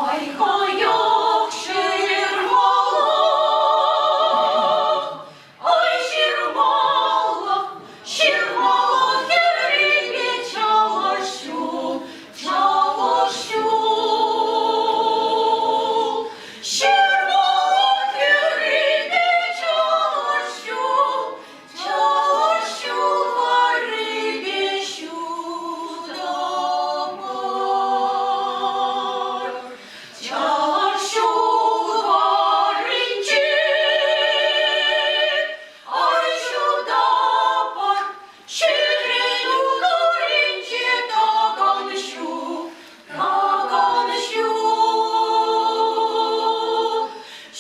Ай-хаяк ҫырмалла, ай ҫырмалла, ҫырмалла хӗррипе чалӑш ҫул, чалӑш ҫул. Ҫырмалла хӗррипе чалӑш ҫул, чалӑш ҫул варрипе ҫутӑ мар. Чалӑш ҫул варринче ай ҫутӑ пар, ҫӗрен уринче такан ҫу, такан ҫу.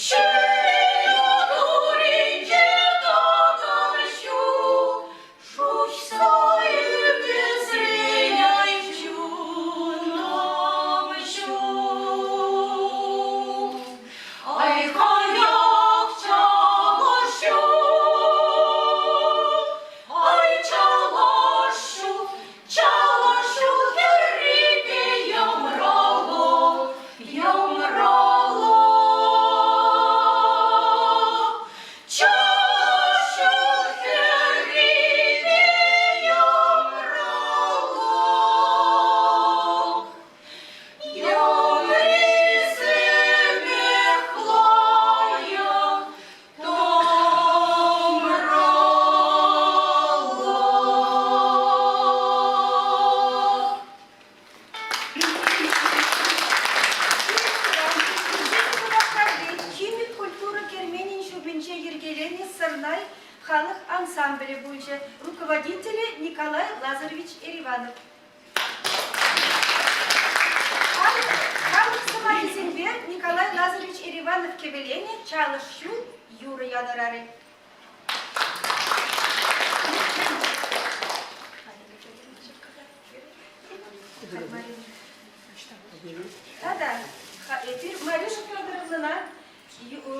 Ҫӗрен уринче такан ҫу, шуҫса ӳкесрен ай чунӑм ҫук. Ай хаяк чалӑш ҫул, ай чалӑш ҫул, чалӑш ҫул хӗррипе йӑмраллӑ, йӑмраллӑ. Чалӑш ҫул хӗррипе йӑмраллӑ. Йӑмрисемех лайӑх тӑмраллӑ. Шупашкарти химик культура керменӗн ҫумӗнче йӗркеленӗ Сӑрнай халӑх ансамблӗ пулчӗ. Руководителӗ Николай Лазаревич Эриванов. Халӑх сӑмахӗсемпе Николай Лазаревич Эриванов кӗвӗленӗ Чалӑш ҫул юрӑ янӑрарӗ. Тата эпир Марюша Федоровнӑна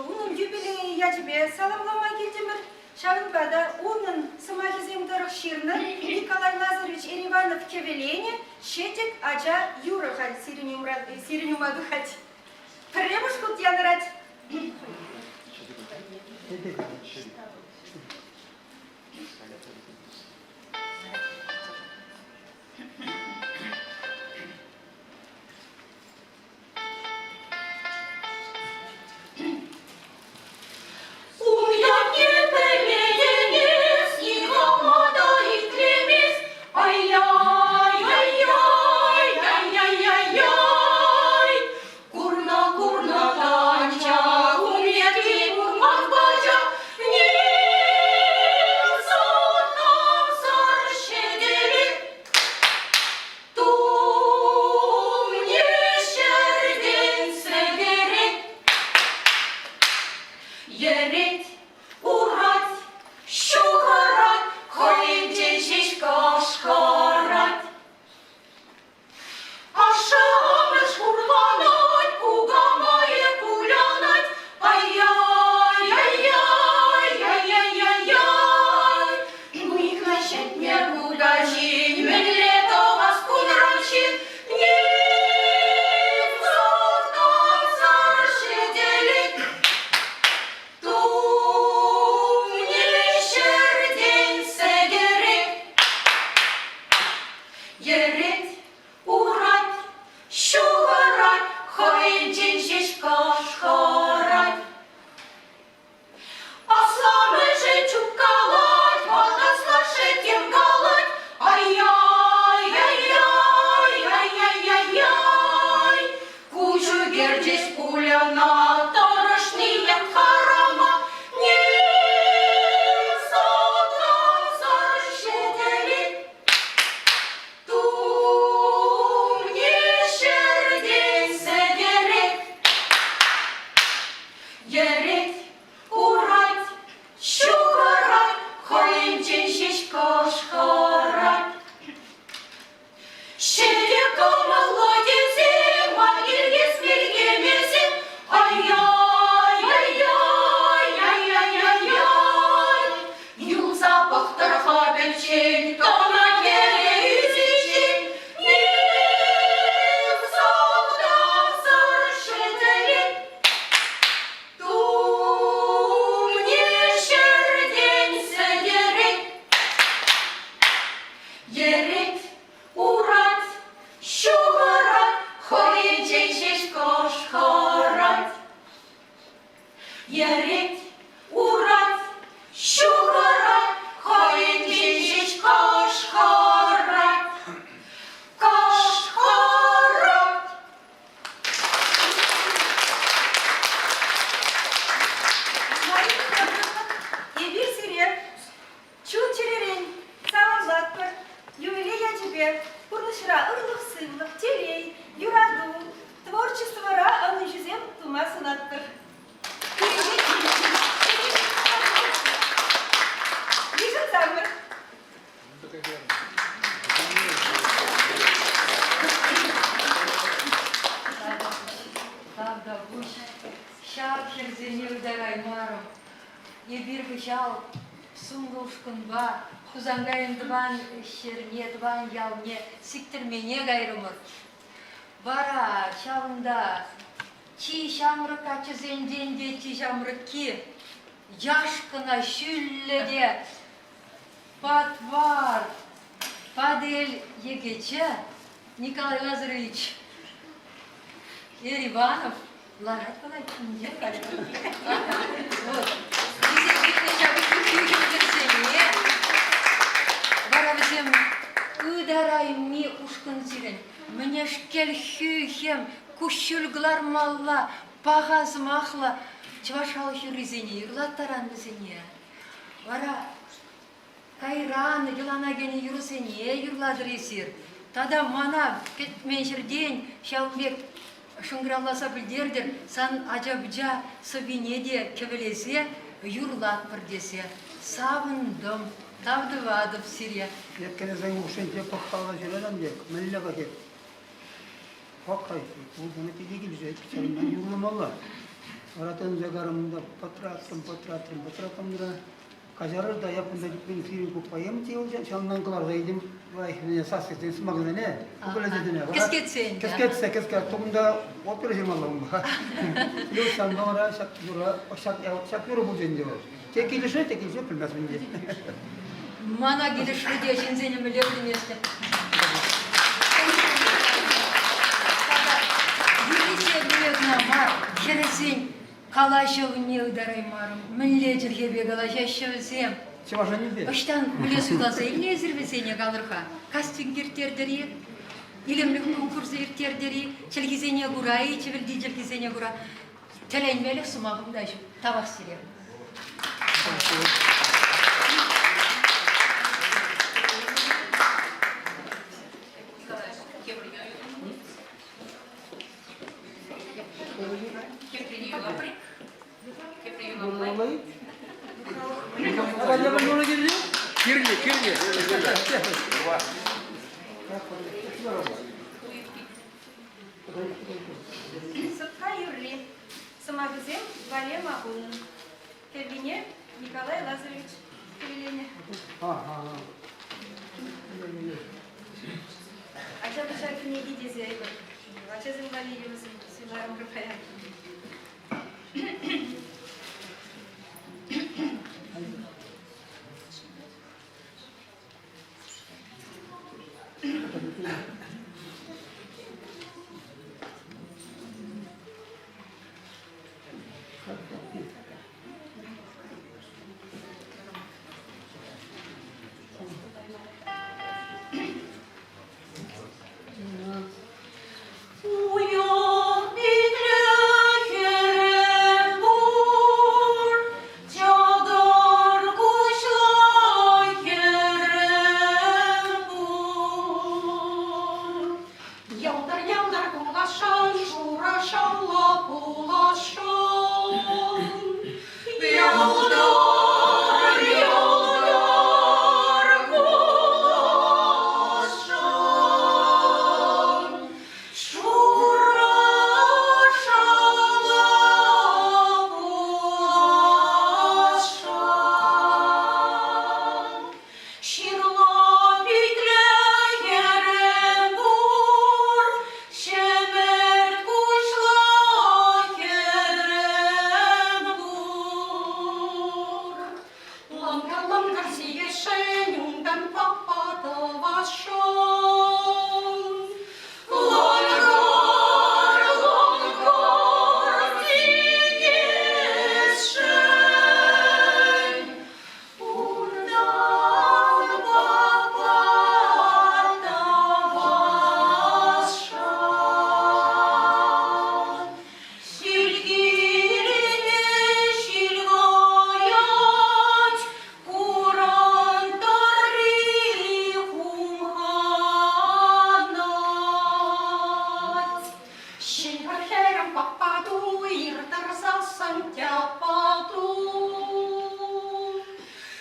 унӑн юбилейӗ ячӗпе саламлама килтӗмӗр. Ҫавӑнпа та унӑн сӑмахӗсем тӑрӑх ҫырнӑ Николай Лазаревич Эриванов кӗвӗленӗ Ҫӗтӗк ача юрӑ халь сирӗн умра, сирӗн ума тухать. Пӗрремӗш хут янӑрать. Ун ятне пӗлетӗн-эс, никама та итлемест. Ай-яй, ай-яй, ай-яй-яй-яй. Курнӑ, курнӑ та анчах ун ятне курман пачах. Пурнӑҫра ырлӑх-сывлӑх, телей, юрату, творчествӑра ӑнӑҫусем тума сунатпӑр. Йышӑнсамӑр. Тавтапуҫ. Ҫав хӗрсене ытараймарӑм. Эпир кӑҫал сумлӑ ушкӑнпа Хусанкайӑн тӑван ҫӗрне, тӑван ялне Сиктӗрмене кайрӑмӑр. Вара ҫавӑнта чи ҫамрӑк каччӑсенчен те чи ҫамрӑкки яшкӑна ҫӳллӗ те патвар Патӑрьел йӗкӗчӗ Николай Лазаревич Ериванов ларать вӑл айккинче халь. Вот. Вара вӗсем ытарайми ушкӑн сирӗн. Мӗнешкел хӳхӗм, куҫҫуль кӑлармалла, паха сӑмахлӑ чӑваш халӑх юррисене юрлаттаран вӗсене. Вара кайран йӑлана кӗнӗ юрӑсене юрлатӑр эсир. Тата мана кӗтмен ҫӗртен ҫавӑн пек шӑнкӑравласа пӗлтертӗр, сан ача-пӑча сӑввине те кӗвӗлесе юрлатпӑр тесе. Савӑнтӑм, тав тӑватӑп сире. Еткерӗсен хушшинче пӑхкаласа ҫӳрерӗм те, мӗнле пӗтет? Пӑх-ха, пуртӑна питӗ килӗшет, ҫавӑнпа юрламалла. Вара тӑнса карӑм та пӑтратрӑм, пӑтратрӑм, пӑтратрӑм та Каҫарӑр та, эп кунта тӗплӗн сирӗн ку поэма те ҫавӑнтан кӑларса илтӗм. Лайӑх сассисен сӑмахӗсене, кукӑлӗсене. Кӗскетсен. Кӗскетсе, кӗске. Кунта опера ҫырмалла унпа. Плюс ҫавӑнпа вара ҫак юрӑ, ҫак юрӑ пулчӗ ӗнтӗ вӑл. Те килӗшет, те килӗшет, пӗлместӗм ӗнтӗ. Мана килӗшрӗ те ҫынсене мӗнле пӗлместӗп. Юррисем кӑна мар, хӗрӗсен Калаҫӑвне ытараймарӑм. Мӗнле чӗлхепе калаҫаҫҫӗ вӗсем? Чӑваш Енӗпе. Ӑҫтан мӗнле суйласа илнӗ эсир вӗсене калӑр-ха? Кастинг ирттертӗр-и? Илемлӗх конкурсӗ ирттертӗр-и? Чӗлхисене кура-и, чӗвӗлти чӗлхисене кура? Тӗлӗнмелӗх сӑмахӑм та ҫук. Тавах сире. Кирлӗ, кирлӗ. Сӑпка юрри. Сӑмахӗсем Валема унӑн. Кӗввине Николай Лазаревич кӗвӗленӗ. Ача-пӑча кӗнеки тесе эпир ачасем валли юрӑсем суйларӑмӑр паян. Уйӑх питлӗ хӗрӗм пур.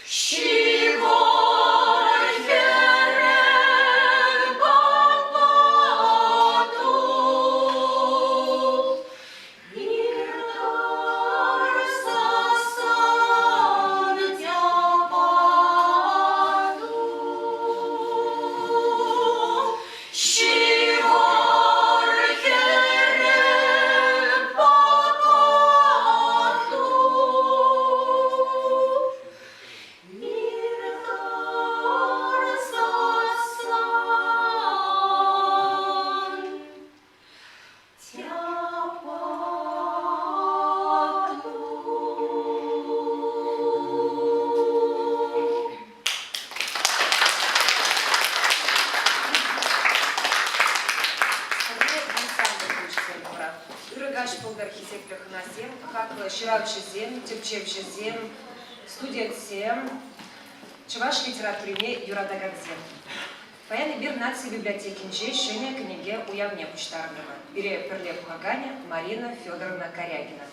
Ҫывӑр хӗрӗм папату, Ир тӑрсассӑн тяпату. Ҫывӑр хӗрӗм папату, Ырӑ каҫ пултӑр, хисеплӗ хӑнасем, хаклӑ ҫыравҫӑсем, тӗпчевҫӗсем, Студентсем, чӑваш литературине юратакансем. Паян эпир Наци библиотекинче ҫӗнӗ кӗнеке уявне пуҫтарӑнтӑмӑр. Пире пӗрле пухаканӗ Марина Федоровна Карягина.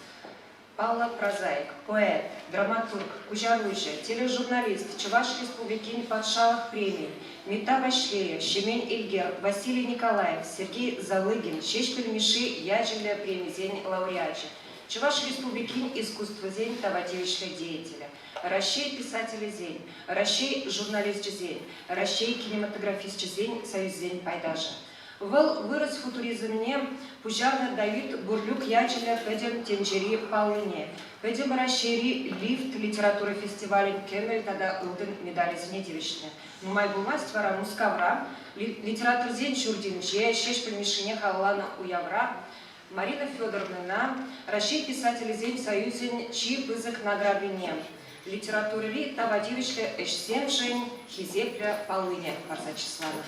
Паллӑ прозаик, поэт, драматург, куҫаруҫӑ, тележурналист, Чӑваш Республикин патшалӑх премийӗн, Митта Ваҫлейӗ, Ҫемен Элкер, Василий Николаев, Сергей Залыгин, Ҫеҫпӗл Мишши ячӗллӗ премисен лауреачӗ, Чӑваш Республикин искусствӑсен тава тивӗҫлӗ деятелӗ, Раҫҫей писателӗсен, Раҫҫей журналисчӗсен, Раҫҫей кинематографисчӗсен союзӗсен пайташӗ. Вӑл вырӑс футуризмне пуҫарнӑ Давид Бурлюк ячӗллӗ Пӗтӗм тӗнчери паллине, Пӗтӗм Раҫҫейри лифт литература фестивалӗн кӗмӗл тата ылтӑн медалӗсене тивӗҫнӗ. Нумай пулмасть вара Мускавра литераторсен ҫуртӗнче Ҫеҫпӗл Мишшине халалланӑ уявра Марина Федоровнӑна Раҫҫей писателӗсен союзӗн чи пысӑк наградине, литературӑри тава тивӗҫлӗ ӗҫсемшӗн хисеплӗ паллине парса чысланӑ.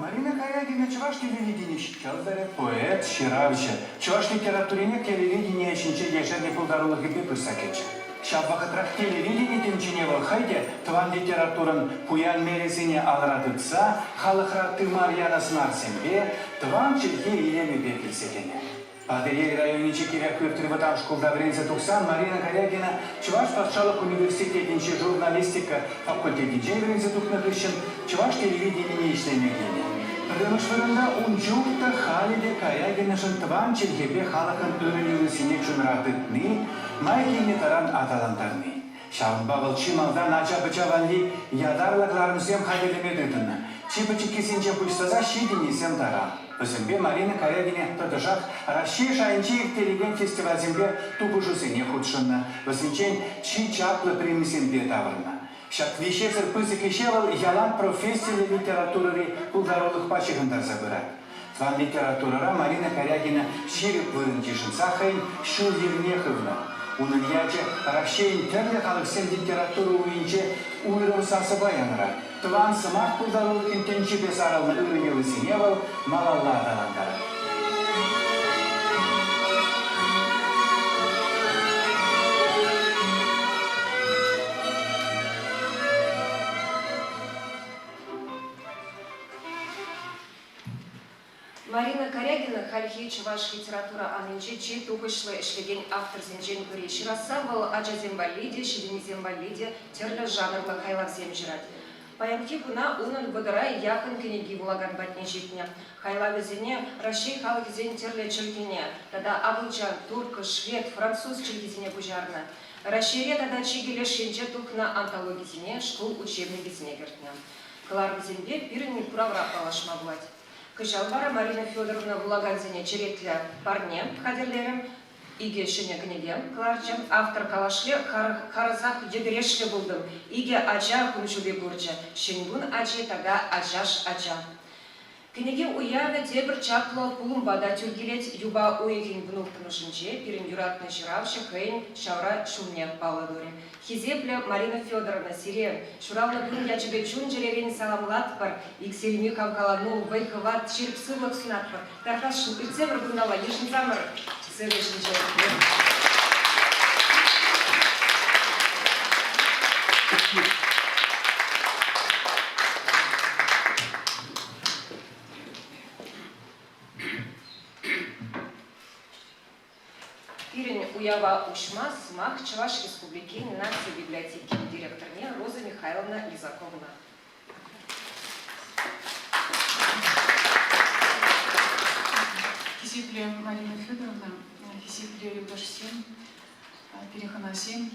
Марина Карягина чӑваш телевидени ҫӑлтӑрӗ, поэт, ҫыравҫӑ. Чӑваш литературине телевидени ӗҫӗнче ешернӗ пултарулӑхӗпе пырса кӗчӗ. Ҫав вӑхӑтрах телевидени тӗнчине вӑл хӑй те тӑван литературӑн пуян мелӗсене алра тытса халӑхра тымар янӑ сӑнарсемпе, тӑван чӗлхе илемӗпе килсе кӗнӗ. Патӑрьел районӗнчи Кирякӳртри вӑтам шкулта вӗренсе тухсан Марина Карягина Чӑваш патшалӑх университетӗнчи журналистика факультетӗнчен вӗренсе тухнӑ хыҫҫӑн чӑваш телевиденине ӗҫлеме килнӗ. Пӗрремӗш вырӑнта ун чух та халӗ те Карягинӑшӑн тӑван чӗлхепе халӑхӑн ырӑ йӑлисене чунра тытни, май килнӗ таран аталантарни. Ҫавӑнпа вӑл чи малтан ача-пӑча валли ятарлӑ кӑларӑмсем хатӗрлеме тытӑннӑ. Чи пӗчӗккисенчен пуҫласа ҫитӗннисем таран. Вӗсемпе Марина Карягина тӑтӑшах Раҫҫей шайӗнче ирттерекен фестивальсемпе тупӑшусене хутшӑннӑ, вӗсенчен чи чаплӑ премисемпе таврӑннӑ. Ҫак виҫесӗр пысӑк ӗҫе вӑл ялан профессиллӗ литературӑри пултарулӑхпа ҫыхӑнтарса пырать. Тӑван литературӑра Марина Карягина ҫирӗп вырӑн йышӑнса хӑйӗн ҫул-йӗрне хывнӑ. Унӑн ячӗ Раҫҫейӗн тӗрлӗ халӑхсен литература уйӗнче уйрӑм сасӑпа янӑрать. Тӑван сӑмах пултарулӑхӗн тӗнчипе сарӑлнӑ ырӑ йӑлисене вӑл малалла аталантарать. Марина Карягина хальхи чӑваш литература анинче чи тухӑҫлӑ ӗҫлекен авторсенчен пӗри. Ҫырасса вӑл ачасем валли те, ҫитӗннисем валли те тӗрлӗ жанрлӑ хайлавсем ҫырать. Паянхи куна унӑн вӑтӑра яхӑн кӗнеки вулакан патне ҫитнӗ. Хайлавӗсене Раҫҫей халӑхӗсен тӗрлӗ чӗлхине тата акӑлчан, турккӑ, швед, француз чӗлхисене куҫарнӑ. Раҫҫейре тата чикӗ леш енче тухнӑ антологисене шкул учебникӗсене кӗртнӗ. Кӑларӑмсемпе пирӗн куравра паллашма пулать. Кӑҫал вара Марина Федоровна вулакансене черетлӗ парне хатӗрлерӗм. Икӗ ҫӗнӗ кӗнеке кӑларчӗ. Автор калашле харӑсах йӗкӗрешлӗ пултӑм. Икӗ ача кун ҫути курчӗ. Ҫӗн кун ачи тата ачаш ача. Кӗнеке уявӗ тепӗр чаплӑ пулӑмпа та тӳр килет. Юпа уйӑхӗн вунулттӑмӗшӗнче пирӗн юратнӑ ҫыравҫӑ хӑйӗн ҫавра ҫулне паллӑ турӗ. Хисеплӗ Марина Федоровна, сире ҫуралнӑ кун ячӗпе чун-чӗререн саламлатпӑр, иксӗлми хавхалану, вӑй-хӑват, ҫирӗп сывлӑх сунатпӑр. Тархасшӑн, иртсемӗр кунталла, йышӑнсамӑр сцена ҫинче. Пирӗн уява уҫма сӑмах Чӑваш Республикин наци библиотекин директорне Роза Михайловна Лизаковӑна. Хисеплӗ Марина Федоровна, хисеплӗ юлташсем, пирӗн хӑнасем,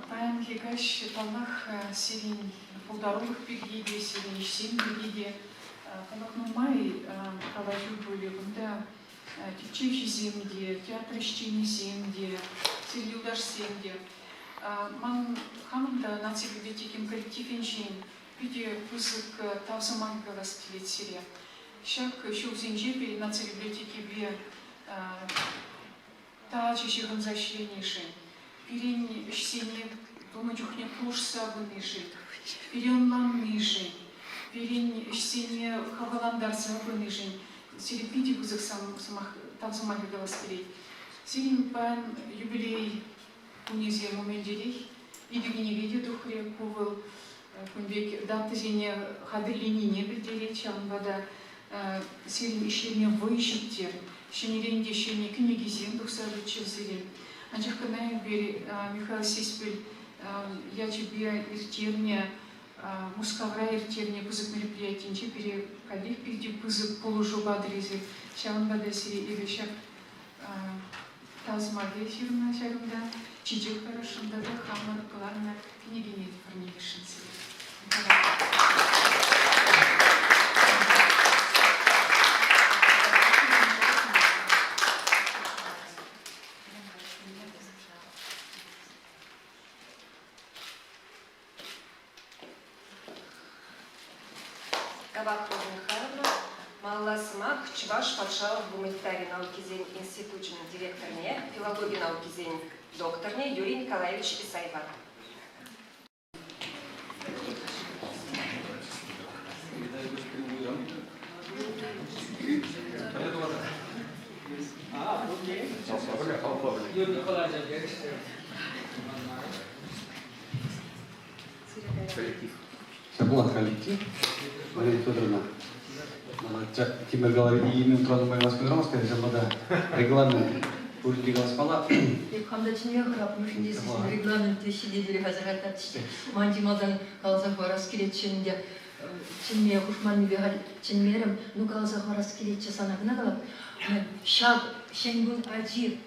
паянхи каҫ, паллах, сирӗн пултарулӑх пирки те, сирӗн ӗҫсем пирки те, паллах, нумай калаҫу пулӗ кунта. Тӗпчевҫӗсем те, театр ӗҫченӗсем те, сирӗн юлташсем те. Ман хамӑн та наци библиотекин коллективӗнчен питӗ пысӑк тав сӑмахӗ калас килет сире. Ҫак ҫулсенче пирӗн наци библиотекипе тачӑ ҫыхӑнса ӗҫленишӗн, пирӗн ӗҫсене тунӑ чухне пулӑшса пынишӗн, пире ӑнланнишӗн, пирӗн ӗҫсене хавхалантарса пынишӗн сире питӗ пысӑк сӑмах, тав сӑмахӗ калас килет. Сирӗн паян юбилей кунӗсем умӗнчерех икӗ кӗнеке те тухрӗ. Ку вӑл кун пек датӑсене хатӗрленине пӗлтерет. Ҫавӑнпа та сирӗн ӗҫлеме вӑй ҫиттер. Ҫӗнӗрен те ҫӗнӗ кӗнекесем тухса тӑччӑр сире. Анчах кӑна эпир Михаил Сеспель ячӗпе ирттернӗ Мускавра ирттернӗ пысӑк мероприятинче пире каллех питӗ пысӑк пулӑшу патӑр эсир. Ҫавӑнпа та сире эпӗ ҫак тав сӑмахӗ ҫырнӑ ҫакӑнта. Чечек парасшӑн тата хамӑр кӑларнӑ кӗнекене те парнелесшӗн сире. Тавах, Роза Михайловна. Малалла сӑмах Чӑваш патшалӑх гуманитари наукисен институчӗн директорне, филологи наукисен докторне Юрий Николаевич Исаева. Коллектив. Ҫапла коллектив. Марина Федоровна, Тимӗр Галавини имен тура нумай калаҫма ҫавӑнпа та регламент пурин калаҫмалла. Эп хам та чӗнме хӑрапмӑшӑн тесе регламент ҫине асӑрхаттарчӗ. Ман чи малтан каласа хӑварас килетчӗ ӗнтӗ. Чӗнме хушманнипе халь чӗнмерӗм. Ну, каласа хӑварас килетчӗ сана кӑна калап. Ҫак Ҫӗн кун ачи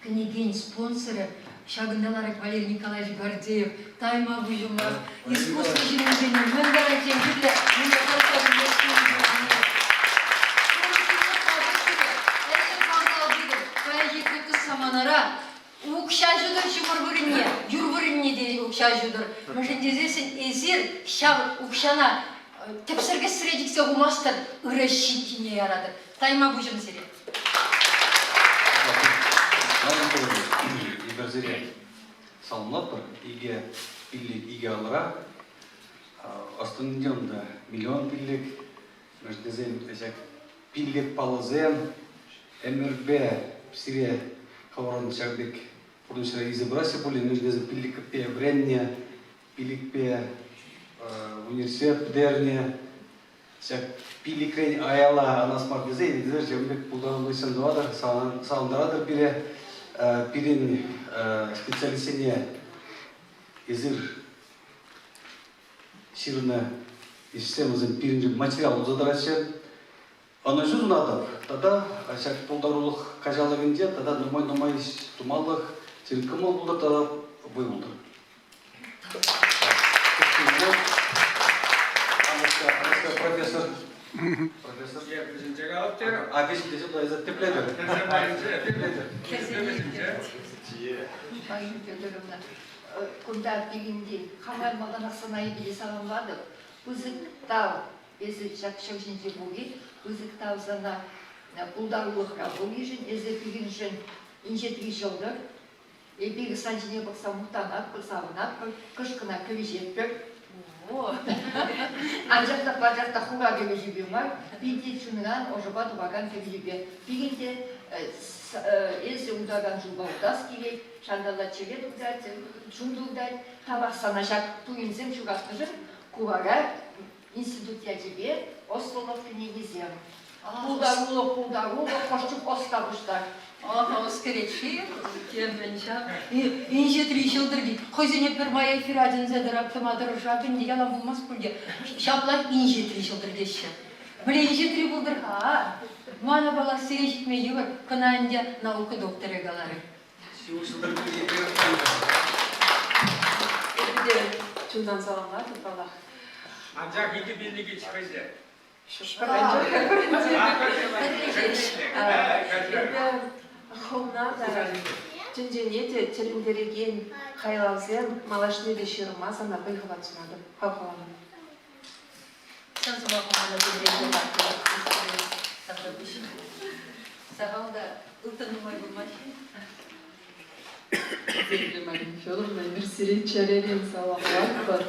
Кӗнекен спонсорӗ ҫакӑнта ларать Валерий Николаевич Гордеев. Тайма пуҫӑмӑр. Искусство ҫыннисене мӗн таранччен кирлӗ, мӗнле Паянхи кӑткӑс саманара укҫа ҫутӑр ҫумӑр вырӑнне, юр вырӑнне те укҫа ҫутӑр. Мӗншӗн тесессӗн эсир ҫав укҫана тӗпсӗр кӗсре чиксе хумастӑр, ырӑ ҫын ҫине яратӑр. Тайма пуҫӑм сире. Эпир сире саламлатпӑр. Икӗ пиллӗк икӗ алӑра. Ӑс-тӑнӗнче унта миллион пиллӗк. Мӗншӗн тесен ҫак пиллӗк паллӑсем ӗмӗрпе сире хӑвӑрӑн ҫав пек пурнӑҫра илсе пыраҫҫӗ пулин, мӗншӗн тесен пиллӗкпе вӗреннӗ, пиллӗкпе университет пӗтернӗ, Ҫак пиллӗкрен аяла анас мар тесе эсир ҫавӑн пек пултаруллӑ ӗҫсем тӑватӑр, савӑнтаратӑр пире. Пирӗн специалистсене эсир ҫырнӑ ӗҫсем вӗсем пирӗншӗн материал пулса тӑраҫҫӗ. Ӑнӑҫу сунатӑп тата ҫак пултарулӑх каҫалӑхӗнче тата нумай-нумай ӗҫ тумалӑх сирӗн кӑмӑл пултӑр тата вӑй пултӑр. Профессор. Профессор. А вӗҫӗнче тесе тӗплетӗр. Марина Федоровна, кунта пирӗнтен хама малтанах сана эпӗ саламлатӑп. Пысӑк тав эсӗ ҫак ҫӗр ҫинче пулни, пысӑк тав сана пултарулӑхра пулнишӗн, эсӗ пирӗншӗн инҫетри ҫӑлтӑр. Эпир сан ҫине пӑхса мухтанатпӑр, савӑнатпӑр, кӑшкӑна кӗвӗҫетпӗр. Анчах та пачах та хура кӗвӗҫӳпе мар, питӗ чунран ӑшӑпа тухакан кӗвӗҫӳпе. Пирӗн те эсӗ утакан ҫулпа утас килет, ҫанталла чӗре туртать, чун туртать. Тавах сана ҫак туйӑмсем ҫуратнӑшӑн ку вара институт ячӗпе ӑслӑлӑх кӗнекисем. Пултарулӑх, пултарулӑх, хӑш чух ӑста пуҫтар. Ага, ӑс кӗрет-ши? Темӗн ҫав. Инҫетри ҫӑлтӑр тет. Хӑйсене пӗрмай эфира чӗнсе тӑма тӑрӑшать ӗнтӗ, ялан пулмасть пуль те. Ҫаплах инҫетри ҫӑлтӑр теҫҫӗ. Мӗнле инҫетри пултӑр-ха? Мана паллах сире ҫитме йывӑр, кӑна ӗнтӗ наука докторӗ каларӗ. Эпӗ те чунтан саламлатӑп, паллах. Анчах икӗ пиллӗк хӑйсем. Эпӗ хӑвна та, тӗнчене те тӗлӗнтерекен хайлавсем малашне те ҫырма сана вӑй-хӑват сунатӑп, хавхалану. Сан сӑмаху мана Сахал та ылтӑн нумай пулмасть. Хисеплӗ Марина Федоровна, эпир сире чӗререн саламлатпӑр.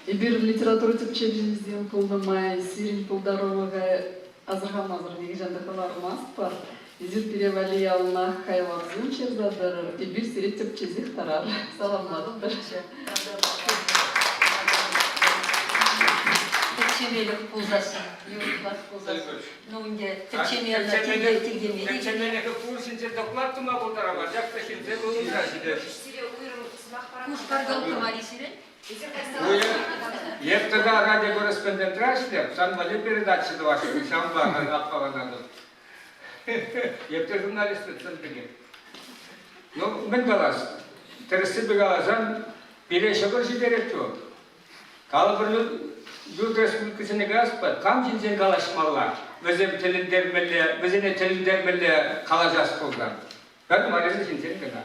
Эпир литература тӗпчевҫисем пулнӑ май сирӗн пултарулӑха асӑрхамасӑр нихӑҫан та хӑвармастпӑр. Эсир пире валли яланах хайлавсем ҫырса тӑрӑр, эпир сире тӗпчесех тӑрар. Саламлатпӑр. Тӗпчемелӗх пулсассӑн, юрӑхлах пулсассӑн. Ну, ӗнтӗ тӗпчеме ӑна тиркеме те. Тӗпчемелӗхе пур ҫинче доклад тума пултарам, анчах та ҫынсем ывӑнса ҫитӗҫ. Сире уйрӑм сӑмах парам. Кушкаркалкка мар-и сирӗн? Эп тата радиокорреспондентра ӗҫлеп, сан валли передача тӑвасшӑн, ҫавӑнпа аппаланатӑп. Эп те журналист вӗт пекех. Ну, мӗн калас? Тӗрӗссипе каласан, пире ҫӑкӑр ҫитерет вӑл. Калӑпӑр, ют республикӑсене каяспа, кам ҫинчен калаҫмалла? Вӗсем тӗлӗнтермелле, вӗсене тӗлӗнтермелле калаҫас пулсан. Пӗр Марина ҫинчен кӑна.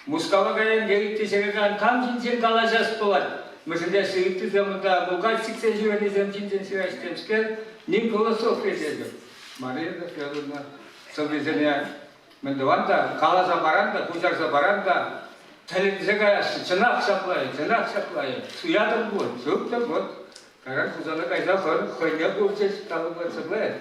Мускава каян е ытти ҫӗре каян кам ҫинчен калаҫас пулать? Мӗншӗн тесен ыттисем унта мулкач сиксе ҫӳренисем ҫинчен ҫыраҫ темскер, ним философи тетӗп. Марина Федоровна сӑввисене мӗн тӑван та, каласа паран та, куҫарса паран та тӗлӗнсе каяҫҫӗ. Чӑнах ҫапла-и, чӑнах ҫапла-и? Суятӑн пуль, ҫук та вот. Кайран Хусана кайса хӑйне курчӗҫ, калӑпӑр ҫапла.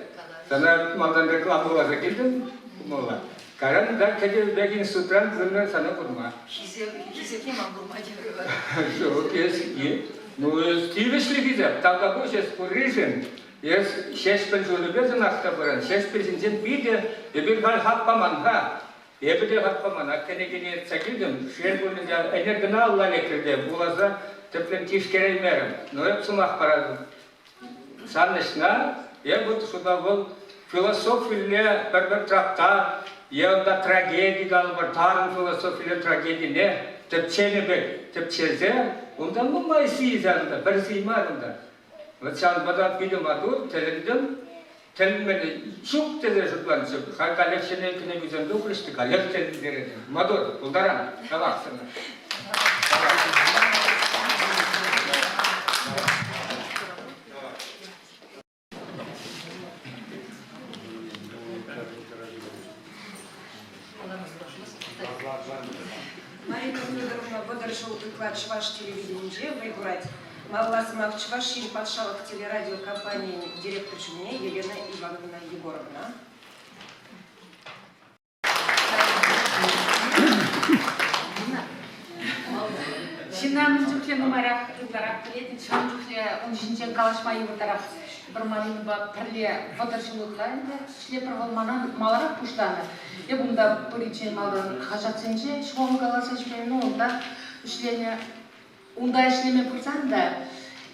Сана малтан рекламӑласа килтӗм, кумалла. Кайран та кӗтӗв пек институтран тытӑннӑ сана курма. Хисепне ман курма тиврӗ. Ҫук, эс, ну, эс тивӗҫлӗ хисеп, тавтапуҫ эс пурришӗн. Эс Ҫеҫпӗл ҫулӗпе сӑнах та пыран. Ҫеҫпӗл ҫинчен питӗ эпир халь хак паман-ха. Эпӗ те хак паман. Ак кӗнекене ертсе килтӗм. Шел пулин те, ӗнер кӑна алла лекрӗ те, вуласа тӗплӗн тишкереймерӗм. Но эп сӑмах паратӑп. Сан ӗҫна эп вот шута вӑл философилле пӗр-пӗр трактат е унта трагеди калӑпӑр, тарӑн философилле трагедине тӗпченӗ пек тӗпчесе, унта нумай сий унта, пӗр сий мар унта. Вот ҫавӑнпа та питӗ маттур, тӗлӗнтӗм. Тӗлӗнмелле ҫук тесе шутланчӗ. Халь каллех ҫӗнӗ кӗнекесем тухрӗҫ те каллех тӗлӗнтеретӗн. Маттур, пултаран, тавах сана. Марина Федоровна 30 ҫул ытла чӑваш телевиденинче вӑй хурать. Малалла сӑмах Чӑваш Ен патшалӑх телерадиокомпанийӗн директор ҫумне Елена Ивановна Егоровна. Ҫынна мӗн чухлӗ нумайрах ытларах пӗлетӗн, ҫавӑн чухлӗ ун ҫинчен калаҫма йывӑртарах. Пӗр Маринӑпа пӗрле 30 ҫул ытла ӗнтӗ ӗҫлепӗр. Вӑл мана маларах пуҫланӑ. Эп унта пыриччен малтан хаҫатсенче ҫӑмӑл каласа ӗҫленӗ, ну, унта ӗҫленӗ. Унта ӗҫлеме пырсан та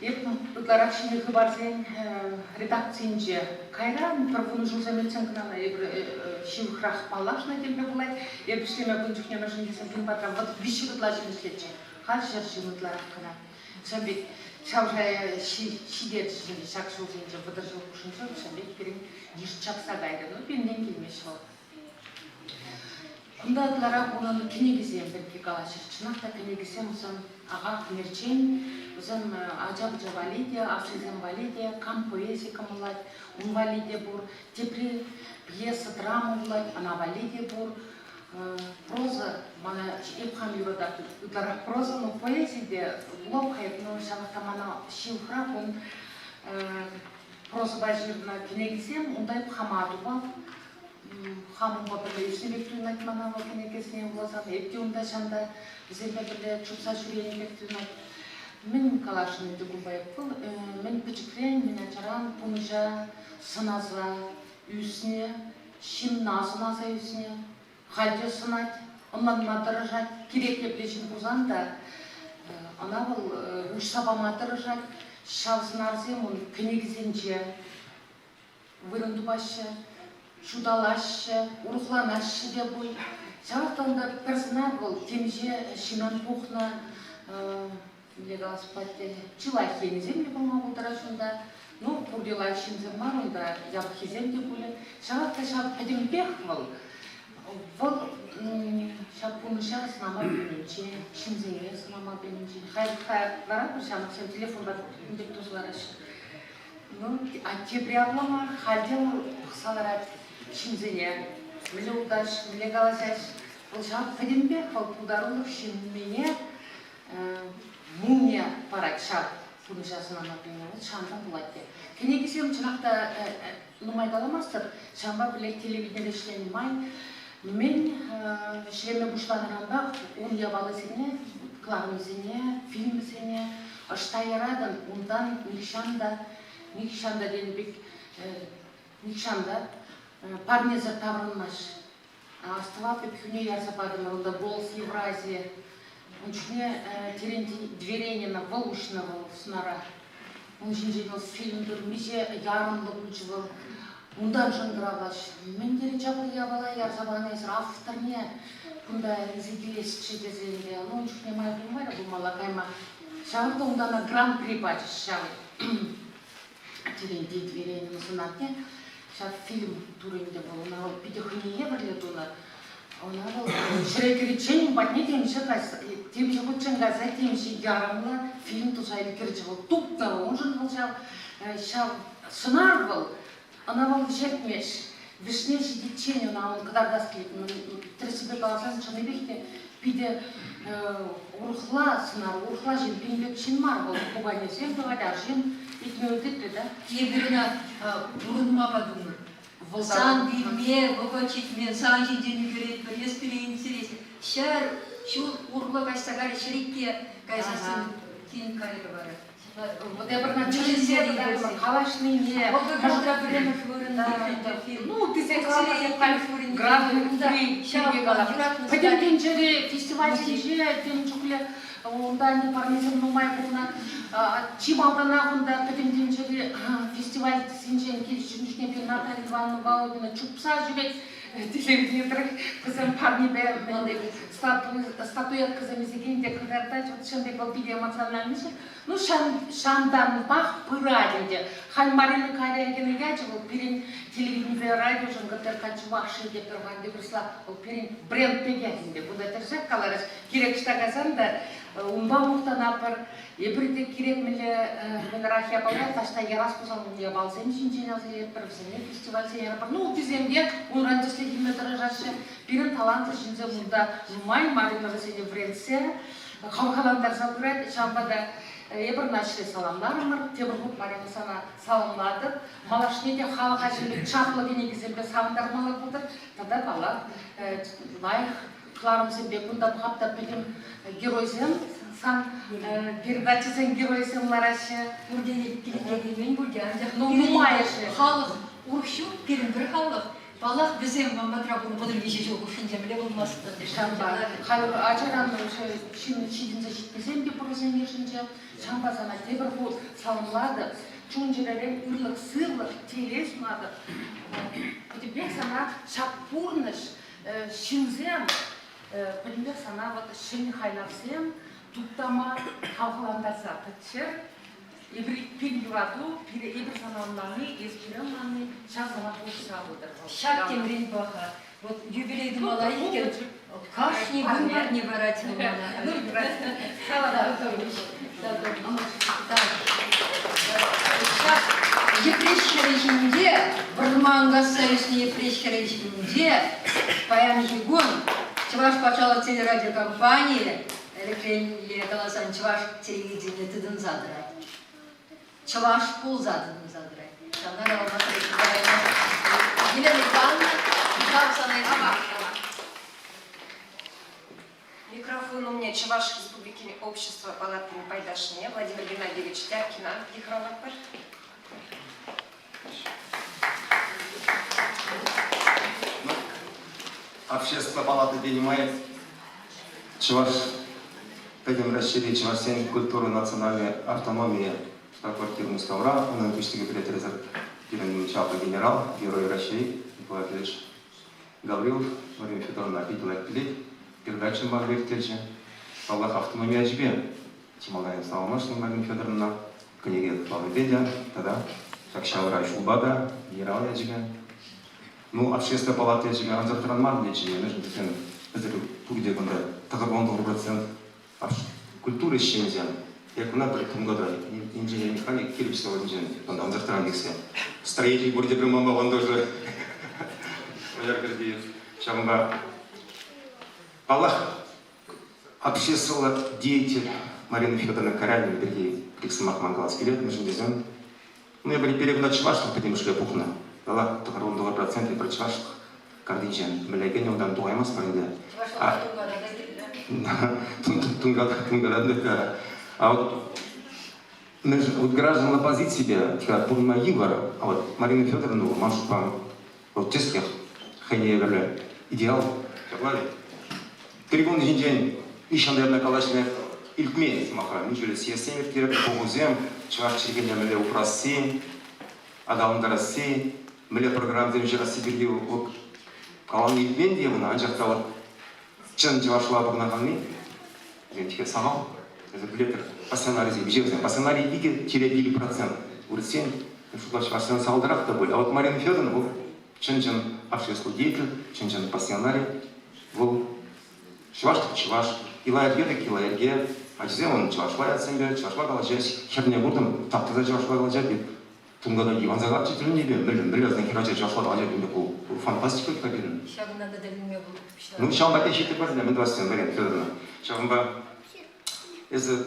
эп ытларах ҫӗнӗ хыпарсен редакцийӗнче. Кайран пӗр вунӑ ҫулсем иртсен кӑна эпир ҫывӑхрах паллашнӑ темле пулать. Эп ӗҫлеме пынӑ чухне мӗншӗн тесен пирӗн патра 33 ытла ҫын ӗҫлетчӗ. Халь 100 ҫын ытларах кӑна. Ҫавӑн пек ҫав шая ҫитерчӗ ҫак ҫулсенче 30 ҫул хушшинче ҫавӑн пек пирӗн йыш чакса кайрӗ. Ну, пирӗнтен килмест вӑл. Кунта ытларах унӑн кӗнекисем пирки калаҫрӗҫ. Чӑнах та кӗнекисем вӗсем ахах мерчен, вӗсем ача-пӑча валли те, аслисем валли те, кам поэзи кӑмӑллать, ун валли те пур. Тепри пьеса, драма вулать, ӑна валли те пур. Проза мана эп хам юрататӑп. Ытларах проза, но поэзи те вулап-ха эп, но ҫавах та мана ҫывӑхрах ун прозӑпа ҫырнӑ кӗнекисем, унта эп хама тупап. Хам унпа пӗрле ӳснӗ пек туйӑнать мана вӑл кӗнекесене вуласан. Эп те унта ҫанта вӗсемпе пӗрле чупса ҫӳренӗ пек туйӑнать. Мӗн каласшӑн ӗнтӗ кунпа эп? Вӑл мӗн пӗчӗкрен, мӗн ачаран пурнӑҫа сӑнаса. ӳснӗ, ҫынна сӑнаса ӳснӗ. Халь те сӑнать, ӑнланма тӑрӑшать. Кирек епле ҫын пулсан та ӑна вӑл уҫса пама тӑрӑшать. Ҫав сӑнарсем ун кӗнекисенче вырӑн тупаҫҫӗ, ҫуталаҫҫӗ, урӑхланаҫҫӗ те пуль. Ҫавах та унта пӗр сӑнар вӑл темиҫе ҫынран пухнӑ, мӗнле калас пулать те, чи лайӑх енӗсем те пулма пултараҫҫӗ унта. Ну, пурте лайӑх ҫынсем мар унта, япӑххисем те пулӗ. Ҫавах та ҫав пӗтӗмпех вӑл, вӑл ҫав пурнӑҫа сӑнама пӗлнинчен, ҫынсене сӑнама пӗлнинчен. Халь вара ҫамрӑксем телефонпа тӗп туса лараҫҫӗ. Ну, атте апла мар, халь те вӑл пӑхса ларать ҫынсене. Мӗнле утаҫ, мӗнле калаҫаҫ. Вӑл ҫав пӗтӗмпех вӑл пултарулӑх ҫыннине мулне парать ҫав пурнӑҫа сӑнама пӗлни. Вӑл ҫавӑнпа пулать те. Кӗнекисем чӑнах та нумай каламастӑп, ҫавӑнпа пӗрлех телевиденире ӗҫленӗ май мӗн ӗҫлеме пуҫланӑранпах ун япалисене, кӑларӑмсене, фильмсене ӑҫта яратӑн, унтан нихҫан та, нихҫан та тенӗ пек, нихҫан та парнесӗр таврӑнмасть. Астӑватӑп, хӳне ярса патӑмӑр унта «Голос Евразии». Ун чухне Терентий Дверенина вӑл уҫнӑ вӑл сӑнара. Ун ҫинчен вӑл фильм турӗ, миҫе ярӑмлӑ пулчӗ вӑл. Унтан шӑнкӑравлаҫҫӗ. Мӗн тери чаплӑ япала ярса панӑ эсир авторне кунта илсе килесчӗ тесе ӗнтӗ. Ну, ун чухне май пулмарӗ пулмалла кайма. Ҫавӑнпа та унта ӑна гран-при пачӗҫ ҫав Терентий Дверенин сӑнарне. Ҫав фильм турӗ ӗнтӗ вӑл. Ӑна вӑл питӗ хӑйне евӗрлӗ тунӑ. Ӑна вӑл ҫӗре кӗриччен ун патне темиҫе кайса, темиҫе хутчен кайса темиҫе ярӑмлӑ фильм туса ӳкерчӗ вӑл. Тупнӑ вӑл. Уншӑн вӑл ҫав, ҫав сӑнар вӑл, ӑна вӑл вӗҫертмест. Вӗҫне ҫитиччен ӑна ун кӑтартас килет. Тӗрӗссипе каласан, чӑннипех те питӗ урӑхла сӑнар, урӑхла ҫын, пин пек ҫын мар вӑл. Пуканесем тӑвать, арҫын илтме тытрӗ да. Эпир ӑна пурӑнма патӑмӑр. Сан вилме, вӑхӑт ҫитмен, сан ҫинчен ӳкеретпӗр, эс пире интереслӗ. Ҫӗр ҫул урлӑ каҫса карӗ, ҫӗрикке кайсассӑн тин кайрӗ вара. Вот эпир чӗлхе калаҫнине, Волгоградра пӗрремӗш вырӑнта ну, тесе Пӗтӗм тӗнчери фестивальсенче тем чухлӗ унта ӗнтӗ парнесем нумай пулнӑ. Чи малтанах унта пӗтӗм тӗнчери фестивальсенчен килӗшнӗ пирӗн Наталья Ивановна Володина чупса ҫӳрет. Телевидени тӑрӑх вӗсем парнепе статуэткӑсем илсе те кӑтартать. Вот чӑн пек вӑл питӗ эмоциональнӑйччӗ. Ну, ҫантанпах пырать ӗнтӗ. Халь Марина Карягина ячӗ вӑл пирӗн телевиденипе радиошӑн ГТРК Чувашия те пӗр вырӑсла вӑл пирӗн бренд пекех ӗнтӗ. Кунта тӗрӗсех каларӗҫ. Кирек ӑҫта кайсан та унпа мухтанатпӑр. Эпир те кирек мӗнле мӗнрах япала таҫта ярас пулсан ун япаласем ҫинчен аса илетпӗр, вӗсене фестивальсене яратпӑр. Ну, ыттисем те унран тӗслӗх илме тӑрӑшаҫҫӗ. Пирӗн талантлӑ ҫынсем унта нумай, Марина вӗсене вӗрентсе, хавхалантарса пырать. Ҫавӑнпа та эпир ӑна ӗҫре саламларӑмӑр. Тепӗр хут, Марина, сана саламлатӑп. Малашне те халӑха ҫӗнӗ чаплӑ кӗнекесемпе савӑнтармалла пултӑр. Тата, паллах, лайӑх кӑларӑмсемпе кунта пӑхап та пӗтӗм геройсем сан передачӑсен геройӗсем лараҫҫӗ. Пурте килӗшекен пуль те, анчах ну, нумайӑшӗ. Халӑх урӑх ҫук, пирӗн пӗр халӑх. Паллах, вӗсем вӑхӑтра пулнӑ 33 ҫул хушшинче мӗнле пулмастӑн. Ҫавӑнпа халь ачаран ҫын ҫитӗнсе ҫитнисем те пур вӗсен йышӗнче. Ҫавӑнпа сана тепӗр хут саламлатӑп, чун-чӗререн ырлӑх-сывлӑх, телей сунатӑп. Пӗтӗмпех сана ҫак пурнӑҫ, ҫынсем, пӗтӗмпех сана вот ҫӗнӗ хайлавсем туптама хавхалантарса тӑччӑр. Эпир пин юрату, пире эпир сана ӑнланни, эс пире ӑнланни ҫав сана пулӑшса пытӑр. Ҫак темрен паха. Вот юбилей тумалла иккен. Кашни кун парне парать вӑл мана. Ҫак Йӗпреҫ хӗрӗ ҫинче, вӑрман касса ӳснӗ Йӗпреҫ хӗрӗ ҫинче паянхи кун Чӑваш патшалӑх телерадиокомпанийӗ ӗлӗкренле каласан чӑваш телевидени тытӑнса тӑрать. Чӑваш пулса тытӑнса тӑрать. Ҫавна калама Елена Ивановна, тав сана Микрофон умне Чӑваш Республикин Общество палатин пайташне Владимир Геннадьевич Тякина йыхравлатпӑр. Общество палати тенӗ май Чӑваш Пӗтӗм Раҫҫейри чӑвашсен культура национальнӑй автономийӗ штаб-квартира Мускавра, унӑн пуҫлӑхӗ пӗлетӗрсӗр пирӗн чаплӑ генерал, Герой Раҫҫей Николай Федорович Гаврилов Марина Федоровна питӗ лайӑх пӗлет, передача ман ирттерчӗ. Паллах, автономи ячӗпе чи малтан саламласшӑн Марина Федоровна кӗнеке паллипе те тата ҫак ҫавра ҫулпа та генерал ячӗпе. Ну, общественная палата ячӗпе ӑнсӑртран мар ӗнтӗ, мӗншӗн тесен пӗтӗр пурте кунта 99% культура ӗҫченӗсем. Як куна пӗр тунката инженер-механик кирпӗч заводӗнчен кунта ӑнсӑртран лексе. Строитель пурте пӗр манпа вон тоже. Валер Гордеев. Ҫавӑнпа, паллах, обществӑллӑ деятель Марина Федоровна Карягина пирки пек сӑмах ман калас килет, мӗншӗн тесен Ну, эпир пире кунта чӑвашлӑх пӗтӗмӗшле пухнӑ. Паллах, 99% эпир чӑвашлӑх картинчен мӗнле кӗнӗ, унтан тухаймастпӑр ӗнтӗ. Тунката тунката А вот вот гражданла позиципе пурӑнма йывӑр. А вот Марина Федоровна, ман шутпа, вот тӗслӗх, хӑйне евӗрлӗ идеал. Ҫапла ведь? Трибуна ҫинчен нихҫан та калаҫнӑ илтмен, сӑмахран, мӗн чухлӗ съездсем ирттерӗп, пухусем, чӑваш чӗлхине мӗнле упрасси, аталантарасси, мӗнле программӑсем ҫырасси пирки вот калани илтмен те ӑна, анчах та вот чӑн чӑвашла пурӑнаканни вӗсен сахал. Эсӗ пӗлетӗр, пассионарисем виҫевсем. Пассионари 2-5% вырӑссен, шутлаҫ чӑвашсен сахалтарах та пуль. А вот Марина Федоровна вӑл чӑн-чӑн общество деятель, чӑн-чӑн пассионарий. Вӑл чӑваш тӑк чӑваш, Илаерке тӑк Илаерке. Ачисем ун чӑвашла ятсемпе, чӑвашла калаҫаҫ. Хӗрне куртӑм, тап-таса чӑвашла калаҫать тет. Тунката йӑванса калчӗ тӗлӗннипе. Мӗнле, мӗнле ӑсна хӗрача чӑвашла калаҫать ӗнтӗ ку. Фантастика вӗт-ха пирӗн. Ҫакӑнта та тӗлӗнме пуҫларӑм. Ну, ҫавӑн патне ҫитрӗмӗр ӗнтӗ, мӗн тӑвас тен, Марина Федоровна. Ҫавӑнпа эсӗ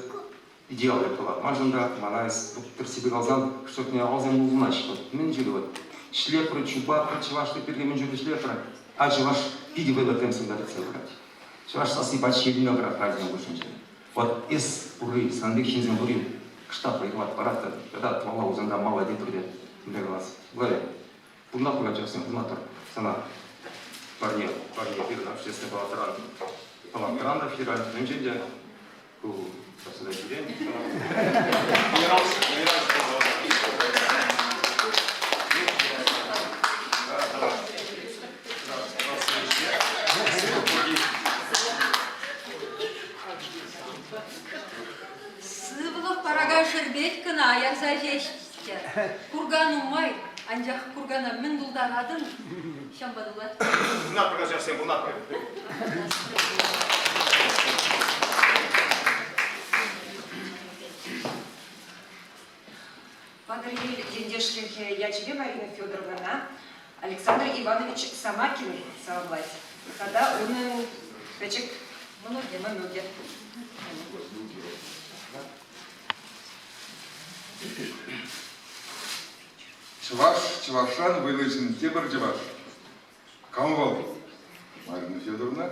идеал япала. Маншӑн та, мана эс тӗрӗссипе каласан, хӑш чухне алсем улшӑнаҫҫӗ. Вот мӗн чухлӗ вот шлепрӗ, чупапрӗ, чӑвашли пирки мӗн чухлӗ шлепрӗ, а чӑваш питӗ вӑйлӑ темсем тӗртсе пырать. Чӑваш сасси пач ҫилме пӑрахрать радио хушшинче. Вот эс пурри, сан пек ҫынсем пурри кӑштах вӑй-хӑват парать та, тата тӑвалла усанта малла тетпӗр те, мӗнле калас. Ларя, пурӑнатпӑр ачасем, пурӑнатпӑр. Сана парне, парне пирӗн общественный палатӑран, палатӑран та федеральный те Ку председатель. Генерал, генерал. Сывлӑх паракан шерпет кӑна ярса ҫеҫчӗ. Курка нумай, анчах куркана мӗн тултаратӑн? Ҫампа тулать. Пурнатпӑр, ачасем, пурнатпӑр. Патӑрьел ентешлӗхӗ ячӗпе Марина Федоровнӑна Александр Иванович Самакин саламлать тата унӑн пӗчӗк мӑнукӗ. мӑнукӗ. Чӑваш чӑвашран вӑйлӑ ҫын тепӗр чӑваш. Кам вӑл? Марина Федоровна.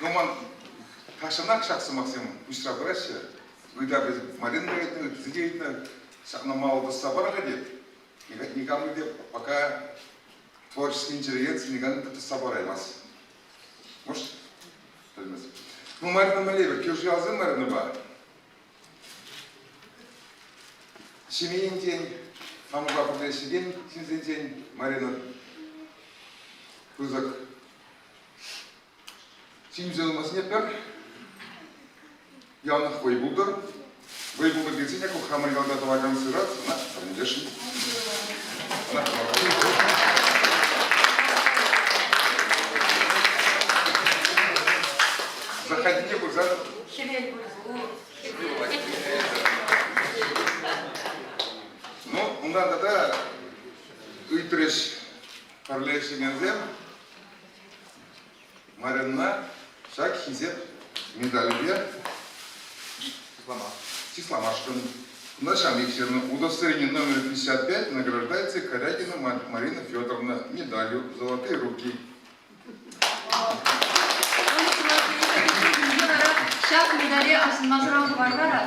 Ну, ман тахҫанах ҫак сӑмахсем пуҫра пыраҫҫӗ. Ыйтап Марина ыйтнӑ, ыттисене ыйтнӑ. Ҫакна мало тӑсса пар-ха тет. Никам те пока творческий интеллигенция никам та тӑсса параймасть. Может, пӗлмест. Ну, Марина Малеева, кӳршӗ ялсем Маринӑпа. Ҫемьенчен, хамӑрпа пӗрле ӗҫлекен ҫынсенчен Марина пысӑк ҫимӗҫе тумасне пӗр яланах вӑй пултӑр. Вӑй пултӑр тесен те ку хамӑр ялта тӑвакан сыра сана парнелесшӗн. Заходите пырсан. Хӗвел пуль. Ну, унтан тата ыйтрӗҫ пӗрле ӗҫлекенсем Маринӑна ҫак хисеп медалӗпе чысламашкӑн. Кунта ҫавӑн пек ҫырнӑ. Удостоверение номер 55 награждается Корягина Марина Федоровна медалью «Золотые руки». Ҫак медале асӑнмасӑрах хӑвармара.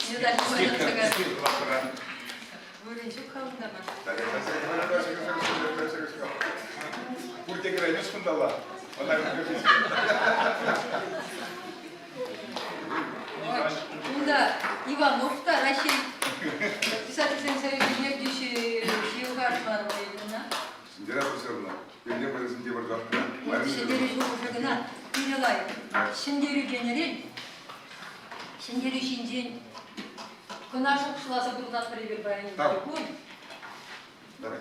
Медаль Вырӑн ҫук-ха. унталла. Ӑна Унта Иванов та Раҫҫей писательсен союзӗн ертӳҫи ҫывхарман кӑна. Ҫӗнтерес все равно. Пирне пӗрисенче выртах. Ҫӗнтерӳ шухӑшӗ кӑна питӗ лайӑх. Ҫӗнтерӳ тенӗрен Ҫӗнтерӳ ҫинчен кӑна шухӑшласа пурӑнатпӑр эпир паян кун. Давай.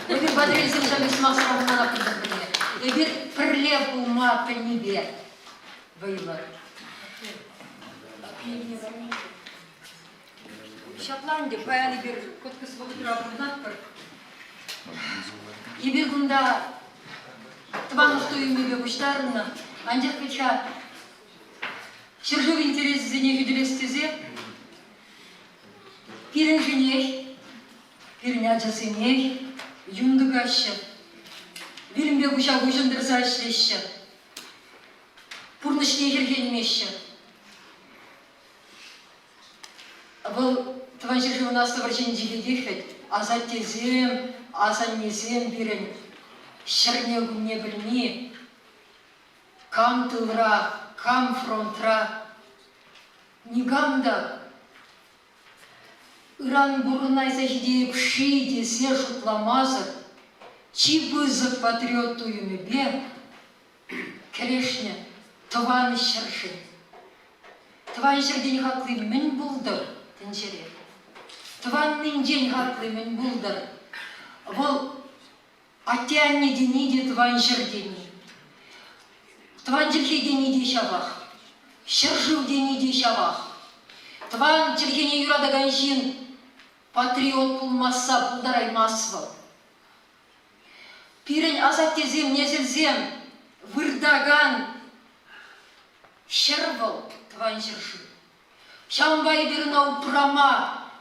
Эпир Патӑрьелсем ҫав сӑмахсӑр пурӑнатпӑр пӗрле. Эпир пӗрле пулма пӗлнипе вӑйлӑ. Ҫапла ӗнтӗ, паян эпир кӑткӑс вӑхӑтра пурӑнатпӑр. Эпир кунта тӑванлӑх туйӑмӗпе пуҫтарӑннӑ, анчах вӗт-ха ҫӗршыв интересӗсене хӳтӗлес тесе пирӗншӗнех, пирӗн ачасенех юн тӑкаҫҫӗ, вилӗмпе куҫа-куҫӑн тӑрса ӗҫлеҫҫӗ, пурнӑҫне хӗрхенмеҫҫӗ. Вӑл Тӑван ҫӗршывӑн Аслӑ вӑрҫинчи пекех вӗт, асаттесем, асаннесем пирӗн ҫӗрне-кунне пӗлни, кам тылра, кам фронтра, никам та ыран пурӑнайса ҫитейӗп-ши тесе шутламасӑр чи пысӑк патриот туйӑмӗпе кӗрешнӗ тӑван ҫӗршӗн. Тӑван ҫӗртен хакли мӗн пултӑр тӗнчере? Тӑваннинчен хакли мӗн пултӑр? Вӑл атте-анне тени те тӑван ҫӗр тени. Тӑван чӗлхе тени те ҫавах. Ҫӗршыв тени те ҫавах. Тӑван чӗлхене юратакан ҫын патриот пулмасса пултараймасть вӑл. Пирӗн асаттесем, несӗлсем выртакан ҫӗр вӑл, тӑван ҫӗршыв. Ҫавӑнпа эпир ӑна упрама,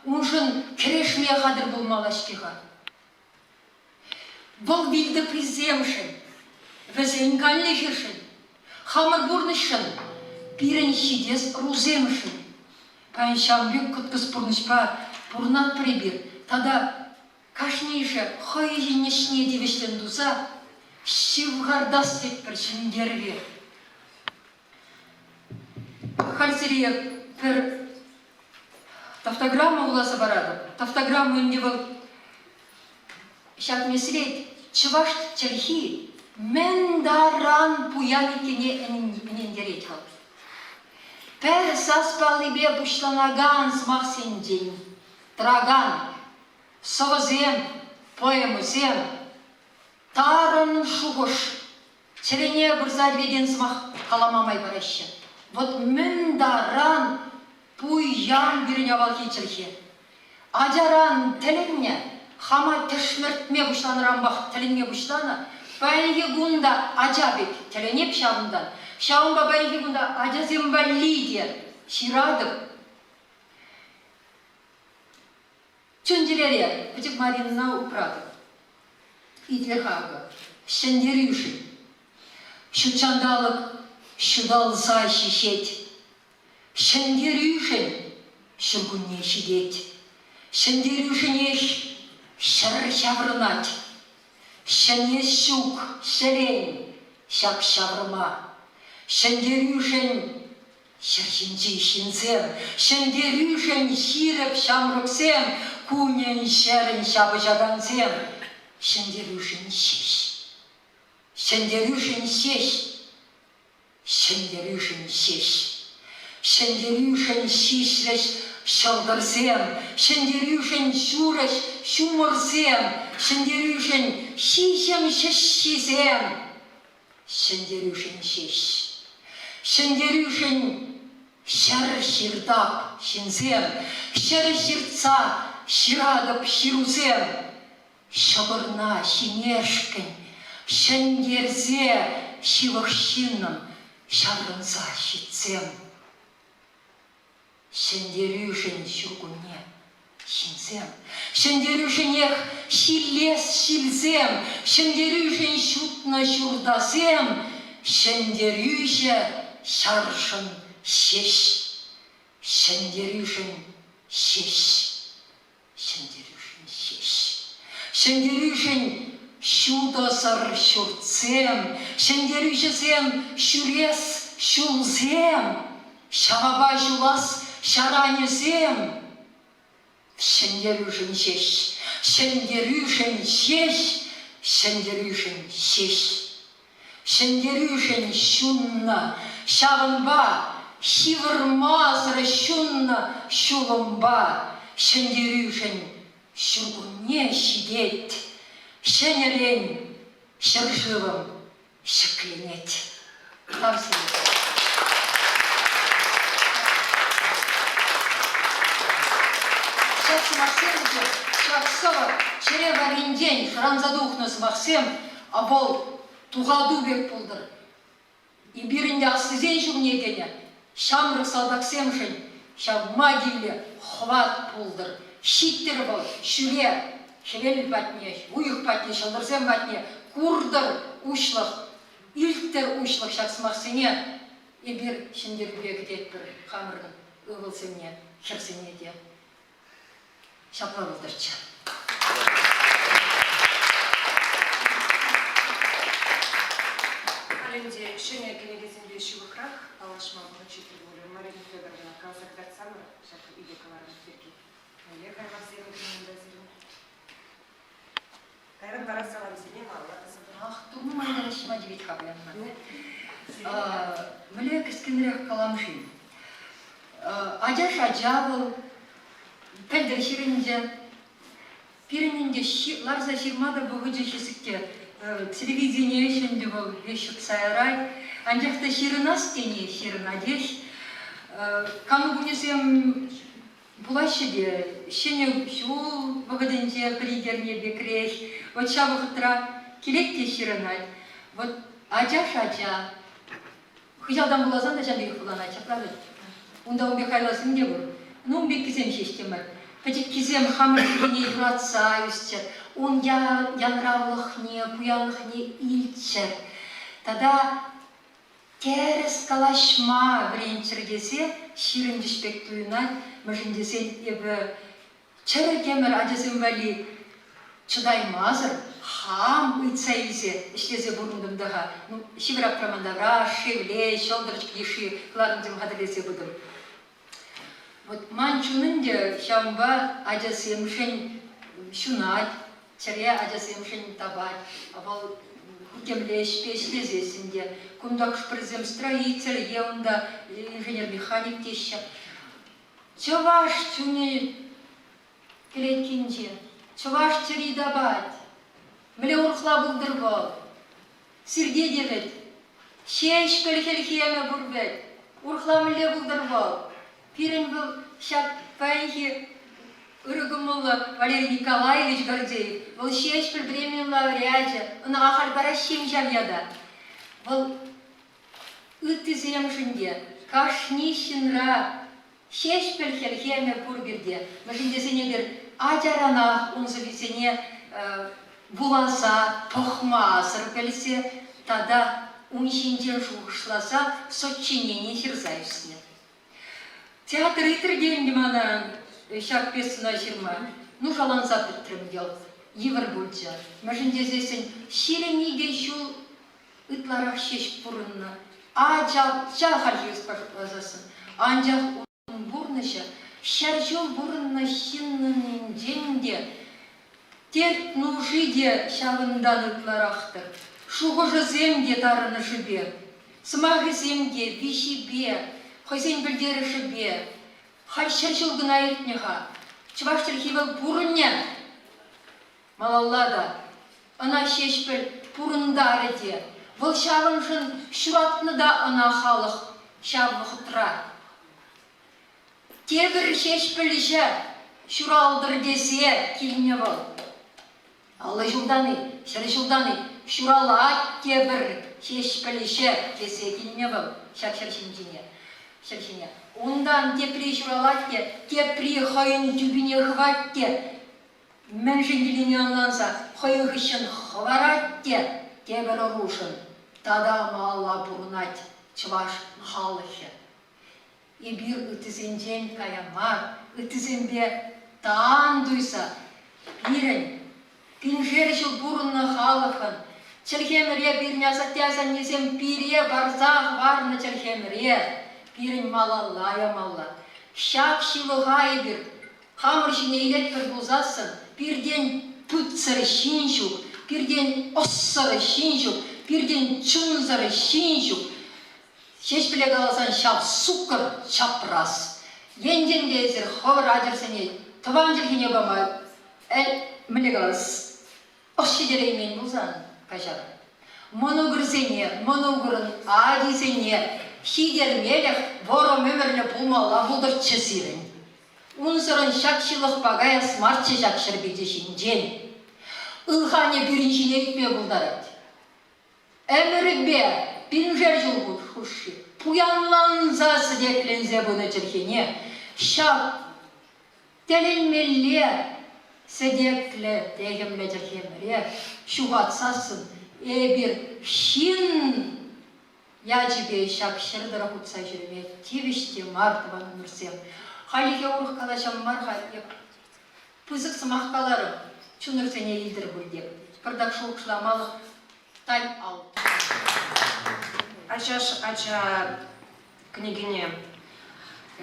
уншӑн кӗрешме хатӗр пулмалла-ҫке-ха. Вӑл вилтӑприсемшӗн, вӗсен канлӗхӗшӗн, хамӑр пурнӑҫшӑн, пирӗн ҫитес ӑрусемшӗн. Паян ҫавӑн пек кӑткӑс пурнӑҫпа пурӑнатпӑр эпир тата Кашнийӗшӗ хӑйӗн ӗҫне тивӗҫлӗн туса ҫывхартас тетпӗр ҫӗнтерӗве. Халь сире пӗр тавтограмма вуласа паратӑп. Тавтограмма ӗнтӗ вӑл ҫак меслет чӑваш чӗлхи мӗн таран пуян иккенне ӗнентерет вӑл. Пӗр сас паллипе пуҫланакан сӑмахсенчен тӑракан сӑвӑсем, поэмӑсем, тарӑн шухӑш, чӗрене пырса тивекен сӑмах калама май параҫҫӗ. Вӑт мӗн таран пуян пирӗн авалхи чӗлхе. Ачаран тӗлӗннӗ, хама тӗшмӗртме пуҫланӑранпах тӗлӗнме пуҫланӑ. Паянхи кун та ача пек тӗлӗнеп ҫавӑнтан. Ҫавӑнпа паянхи кун та ачасем валли те ҫыратӑп. Чун-чӗрере пӗчӗк Маринӑна упратӑп. Итле-ха акӑ, ҫӗнтерӳшӗн. Ҫутҫанталӑк ҫуталса ҫиҫет. Ҫӗнтерӳшӗн ҫуркунне ҫитет. Ҫӗнтерӳшӗнех ҫӗр ҫаврӑнать. Ҫӗнес ҫук ҫӗлен ҫак ҫаврӑма. Ҫӗнтерӳшӗн Ҫӗр ҫинчи ҫынсем, ҫӗнтерӳшӗн ҫирӗп ҫамрӑксем, кунӗн-ҫӗрӗн ҫапӑҫакансем, ҫӗнтерӳшӗн ҫеҫ. Ҫӗнтерӳшӗн ҫеҫ. Ҫӗнтерӳшӗн ҫеҫ. Ҫӗнтерӳшӗн ҫиҫрӗҫ ҫӑлтӑрсем, ҫӗнтерӳшӗн ҫурӗҫ ҫумӑрсем, ҫӗнтерӳшӗн ҫиҫӗм ҫӗҫҫисем. Ҫӗнтерӳшӗн ҫеҫ. Ҫӗнтерӳшӗн ҫӗр ҫыртап ҫынсем, ҫӗр ҫыртса ҫыратӑп ҫырусем. Ҫӑкӑрна ҫимешкӗн ҫӗнтерсе ҫывӑх ҫыннӑм ҫаврӑнса ҫитсем. Ҫӗнтерӳшӗн ҫуркунне ҫынсем, ҫӗнтерӳшӗнех ҫиллес ҫилсем, ҫӗнтерӳшӗн ҫутнӑ ҫуртасем, ҫӗнтерӳҫӗ ҫаршӑн ҫеҫ, ҫӗнтерӳшӗн ҫеҫ. Ҫӗнтерӳшӗн ҫеҫ. Ҫӗнтерӳшӗн ҫутӑсӑр ҫуртсем, ҫӗнтерӳҫӗсем ҫӳрес ҫулсем, ҫавапа ҫулас ҫаранӗсем. Ҫӗнтерӳшӗн ҫеҫ, ҫӗнтерӳшӗн ҫеҫ, ҫӗнтерӳшӗн ҫеҫ. Ҫӗнтерӳшӗн ҫуннӑ, ҫавӑнпа ҫывӑрмасӑр ҫуннӑ ҫулӑмпа ҫӗнтерӳшӗн ҫуркунне ҫитет, ҫӗнӗрен ҫӗршывӑм ҫӗкленет. Тав сире. Ҫак сӑмахсем вӗсем, ҫак сӑвӑ чӗре варринчен шӑранса тухнӑ сӑмахсем, а вӑл тухату пек пултӑр. Эпир ӗнтӗ аслисен ҫумне кӗнӗ ҫамрӑк салтаксемшӗн ҫав магилле хӑват пултӑр. Ҫиттӗр вӑл ҫӳле, хӗвел патне, уйӑх патне, ҫӑлтӑрсем патне, куртӑр уҫлӑх, илттӗр уҫлӑх ҫак сӑмахсене эпир ҫӗнтерӳпе кӗтетпӗр хамӑрӑн ывӑлсене, хӗрсене те. Ҫапла пултӑрччӗ. Халь ӗнтӗ ҫӗнӗ кӗнекесемпе ҫывӑхрах паллашма вӑхӑт ҫитрӗ пулӗ. Марина Федоровна, каласа кӑтартсамӑр ҫак икӗ кӑларӑм пирки. Мӗнле хайлавсем кунта сирӗн? Кайран вара саламсене малалла тӑсӑпӑр. Ах, нумай калаҫма тивет-ха паян ман. Мӗнле кӗскенрех калам-ши? Ачаш ача вӑл, пӗлтӗр ҫырӑнчӗ. Пирӗн ӗнтӗ ларса ҫырма та вӑхӑчӗ хӗсӗк те. Телевидение ӗҫ ӗнтӗ вӑл веҫ ҫутса ярать. Анчах та ҫырӑнас тени ҫырӑнатех. Кану кунӗсем пулаҫҫӗ те Ҫӗнӗ ҫул вӑхӑтӗнче пӗр-ик эрне пекрех. Вот ҫав вӑхӑтра килет те ҫырӑнать. Вот ачаш ача. Хыҫалтан вуласан та ҫав пекех вуланать, ҫапла вӗт. Унта ун пек хайлавсем те пур. Ну, ун пеккисем ҫеҫ те мар. Пӗчӗккисем хамӑр чӗлхене юратса ӳсчӗр, ун янравлӑхне, пуянлӑхне илччӗр. Тата тӗрӗс калаҫма вӗренччӗр тесе ҫырӑнчӗҫ пек туйӑнать, мӗншӗн тесен эпӗ чӗрӗк ӗмӗр ачасем валли чӑтаймасӑр хам ыйтса илсе ӗҫлесе пурӑнтӑм та-ха. Ну, ҫывӑр аптраман тавра, шевле, ҫӑлтӑрчӑк йышши кӑларӑмсем хатӗрлесе пытӑм. Вот ман чун ӗнтӗ ҫавӑнпа ачасемшӗн ҫунать, чӗре ачасемшӗн тапать. Вӑл темле ӗҫпе ӗҫлесессӗн те. Кунта хӑш-пӗрисем строитель е унта инженер-механик теҫҫӗ. Чӑваш чунӗ кӗлеткинче, чӑваш чӗри тапать. Мӗнле урӑхла пултӑр вӑл? Сирте те вӗт Ҫеҫпӗл хӗлхемӗ пур вӗт. Урӑхла мӗнле пултӑр вӑл? Пирӗн вӑл ҫак паянхи ырӑ кӑмӑллӑ Валерий Николаевич Гордеев, вӑл Ҫеҫпӗл премийӗн лауреачӗ, ӑна ахаль параҫҫӗ-им ҫав ята? Вӑл Ыттисемшӗн те кашни ҫынра Ҫеҫпӗл хӗлхемӗ пур пирте, мӗншӗн тесен эпир ачаранах ун сӑввисене вуласа, пӑхмасӑр пӗлсе тата ун ҫинчен шухӑшласа сочинени ҫырса ӳснӗ. Театр ыйтрӗ те ӗнтӗ мана ҫак пьесӑна ҫырма. Нушаланса пӗтрӗм йӑлт. Йывӑр пулчӗ. Мӗншӗн тесессӗн 22 ҫул ытларах ҫеҫ пурӑннӑ. Ачалча хальхи ӑспа шутласассӑн. Анчах ун пурнӑҫӗ ҫӗрҫул пурӑннӑ ҫыннӑннинчен те, терт-нуши те ҫавӑнтан ытларах-тӑр. Шухӑшӗсем те тарӑнӑшӗпе, сӑмахӗсем те виҫипе, хӑйсен пӗлтерӗшӗпе. Халь ҫӗрҫул кӑна иртнӗ-ха. Чӑваш чӗлхи вӑл пурӑнӗ. Малалла та ӑна Ҫеҫпӗл пурӑнтарӗ те, вӑл ҫавӑншӑн ҫуратнӑ та ӑна халӑх ҫав вӑхӑтра. Тепӗр Ҫеҫпӗлҫӗ ҫуралтӑр тесе килнӗ вӑл. 50 ҫултан-и, 100 ҫултан-и ҫуралать тепӗр Ҫеҫпӗлҫӗ тесе килнӗ вӑл ҫак ҫӗр ҫинчине. Ҫӗр ҫине. Унтан тепри ҫуралать те, тепри хӑйӗн тӳпине хывать те Мӗншӗн килнине ӑнланса хӑйӗн хыҫҫӑн хӑварать те тепӗр ӑрушӑн тата малалла пурӑнать чӑваш халӑхӗ. Эпир ыттисенчен кая мар, ыттисемпе тан туйса пирӗн. Пиншер ҫул пурӑннӑ халӑхӑн чӗлхемӗре пирӗн асатте-асаннесем пире парса хӑварнӑ чӗлхемӗре пирӗн малалла ямалла. Ҫак ҫылӑха эпир хамӑр ҫине илетпӗр пулсассӑн пиртен путсӗр ҫын ҫук, пиртен ӑссӑр ҫын ҫук, пиртен чунсӑр ҫын ҫук. Ҫеҫпӗле каласан ҫав суккӑр чапрас. Енчен те эсир хӑвӑр ачӑрсене тӑван чӗлхене пама мӗнле калас, ӑс ҫитереймен пулсан каҫарӑр. Мӑнукӑрсене, мӑнукӑрӑн ачисене ҫитермелӗх вӑрӑм ӗмӗрлӗ пулмалла пултӑрччӗ сирӗн. Унсӑрӑн ҫак ҫылӑхпа каяс марччӗ ҫак ҫӗрпӳ ҫинчен. Ылханӗ пирӗн ҫине ӳкме пултарать. Ӗмӗрӗпе пиншер ҫул хушши пуянланса сӗтекленсе пынӑ чӗлхене ҫак тӗлӗнмелле сӗтеклӗ техӗмлӗ чӗлхемӗре ҫухатсассӑн эпир ҫын ячӗпе ҫак ҫӗр тӑрӑх утса ҫӳреме тивӗҫ те мар тӑванӑмӑрсем. Хальлӗхе урӑх калаҫам мар-ха эп. Пысӑк сӑмах каларӑм, чунӑрсене илтӗр пуль те. Пӑртак шухӑшламалӑх тайм-аут. Ачаш ача кӗнекене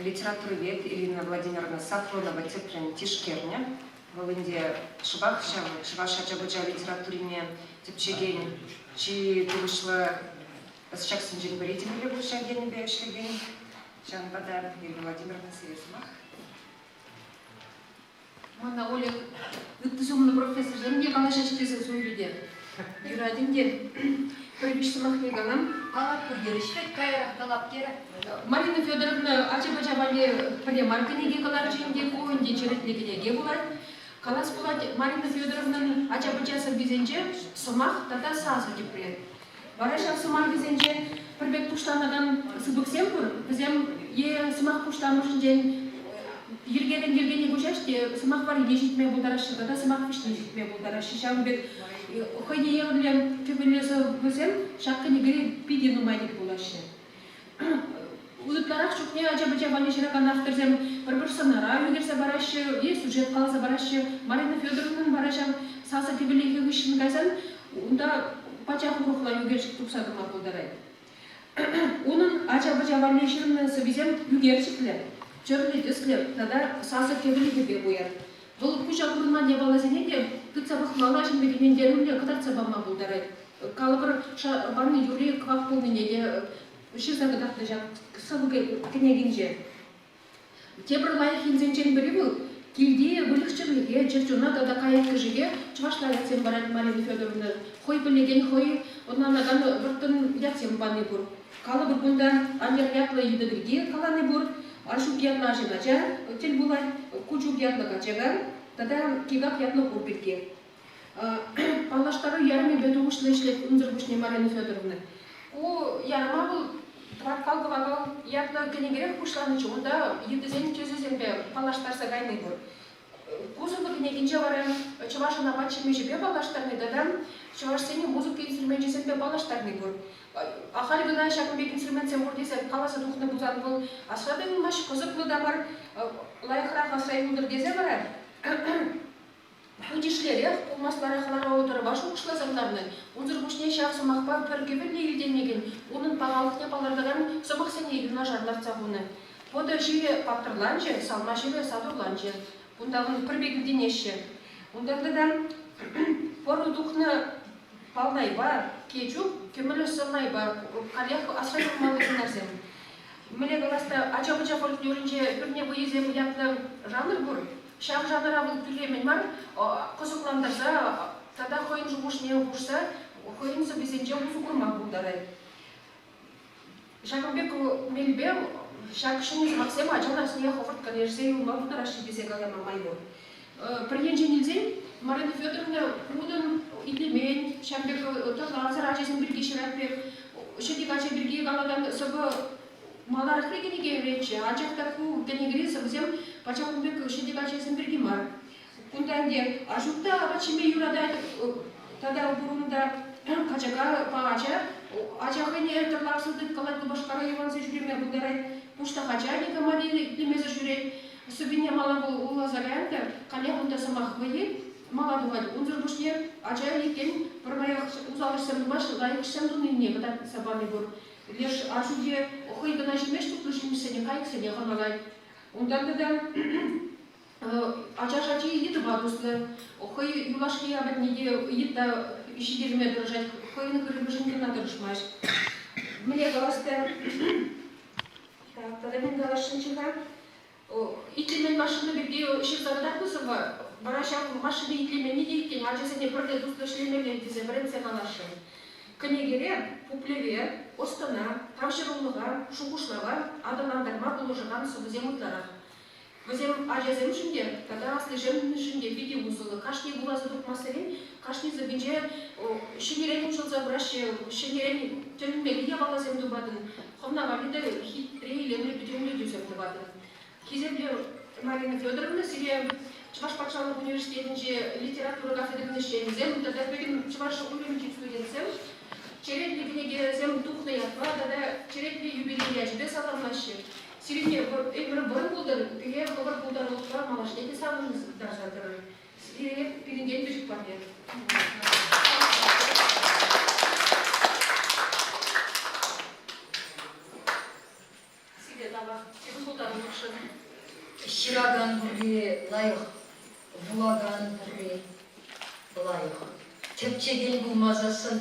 литературовед Ирина Владимировна Сафронова тӗплӗн тишкернӗ. Вӑл ӗнтӗ шӑпах ҫав чӑваш ача-пӑча литературине тӗпчекен чи тухӑҫлӑ ӑсчахсенчен пӗри темелле пуль ҫав енӗпе ӗҫлекен. Ҫавӑнпа та, Ирина Владимировна, сире сӑмах. Мана Оля ытти сумлӑ профессорсем те калаҫаҫ тесе суйлӗ те. Юрать ӗнтӗ. Пӗр виҫ сӑмахне калам. Калап пур терӗҫ вӗт, каярах калап терӗ. Марина Федоровна ача-пӑча валли пӗрре мар кӗнеке кӑларчӗ ӗнтӗ. Ку ӗнтӗ черетлӗ кӗнеке пулать. Калас пулать, Марина Федоровнӑн ача-пӑча сӑввисенче сӑмах тата сасӑ тӗпре. Вара ҫав сӑмахӗсенче пӗр пек пуҫланакан сыпӑксем пур. Вӗсем е сӑмах пуҫламӑшӗнчен йӗркерен йӗркене куҫаҫ те сӑмах варрине ҫитме пултараҫҫӗ тата сӑмах вӗҫне ҫитме пултараҫҫӗ. Ҫавӑн пек хӑйне евӗрлӗ кӗвӗллӗ сӑвӑсем ҫак кӗнекере питӗ нумай тӗл пулаҫҫӗ. Ытларах чухне ача-пӑча валли ҫыракан авторсем пӗр-пӗр сӑнара ӳкерсе параҫҫӗ е сюжет каласа параҫҫӗ. Марина Федоровнӑн вара ҫав сасӑ кӗвӗлӗхӗ хыҫҫӑн кайсан унта пачах урӑхла ӳкерчӗк тухса тӑма пултарать. Унӑн ача-пӑча валли ҫырнӑ сӑввисем ӳкерчӗклӗ, тӗрлӗ тӗслӗ тата сасӑ кӗвӗлӗхӗпе пуян. Вӑл куҫа курӑнман япаласене те тытса пӑхмалла ҫын пек ӗнентерӳллӗ кӑтартса пама пултарать. Калӑпӑр, ваннӑ юрри кӑвак пулнине те ҫырса кӑтартнӑ ҫак сӑвӑ кӗнекинче. Тепӗр лайӑх енсенчен пӗри вӑл килти выльӑх-чӗрлӗхе, чӗрчуна тата кайӑк-кӗшӗке чӑвашла ятсем парать Марина Федоровна. Хӑй пӗлекен, хӑй ӑнланакан вӑрттӑн ятсем пани пур. Калӑпӑр, кунта Анер ятлӑ йытӑ пирки калани пур, Арҫук ятлӑ арҫын ача тӗл пулать, Кучук ятлӑ качака тата Кикак ятлӑ хур пирки. Паллаштару ярӑмӗпе тухӑҫлӑ ӗҫлет унсӑр пуҫне Марина Федоровна. Ку ярӑма вӑл Тӑваткал кӑвакал ятлӑ кӗнекерех пуҫланӑччӗ. Унта йытӑсен тӗсӗсемпе паллаштарса кайни пур. Ку сӑвӑ кӗнекинче вара чӑвашӑн апат-ҫимӗҫӗпе паллаштарни тата чӑвашсен музыка инструменчӗсемпе паллаштарни пур. Ахаль кӑна ҫакӑн пек инструментсем пур тесе каласа тухнӑ пулсан вӑл асра та юлмасть, кӑсӑклӑ та мар, лайӑхрах асра юлтӑр тесе вара Путишлерех, пулмасларах лару-тӑрӑва шухӑшласа кӑларнӑ. Унсӑр пуҫне ҫав сӑмахпа пӗр кӗвӗллӗ илтӗнекен, унӑн пахалӑхне палӑртакан сӑмахсене юнашар лартса хунӑ. Пӑтӑ ҫире паттӑрланчӗ, салма ҫире сатурланчӗ. Кунта пӗр пек илтӗнеҫҫӗ. Унтан тата пӑру тухнӑ палнайпа, кечуп, кӗмӗл сӑрнайпа каллех асра юлмалли сӑнарсем. Мӗнле калас та, ача-пӑча фольклорӗнче пӳрне вӑййисем ятлӑ жанр пур. Ҫав жанра вӑл тӳлемен мар, кӑсӑклантарса тата хӑйӗн шухӑшне хушса хӑйӗн сӑввисенче усӑ курма пултарать. Ҫакӑн пек мелпе ҫак ҫӗнӗ сӑмахсем ачан асне хӑвӑрт кӗрешсе юлма пултараҫҫӗ тесе калама май пур. Пӗр енчен илсен, Марина Федоровна кутӑн итлемен, ҫав пек тӑхлансӑр ачасем пирки ҫырать пек, ҫӗтӗк ача пирки калакан сӑвӑ маларахри кӗнекереччӗ, анчах та ку кӗнекери сӑвӑсем пачах ун пек ҫӗтӗк ачасем пирки мар. Кунта ӗнтӗ Арҫук та апат ҫиме юратать, тата пурӑнта качака ача, ача хӑйне тӑрлавсӑр тыткалать, Шупашкара йӑванса ҫӳреме пултарать, пуҫтах ача никама та итлемесӗр ҫӳрет. Сӑввине мала вуласа каян та, каллех унта сӑмах вӑййи. мала тухать. Унсӑр пуҫне ача иккен пӗрмаях усал ӗҫсем тумасть, лайӑх ӗҫсем тунине кӑтартса пани пур. Леш аҫу те хӑй кӑна ҫимест тутлӑ ҫимӗҫсене, кайӑксене хӑналать. Унтан тата ачаш ачи йытӑпа туслӑ. Хӑй юлашки апатне те йытта ҫитерме тӑрӑшать, хӑйӗн хырӑмӗшӗн кӑна тӑрӑшмасть. Мӗне калас та, тата мӗн каласшӑнччӗ-ха? Итлемен машина пирки ҫырса кӑтартнӑ сӑвва, вара ҫав машина итлеменни те иккен ачасене пӗрле туслӑ ӗҫлемелле тесе вӗрентсе каласшӑн. Кӗнекере пуплеве, ӑс-тӑна, тавҫӑрулӑха, шухӑшлава аталантарма пулӑшакан сӑвӑсем ытларах. Вӗсем ачасемшӗн те тата аслисемшӗн те питӗ усӑллӑ. Кашни вуласа тухмассерен кашни сӑввинче ҫӗнӗрен уҫӑлса пыраҫҫӗ, ҫӗнӗрен тӗлӗнмелли япаласем тупатӑн. Хӑвна валли те хитре, илемлӗ пӗтӗмлетӳсем тӑватӑн. Хисеплӗ Марина Федоровна, сире Чӑваш патшалӑх университетӗнче литература кафедрин ӗҫченӗсем тата пӗтӗм чӑваш уйрӑмӗнчи студентсем черетлӗ кӗнекесем тухнӑ ятпа тата черетлӗ юбилей ячӗпе саламлаҫҫӗ. Сирӗн те ӗмӗр вӑрӑм пултӑр, пире хӑвӑр пултарулӑхпа малашне те савӑнтарса тӑрӑр. Сире пирӗнтен пӗчӗк парне. Сире тавах, сирӗн пултарулӑхшӑн. Ҫыракан пурри лайӑх, вулакан пурри лайӑх. Тӗпчекен пулмасассӑн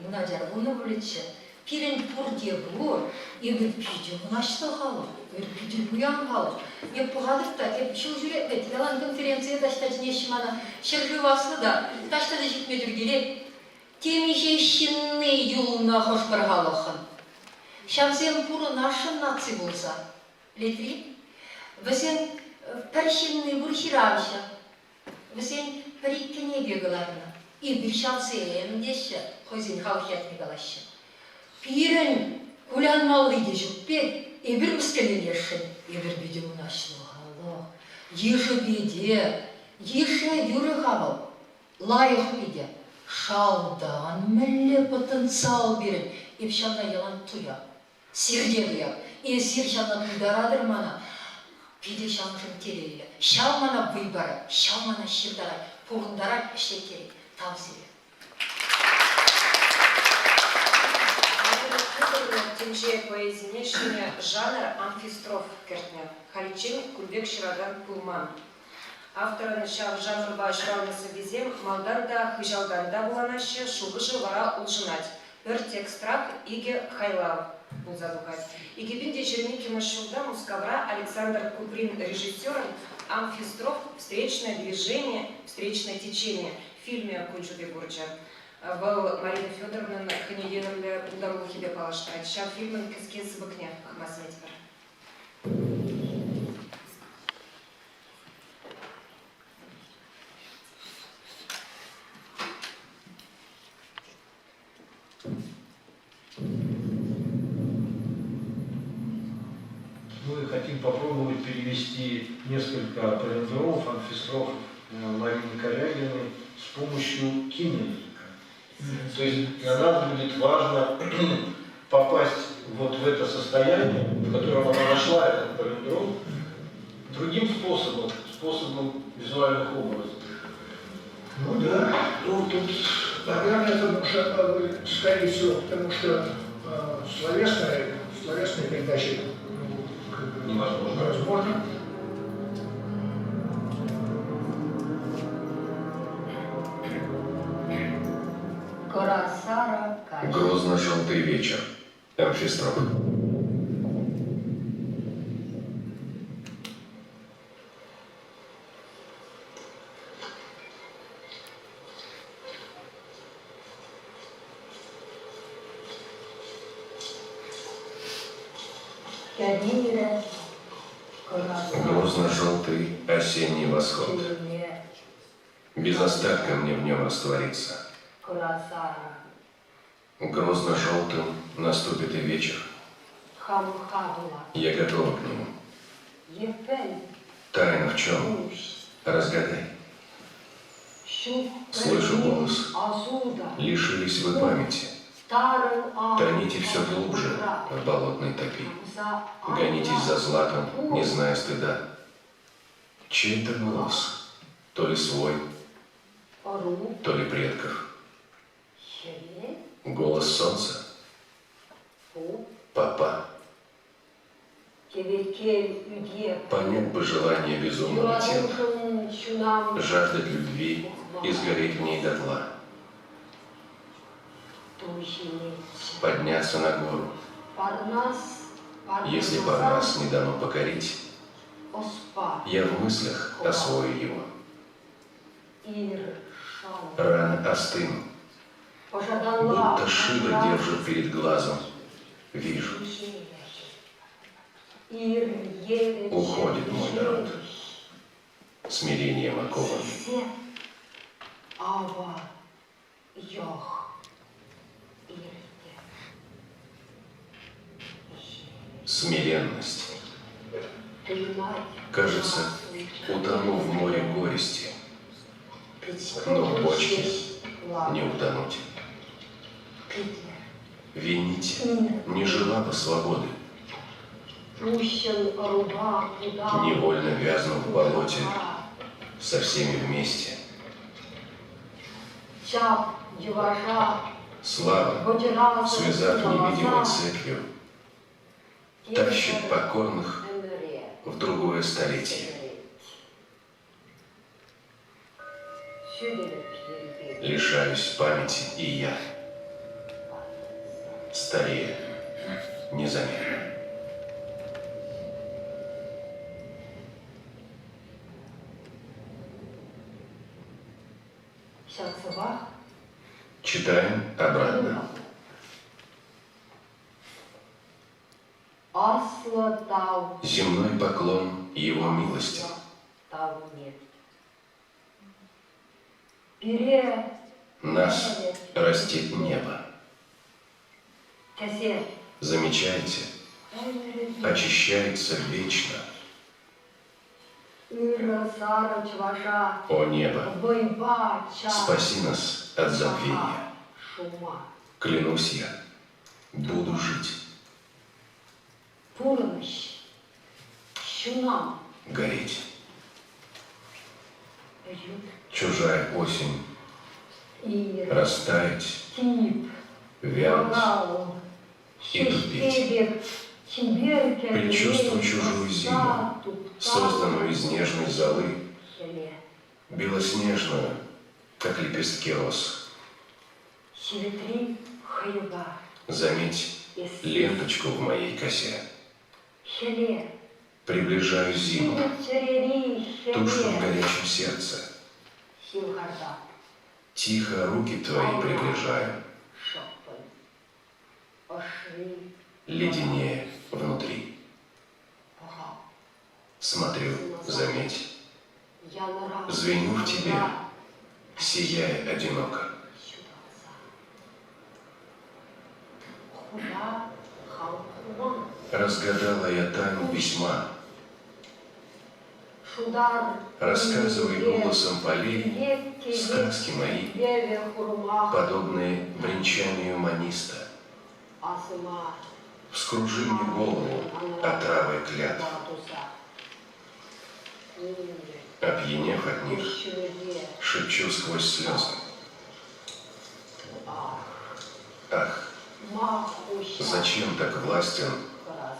начар пулнӑ пулӗччӗ. Пирӗн пурте пур, эпир питӗ мӑнаҫлӑ халӑх, эпир питӗ пуян халӑх. Эп пӑхатӑп та, эп ҫул ҫӳреп вӗт, ялан конференцие таҫта чӗнеҫҫӗ мана. Ҫӗршыв аслӑ та, таҫта та ҫитме тӳр килет. Темиҫе ҫынни юлнӑ хӑш-пӗр халӑхӑн. Ҫавсем пурӑнасшӑн наци пулса. Летри, вӗсем пӗр ҫынни пур ҫыравҫӑ. Вӗсен пӗр-ик кӗнеке кӑларнӑ. Эпир ҫавсем теҫҫӗ, хӑйсен халӑх ятне калаҫҫӗ. Пирӗн кулянмалли те ҫук пек, эпир мӗскӗнленесшӗн. Эпир питӗ мӑнаҫлӑ халӑх. Йышӗпе те, йышӗ юрӗ-ха вӑл, лайӑх питӗ. Шалтан мӗнле потенциал пирӗн, эп ҫавна ялан туяп. Сирте туяп. Эсир ҫавна туйтаратӑр мана. Питӗ ҫавӑншӑн телейлӗ. Ҫав мана вӑй парать, ҫав мана ҫыртарать, пурӑнтарать, ӗҫлеттерет. Тав сире. Тӗнче поэзине ҫӗнӗ жанр амфистроф кӗртнӗ. Халиччен кун пек ҫыракан пулман. Авторӑн ҫав жанрпа ҫуралнӑ сӑввисем малтан та, хыҫалтан та вуланаҫҫӗ, шухӑшӗ вара улшӑнать. Пӗр текстрах икӗ хайлав пулса тухать. 2022 ҫулта Мускавра Александр Куприн режиссерӑн «Амфистроф. Встречное движение, встречное течение» фильмӗ кун ҫути курчӗ. Вӑл Марина Федоровнӑн хӑйне евӗрлӗ пултарулӑхӗпе паллаштарать. Ҫав фильмӑн кӗске сыпӑкне пӑхма сӗнетпӗр. Мы хотим попробовать перевести несколько палиндромов, амфистрофов Марины Корягиной с помощью киноязыка. То есть для нас будет важно попасть вот в это состояние, в котором она нашла этот палиндром, другим способом, способом визуальных образов. Ну да, ну тут, наверное, это уже, скорее всего, потому что словесная передача ну, как бы, невозможно. невозможно. Грозно-желтый вечер. Амфистроф. Грозно-желтый осенний восход. Без остатка мне в нем раствориться. Грозно-желтым наступит и вечер. Я готова к нему. Тайна в чем? Разгадай. Слышу голос. Лишились вы памяти. Тоните все глубже в болотной топи. Гонитесь за златом, не зная стыда. Чей это голос? То ли свой, То ли предков. Голос солнца. Папа. Понять бы желание безумного тела, Жаждать любви и сгореть в ней дотла. Подняться на гору. Если Парнас не дано покорить, я в мыслях освою его. Рано остыну, будто шило держит перед глазом. Вижу. Уходит мой народ, смирением окованный. Смиренность. Кажется, утону в море горести, но в бочке не утонуть. Вините, не жила бы свободы. Невольно вязну в болоте со всеми вместе. Слава, связав невидимой цепью, тащит покорных в другое столетие. Лишаюсь памяти и я. Старею незаметно. Читаем обратно. Земной поклон его милости. Нас растит небо. Замечайте, очищается вечно. О небо, спаси нас от забвения. Клянусь я, буду жить. Гореть. Чужая осень растаять, вянуть и тупеть. Предчувствую чужую зиму, созданную из нежной золы, белоснежную, как лепестки роз. Заметь ленточку в моей косе. Приближаю зиму, ту, что в горячем сердце. Тихо руки твои приближаю, леденее внутри. Смотрю, заметь, звеню в тебе, сияя одиноко. Разгадала я тайну письма. Рассказывай голосом полей сказки мои, подобные бренчанию маниста. Вскружи мне голову отравой клятв. Опьянев от них, шепчу сквозь слезы. Ах, зачем так властен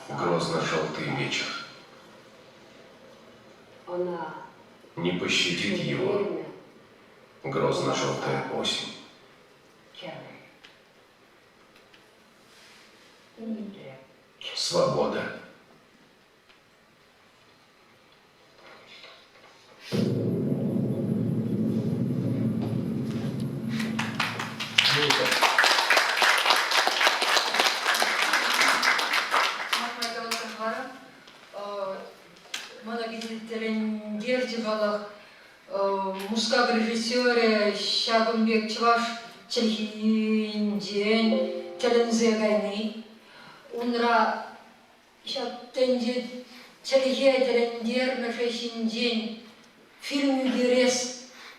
грозно-желтый вечер? Не пощадит его грозно-желтая осень. Свобода. Сӑмах май каласан вара, мана питӗ тӗлӗнтерчӗ паллах. Мускав режиссерӗ ҫакӑн пек чӑваш чӗлхинчен тӗлӗнсе кайни. Унра ҫак тӗнче чӗлхе тӗлӗнтермӗшӗ ҫинчен фильм ӳкерес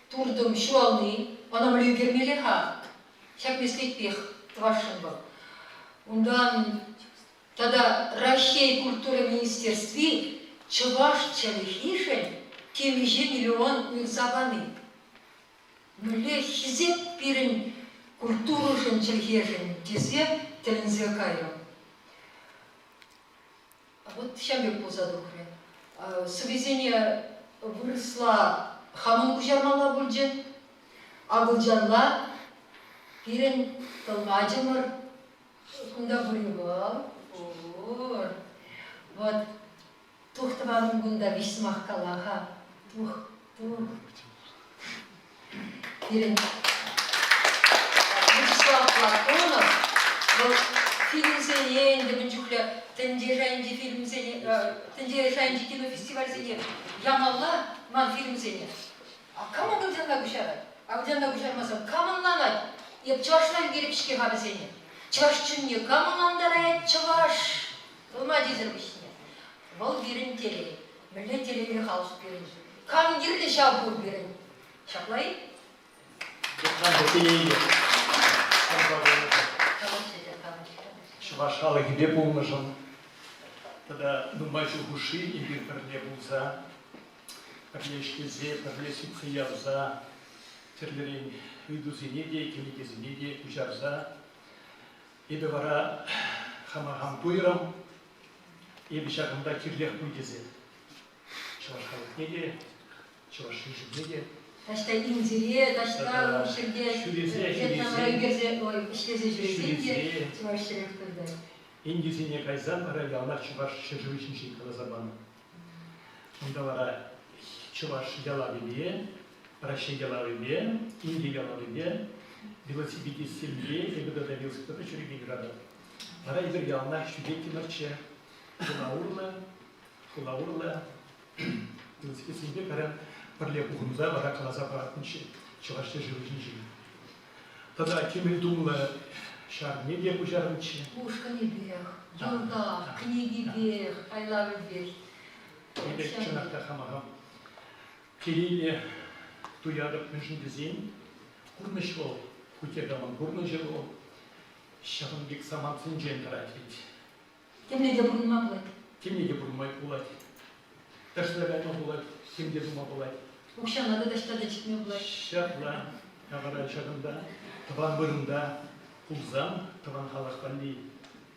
туртӑм ҫурални. Ӑна мӗнле ӳкермелле-ха? Ҫак меслетпех тӑвасшӑн вӑл. Унтан тата Раҫҫей культура министерстви чӑваш чӗлхишӗн темиҫе миллион уйӑрса пани. Мӗнле хисеп пирӗн культурӑшӑн, чӗлхешӗн тесе тӗлӗнсе кайрӑм. Вот ҫав пек пулса тухрӗ. Сӑввисене вырӑсла хамӑн куҫармалла пулчӗ. Акӑлчанла пирӗн тӑлмачӑмӑр кунта пур-и вӑл? Пур. Вот тух тӑванӑм кунта виҫ сӑмах кала-ха. Тух, тух. Пирӗн Вячеслав Платонов вӑл фильмсене ӗнтӗ мӗн чухлӗ тӗнче шайӗнчи фильмсене, тӗнче шайӗнчи кинофестивальсене ямалла ман фильмсене. А кам акӑлчанла куҫарать? Акӑлчанла куҫармасан кам ӑнланать? Эп чӑвашла ӳкереп-ҫке-ха вӗсене. Чӑваш чунне кам ӑнлантарать? Чӑваш! Тӑлмачисӗр пуҫне. Вӑл пирӗн телей. Мӗнле телейлӗ халӑх пирӗн. Кам кирлӗ ҫав пур пирӗн. Ҫапла-и? Телейлӗ. Чӑваш халӑхӗпе пулнӑшӑн тата нумай ҫул хушши эпир пӗрле пулса, пӗрле ӗҫлесе, пӗрле сӳтсе явса тӗрлӗрен ыйтусене те, кӗнекесене те куҫарса эпӗ вара хама хам туйрӑм, эпӗ ҫакӑнта кирлех пуль тесе. Чӑваш халӑхне те, чӑваш ҫӗршывне те. Таҫта Индире, таҫта ҫӗрте Вьетнамра ӳкерсе, ой, ӗҫлесе ҫӳресен те чӑваш ҫӗрех тӑрать. Индисене кайсан вара яланах чӑваш ҫӗршывӗ ҫинчен каласа панӑ. Унта вара чӑваш ялавӗпе, Раҫҫей ялавӗпе, Инди ялавӗпе, велосипедистсемпе эпӗ тата велосипедпа ҫӳреме юрататӑп. Вара эпир яланах ҫӳреттӗмӗрччӗ хула урлӑ, хула урлӑ велосипедсемпе кайран пӗрле пухӑнса вара каласа параттӑмччӗ чӑваш ҫӗршывӗ ҫинчен. Тата кӗмӗл тумлӑ ҫарне те пуҫарнӑччӗ. Ушкӑнӗпех, йӑлтах, кӗнекипех, хайлавӗпех. Эпӗ чӑнах та хама телейлӗ туятӑп, мӗншӗн тесен пурнӑҫ вӑл, хуть те камӑн пурнӑҫӗ вӑл, ҫавӑн пек самантсенчен тӑрать вӗт. Темле те пурӑнма пулать. Темле те пурӑнма пулать. Таҫта кайма пулать, тем те тума пулать. Укҫана та таҫта та чикме пулать. Ҫапла, вара ҫакӑнта, тӑван вырӑнта пулсан, тӑван халӑх валли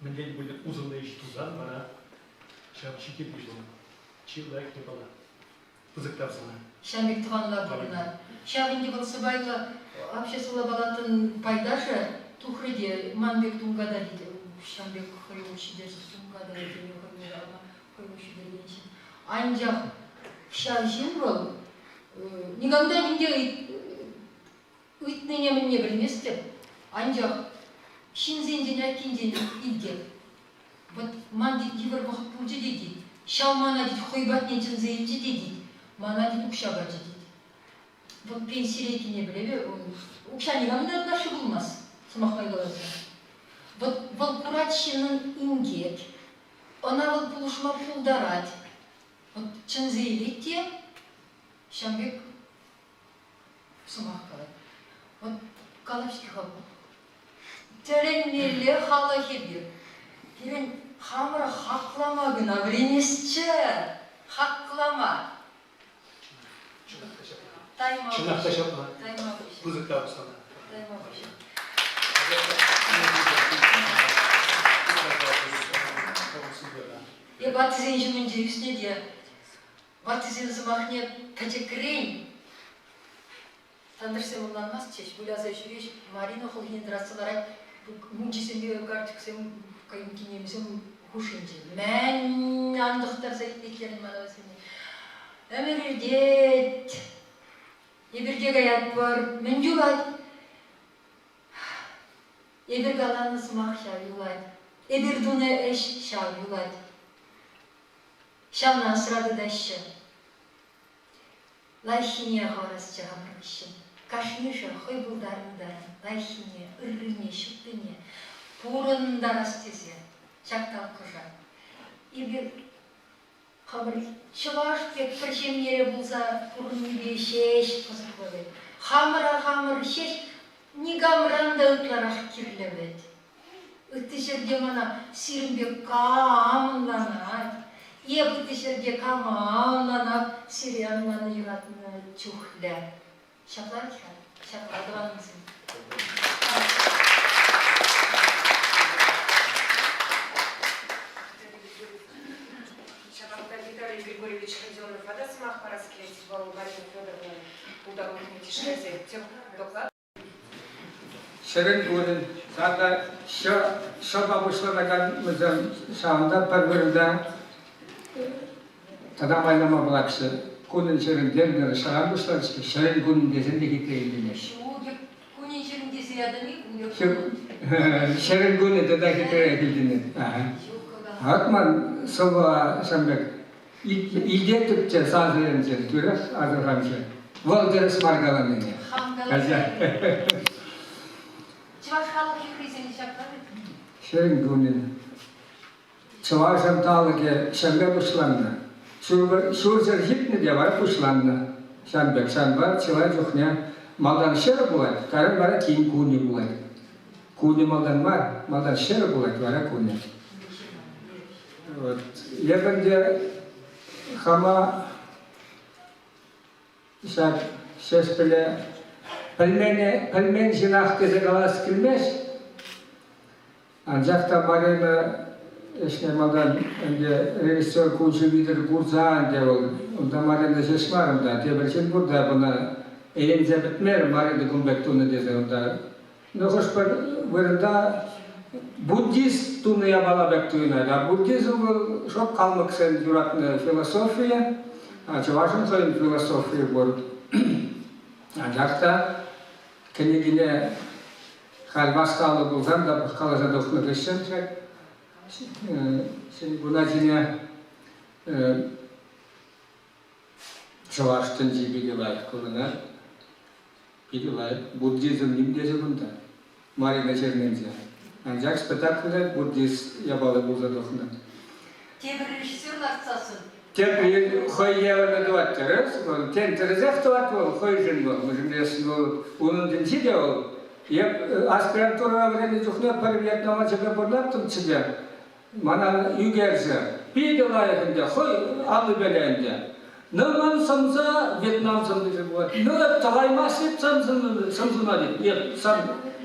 мӗнле те пулин усӑллӑ ӗҫ тусан вара ҫав чи кирлӗ ҫул, чи лайӑх япала. Пысӑк тав сана. Ҫав пек тӑванла пурӑнать. Ҫав ӗнтӗ вӑл сӑпайлӑ обществӑлла палатӑн пайташӗ тухрӗ те ман пек тунката тет. Ҫав пек хӑю ҫитерсе тунката тени хӑйне хӑю ҫитерекен ҫын. Анчах ҫав ҫын вӑл никам та ним те ыйтнине мӗнне пӗлместӗп, анчах ҫынсенчен айккинчен илтеп. Вот ман тет йывӑр вӑхӑт пулчӗ те тет, ҫав мана тет хӑй патне чӗнсе илчӗ те тет, мана тет укҫа пачӗ тет. Вӑл пенсире иккенне пӗлеп укҫа никам та ытлашши пулмасть, сӑмах май каласан. Вот вӑл курать ҫыннӑн инкек, ӑна вӑл пулӑшма пултарать. Вот чӗнсе илет те ҫавӑн пек сӑмах калать. Вот калаҫ-ха тӗлӗнмелле халӑх эпир. Пирӗн хамӑр хаклама кӑна вӗренесчӗ. Хаклама. Чӑнах та ҫапла. Тайма Чӑнах та ҫапла. Тайма пуҫ. Пысӑк тав сана. Тайма пуҫ. Эп ваттисен ҫумӗнче ӳснӗ те ваттисен сӑмахне пӗчӗкрен тантӑшсем ӑнланмастчӗҫ, выляса ҫӳреҫ. Марина хӑлхине тӑратса ларать мучисемпе карчӑксем хӑйӗн кинемисем хушшинче. Мӗн антӑхтарса итлеттерӗн мана вӗсене? Ӗмӗр иртет, эпир те каятпӑр. Мӗн юлать? Эпир каланӑ сӑмах ҫав юлать. Эпир тунӑ ӗҫ ҫав юлать. Ҫавна асра тытаҫҫӗ. Лайӑххине хӑварасчӗ хамӑр хыҫҫӑн. Кашнишӗ хӑй пултарнӑ таран лайӑххине, ыррине, ҫуттине пурӑнтарас тесе ҫак талккӑша эпир хамӑр чӑваш пек пӗр ҫемьере пулса пурӑннипе ҫеҫ кӑсӑклӑ вӗт. Хамӑра хамӑр ҫеҫ никамран та ытларах кирлӗ вӗт. Ытти ҫӗрте мана сирӗн пек кам ӑнланать? Эп ытти ҫӗрте кама ӑнланап, сире ӑнланнӑ юратнӑ чухлӗ. Ҫапла вӗт-ха, ҫапла тӑванӑмсем. Ҫапах та Виталий Григорьевич Родионова та сӑмах парас килет. Вӑл Марина Федоровнӑн пултарулӑхне тишкерсе тӗп доклад Ҫӗрӗн кунӗн тата ҫӑпа пуҫланакан вӗсем ҫавӑнта пӗр вырӑнта тата майлама пулатчӗ. Кунӗн ҫӗрӗн тенкӗ ҫӑран пуҫланчӗ, ҫӗрӗн кунӗн тесен те хитре илтӗнеҫҫӗ. Кунӗн ҫӗрӗн тесе ятӑн-и? Ҫӗрӗн кунӗ тата хитререх илтӗнет. Ак ман сӑвва ҫавӑн пек Илтетӗп те сасӑ енчен тӳрех асӑрханчӗ. Вӑл тӗрӗс мар каланине. Хам каласа. Чӑваш халӑх юррисене ҫапла вӗт. Ҫӗрӗн кунӗ. Чӑвашӑн талӑкӗ ҫӗрле пуҫланнӑ. Ҫурҫӗр ҫитнӗ те вара пуҫланнӑ. Ҫавӑн пек ҫавӑнпа чылай чухне малтан ҫӗр пулать, кайран вара тин кунӗ пулать. Кунӗ малтан мар, малтан ҫӗр пулать, вара кунӗ. Вот. Эп ӗнтӗ хама ҫак Ҫеҫпӗле пӗлмене, пӗлмен ҫынах тесе калас килмест. Анчах та Марина ӗҫне малтан ӗнтӗ режиссер куҫӗ витӗр курса ӗнтӗ вӑл. Унта Марина ҫеҫ мар унта, тепӗр ҫын пур та ӑна ӗненсе пӗтмерӗ Марина кун пек тунӑ тесе унта. Ну, хӑш-пӗр вырӑнта буддист тунӑ япала пек туйӑнать. А буддизм вӑл шӑп калмӑксен юратнӑ философийӗ, а чӑвашӑн хӑйӗн философийӗ пур. Анчах та кӗнекине халь васкавлӑ пулсан та пӑхкаласа тухнӑ хыҫҫӑн ҫак ҫӗнӗ куна ҫине чӑваш тӗнчи питӗ лайӑх курӑнать. Питӗ лайӑх. Буддизм ним те ҫук унта. Марина Черненче. Анчах спектакльте буддист япали пулса тухнӑ. Тепӗр режиссер лартсассӑн. Тепри хӑй евӗрлӗ тӑвать тӗрӗс. Вӑл тен тӗрӗсех тӑвать вӑл, хӑйшӗн вӑл. Мӗншӗн тесен вӑл унӑн тӗнчи те вӑл. Эп аспирантурӑра вӗреннӗ чухне пӗр Вьетнама чӗпе пурӑнаттӑмччӗ те Мана ӳкерчӗ. Питӗ лайӑх ӗнтӗ, хӑй аллипеле ӗнтӗ. Ну, ман сӑмса Вьетнам сӑмси пулать. Ну, эп тӑваймасть эп сан сӑмсуна тет. Эп сан,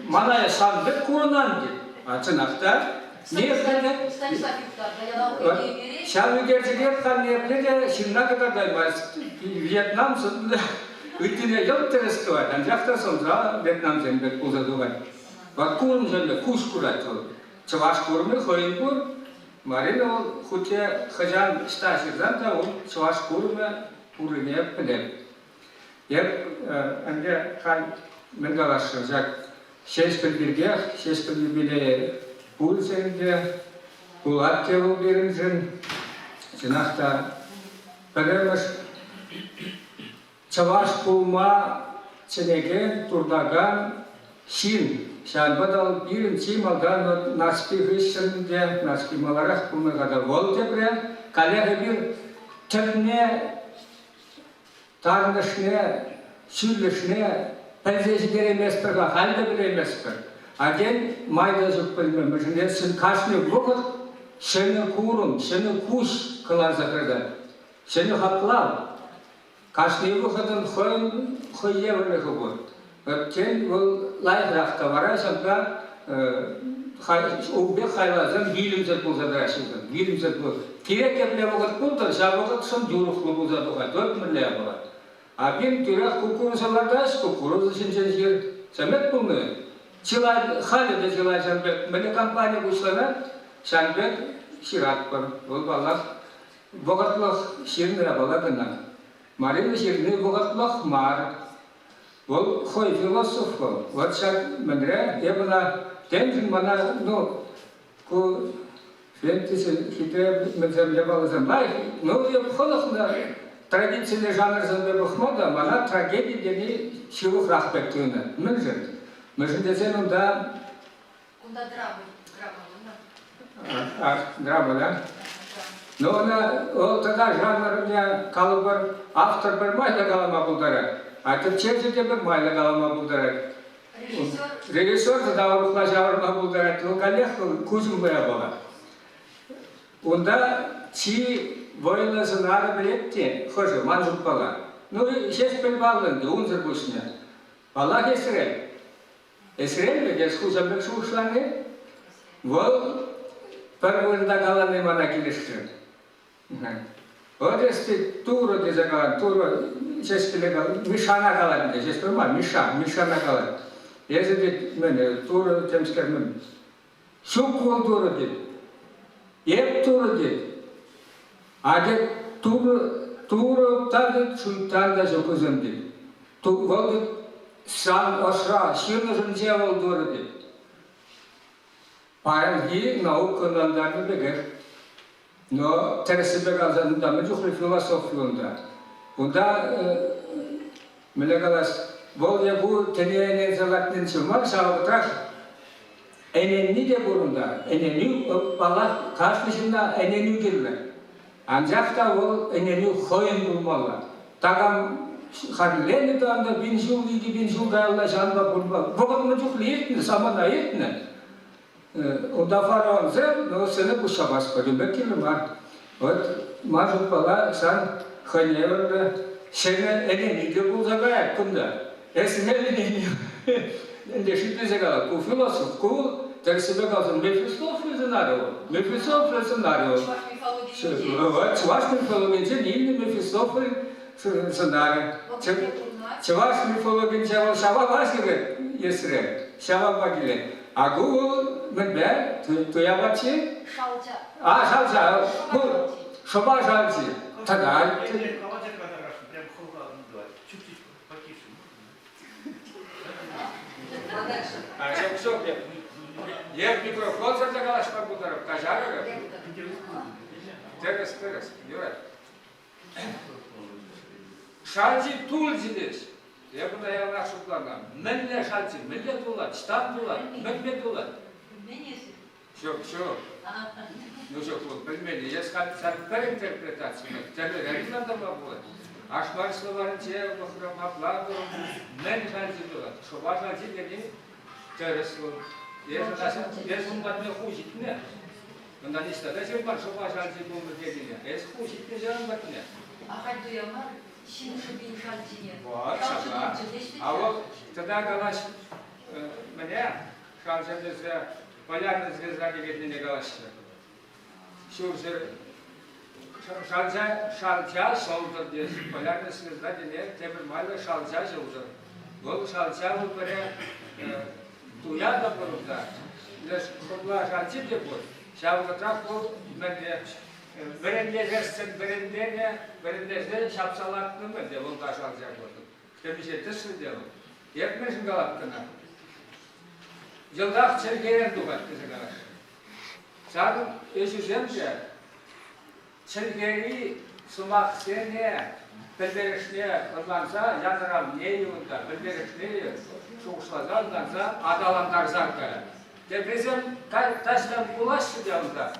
мана эс сан пек курӑнан тет. А чӑнах та. Станислав Викторовна, Ҫав ӳкерчӗке халь ниепле те ҫынна кӑтартаймасть. Вьетнам ыттине йӑлт тӗрӗс тӑвать, анчах та сӑмса вьетнамсем пек пулса тухать. Вот курӑмсем пек куҫ курать вӑл. Чӑваш курӑмӗ хӑйӗн пур. Марина вӑл хуть хӑҫан ӑҫта ҫырсан та ун чӑваш курӑмӗ пуррине пӗлет. Эп ӗнтӗ халь мӗн каласшӑн ҫак Ҫеҫпӗл пиркех, Ҫеҫпӗл юбилейӗ пулчӗ ӗнтӗ, пулать те вӑл пирӗншӗн. Чӑнах та пӗрремӗш Чӑваш пулма чӗнекен, туртакан ҫын. Ҫавӑнпа та вӑл пирӗн чи малтан вӑт Нарспи хыҫҫӑн те, Нарспи маларах пулнӑ-ха та вӑл тепре, каллех эпир тӗпне, тарӑнӑшне, ҫӳллӗшне пӗлсе ҫитерейместпӗр-ха, халь те пӗлейместпӗр. А тен, май та ҫук пӗлме, мӗншӗн тесен кашни вӑхӑт ҫӗнӗ курӑм, ҫӗнӗ куҫ кӑларса тӑрать. Ҫӗнӗ хаклав. Кашни вӑхӑтӑн хӑйӗн хӑй евӗрлӗхӗ пур. Тен, вӑл лайӑхрах та вара ҫапла ун пек хайлавсем вилӗмсӗр пулса тӑраҫҫӗ. Вилӗмсӗр пул. Кирек епле вӑхӑт пултӑр, ҫав вӑхӑтшӑн юрӑхлӑ пулса тухать. Вот мӗнле япала. А пин тӳрех кукуруза лартаҫ, кукуруза ҫинчен ҫыр. Ҫамек пулнӑ. Чылай, халӗ те чылай ҫав пек. Мӗнле компани пуҫланать, ҫавӑн пек ҫыратпӑр. Вӑл, паллах, Вӑхӑтлӑх ҫырнӑ япала кӑна. Марина ҫырни вӑхӑтлӑх мар. Вӑл хӑй философ вӑл. Вот ҫак мӗнре эп ӑна темшӗн мана, ну, ку фэнтези хитре мӗнсем япаласем лайӑх, ну, эп хӑнӑхнӑ традициллӗ жанрсемпе пӑхма та мана трагеди тени ҫывӑхрах пек туйӑнать. Мӗншӗн? Мӗншӗн тесен унта Кунта драма, драма пулнӑ. Драма, да? Ну, ӑна вӑл тата жанрне калӑпӑр автор пӗр майлӑ калама пултарать, а тӗпчевҫӗ те пӗр майлӑ калама пултарать. Режиссер? Режиссер тата урӑхла ҫавӑрма пултарать. Вӑл каллех вӑл куҫӑмлӑ япала. Унта чи вӑйлӑ сӑнарӗ пӗлет те, хӑшӗ, ман шутпала. Ну, Ҫеҫпӗл паллӑ ӗнтӗ, унсӑр пуҫне. Паллах, Эсрел. Эсрел вӗт эс хуҫа пек шухӑшлани. Вӑл пӗр вырӑнта калани мана килӗшрӗ. Вот эс Турӑ тесе калать, Турӑ Ҫеҫпӗле калать, Мишана калать ӗнтӗ, Ҫеҫпӗл мар, Миша, Мишана калать. Эсӗ тет, мӗн, Турӑ темскер мӗн. Ҫук вӑл Турӑ тет. Эп Турӑ тет. А тет, Турӑ, Турӑ та тет, шуйттан та ҫук вӗсем тет. Вӑл тет, сан ӑшра, ҫын ӑшӗнче вӑл Турӑ тет. Паянхи наука ӑнлантарнӑ пекех. Но тӗрӗссипе каласан, унта мӗн чухлӗ философи унта. Унта, мӗнле калас, вӑл е ку тӗне ӗненсе лартнинче мар, ҫав вӑхӑтрах ӗненни те пур унта. Ӗненӳ, паллах, кашни ҫынна ӗненӳ кирлӗ. Анчах та вӑл ӗненӳ хӑйӗн пулмалла. Такам хатӗрленӗ та ӑнта пин ҫул, 2000 ҫул каялла ҫавӑнпа пурӑнма. Вӑхӑт мӗн чухлӗ иртнӗ, самана иртнӗ. Унта фараонсем, ну, сцена пуҫҫапас пӗтӗмпех кирлӗ мар. Вот ман шутпала сан хӑйне евӗрлӗ ҫӗнӗ ӗненӳ те пулса каять кунта. Эс ӗненӳ ӗнтӗ шӳтлесе калать, ку философ, ку тӗрӗссипе каласан Мефистофель сӑнарӗ вӑл. Мефистофель сӑнарӗ вӑл. Чӑваш мифологийӗнчен илнӗ Мефистофель сӑнарӗ. Чӑваш мифологинче вӑл ҫавапа ҫырать есре, ҫавапа килет. А ку вӑл мӗнпе? Туя патши? Шалча. А, шалча. Ку шӑпа шалчи. Тата. А ҫук, ҫук, эп микрофонсӑр та калаҫма пултарап, каҫарӑр. Тӗрӗс, тӗрӗс, юрать. Шалчи тулчӗ теҫ. Эп ӑна яланах шутланам. Мӗнле шалчи, мӗнле тулать, ӑҫтан тулать, мӗнпе тулать? Мӗн эсӗ? Ҫук, ҫук. Ну ҫук, вӑл пӗлмелле. Эс сан пӗр интерпретаци тӗрлӗрен ӑнлантарма пулать. Ашмар словарӗнче пӑхрӑм, апла турӑм. Мӗн шалчи тулать? Шӑпа шалчи тени тӗрӗс вӑл. Эс ун патне ху ҫитнӗ. Унта ниҫта та ҫырман шӑпа шалчи пулнӑ тенине. Эс ху ҫитнӗ ҫавӑн патне. Ахаль туя мар, ҫын шӑпин шалчине. Вот, ҫапла. А вӑл тата калаҫ, мӗне, шалча тесе полярный звезда текеннине калаҫҫӗ. Ҫурҫӗр шалча, шалча ҫӑлтӑр теҫҫӗ. Полярный звезда тене тепӗр майлӑ шалча ҫӑлтӑр. Вӑл шалча вӑл пӗре туя та пур унта, леш хӑмла шалчи те пур. Ҫав вӑхӑтрах вӑл мӗнле вӗренлесессӗн вӗренленӗ, вӗренлесе ҫапса лартнӑ мӗнле вӑл та шалча пур. Темиҫе тӗслӗ те вӑл. Эп мӗншӗн калап кӑна? Йӑлтах чӗлхерен тухать тесе калаҫҫӗ. Ҫакӑн ӗҫӗсем те чӗлхери сӑмахсене пӗлтерӗшне ӑнланса янӑравне унта пӗлтерӗшне шухӑшласа ӑнланса аталантарса каять. Теприсем таҫтан пулаҫҫӗ те унта.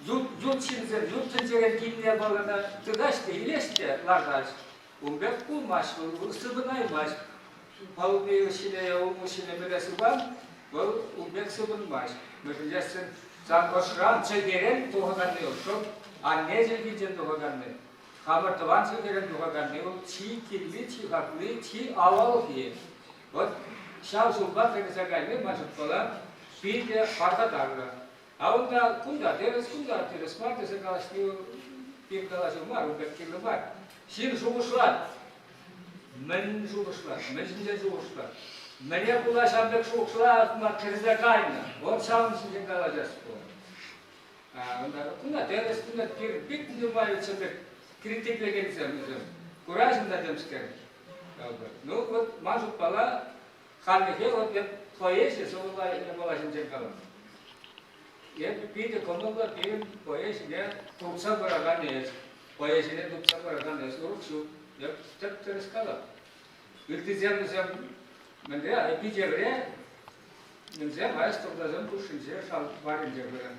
Ют, ют ҫынсем, ют тӗнчерен килнӗ япалана тытаҫ те, илеҫ те лартаҫ. Ун пек пулмасть вӑл, сыпӑнаймасть. Палуби ҫине, улму ҫине мӗне сыпан, вӑл ун пек сыпӑнмасть. Мӗншӗн тесен сан ӑшран чӗлхерен тухаканни вӑл шӑп анне чӗлхинчен тухаканни. Хамӑр тӑван чӗлхерен тухаканни вӑл чи кирли, чи хакли, чи авалхи. Вот ҫав ҫулпа кӗрсе кайни ман шутпала питӗ пархатарлӑ. А унта кунта тӗрӗс, кунта тӗрӗс мар тесе калаҫни вӑл пир калаҫу мар, ун пек кирлӗ мар. Ҫын шухӑшлать. Мӗн шухӑшлать, мӗн ҫинчен шухӑшлать? Мӗне пула ҫав пек шухӑшлатма кӗрсе кайнӑ? Вот ҫавӑн ҫинчен калаҫас пулать. Унта кунта тӗрӗс, кунта пир пит нумай пек критиклекенсем вӗсем. Кураҫӑн та темскер. Ну, вот ман шутпала Хальлӗхе вӑл эп поэзи сӑвӑлла япала ҫинчен калам. Эп питӗ кӑмӑллӑ пирӗн поэзине туртса пыракан эс. Поэзине туртса пыракан эс урӑх ҫук. Эп тӗп-тӗрӗс калап. Ыттисем вӗсем мӗнре, питӗре мӗнсем айӑс туртасем хушшинче шал варринче пыран.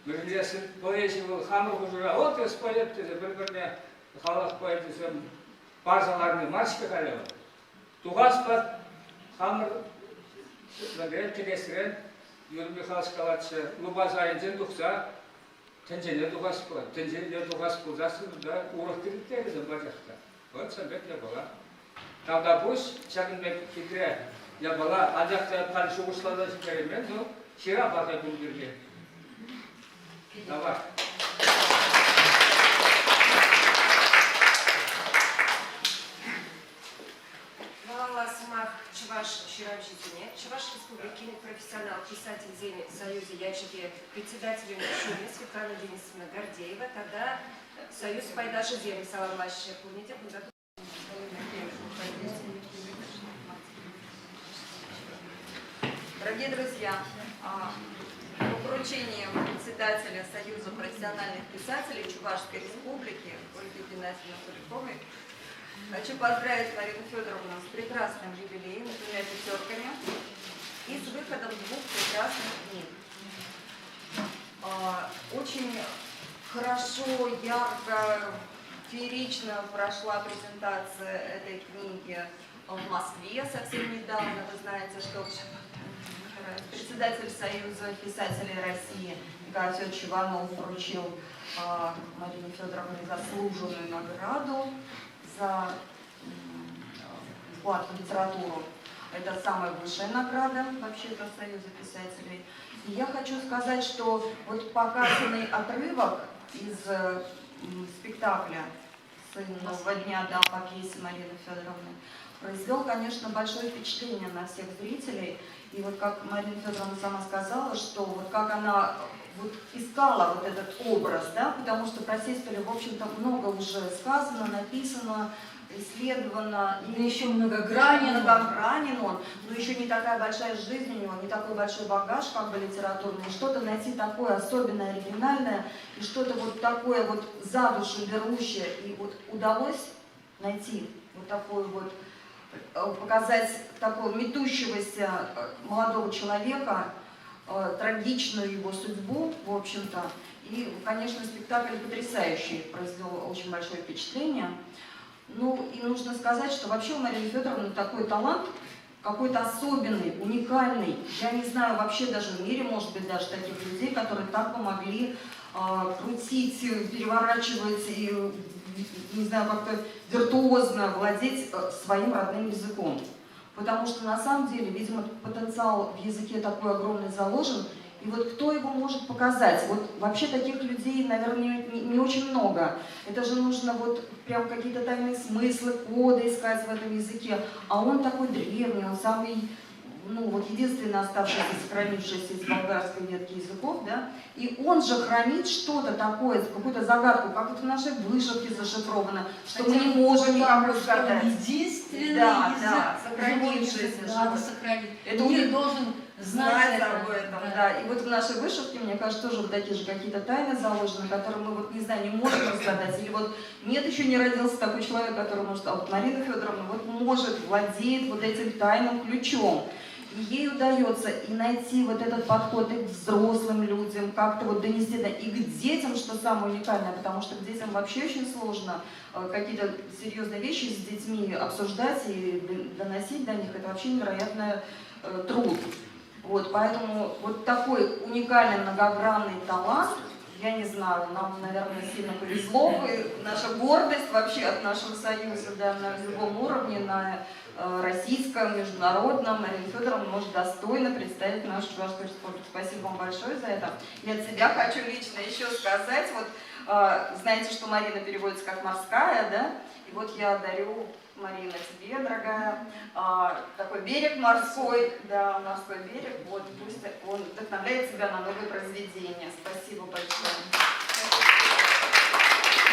Мӗнле поэзи вӑл хамӑр хушӑра вот эс поэт тесе пӗр-пӗрне халӑх поэчӗсем парса ларни мар-ҫке халӗ вӑл. Тухас пат хамӑр мӗнрен кӗтесрен Юрий Михайлович калатчӗ, лупас айӗнчен тухса тӗнчене тухас пулать. Тӗнчене тухас пулсассӑн унта урӑх критерисем пачах та. Вот ҫавӑн пек япала. Тавтапуҫ ҫакӑн пек хитре япала, анчах та халь шухӑшласа ҫитереймен, ну, ҫыра паха кун пирки. Давай. Малалла сӑмах чӑваш ҫыравҫисене Чӑваш Республикин профессионал писательсен союзӗ ячӗпе председателӗн ҫумӗ Светлана Денисовна Гордеева тата союз пайташӗсем саламлаҫҫӗ. Пурне те кунта Дорогие друзья, по поручению председателя Союза профессиональных писателей Чувашской Республики Ольги Геннадьевны Куликовой хочу поздравить Марину Федоровну с прекрасным юбилеем, двумя пятерками и с выходом двух прекрасных книг. Очень хорошо, ярко, феерично прошла презентация этой книги в Москве совсем недавно. Вы знаете, что председатель Союза писателей России Николай Федорович Иванов вручил Марине Федоровне заслуженную награду за вклад в литературу. Это самая высшая награда вообще-то Союза писателей. И я хочу сказать, что вот показанный отрывок из спектакля «Сын нового дня», да, по пьесе Марины Федоровны, произвел, конечно, большое впечатление на всех зрителей. И вот как Марина Федоровна сама сказала, что вот как она вот искала вот этот образ, да, потому что про Сеспеля, в общем-то, много уже сказано, написано, исследовано. И еще многогранен. Многогранен он, но еще не такая большая жизнь у него, не такой большой багаж как бы литературный. Что-то найти такое особенное, оригинальное, и что-то вот такое вот за душу берущее. И вот удалось найти вот такую вот, показать такого метущегося молодого человека, трагичную его судьбу, в общем-то. И, конечно, спектакль потрясающий, произвел очень большое впечатление. Ну, и нужно сказать, что вообще у Марины Федоровны такой талант, какой-то особенный, уникальный. Я не знаю вообще даже в мире, может быть, даже таких людей, которые так помогли крутить, переворачивать и, не знаю, как-то виртуозно владеть своим родным языком. Потому что на самом деле, видимо, потенциал в языке такой огромный заложен, и вот кто его может показать? Вот вообще таких людей, наверное, не очень много. Это же нужно вот прям какие-то тайные смыслы, коды искать в этом языке. А он такой древний, он самый, ну вот единственный оставшийся, сохранившийся из болгарской ветки языков, да? И он же хранит что-то такое, какую-то загадку, как вот в нашей вышивке зашифровано, что мы не можем никак разгадать. Единственный да, язык, да, сохранившийся. Надо сохранить. Это Мир должен знать об этом, да. да. И вот в нашей вышивке, мне кажется, тоже вот такие же какие-то тайны заложены, которые мы вот, не знаю, не можем разгадать. Или вот нет, еще не родился такой человек, который может, а вот Марина Федоровна вот может, владеет вот этим тайным ключом. И ей удается и найти вот этот подход и к взрослым людям, как-то вот донести, да, и к детям, что самое уникальное, потому что к детям вообще очень сложно какие-то серьезные вещи с детьми обсуждать и доносить до них, это вообще невероятный труд. Вот, поэтому вот такой уникальный многогранный талант, я не знаю, нам, наверное, сильно повезло, и наша гордость вообще от нашего союза, да, на любом уровне, на российском, международном, Марина Федоровна может достойно представить нашу Чувашскую республику. Спасибо вам большое за это. Я от себя хочу лично еще сказать, вот, знаете, что Марина переводится как морская, да? И вот я дарю, Марина, тебе, дорогая, такой берег морской, да, морской берег, вот, пусть он вдохновляет тебя на новые произведения. Спасибо большое.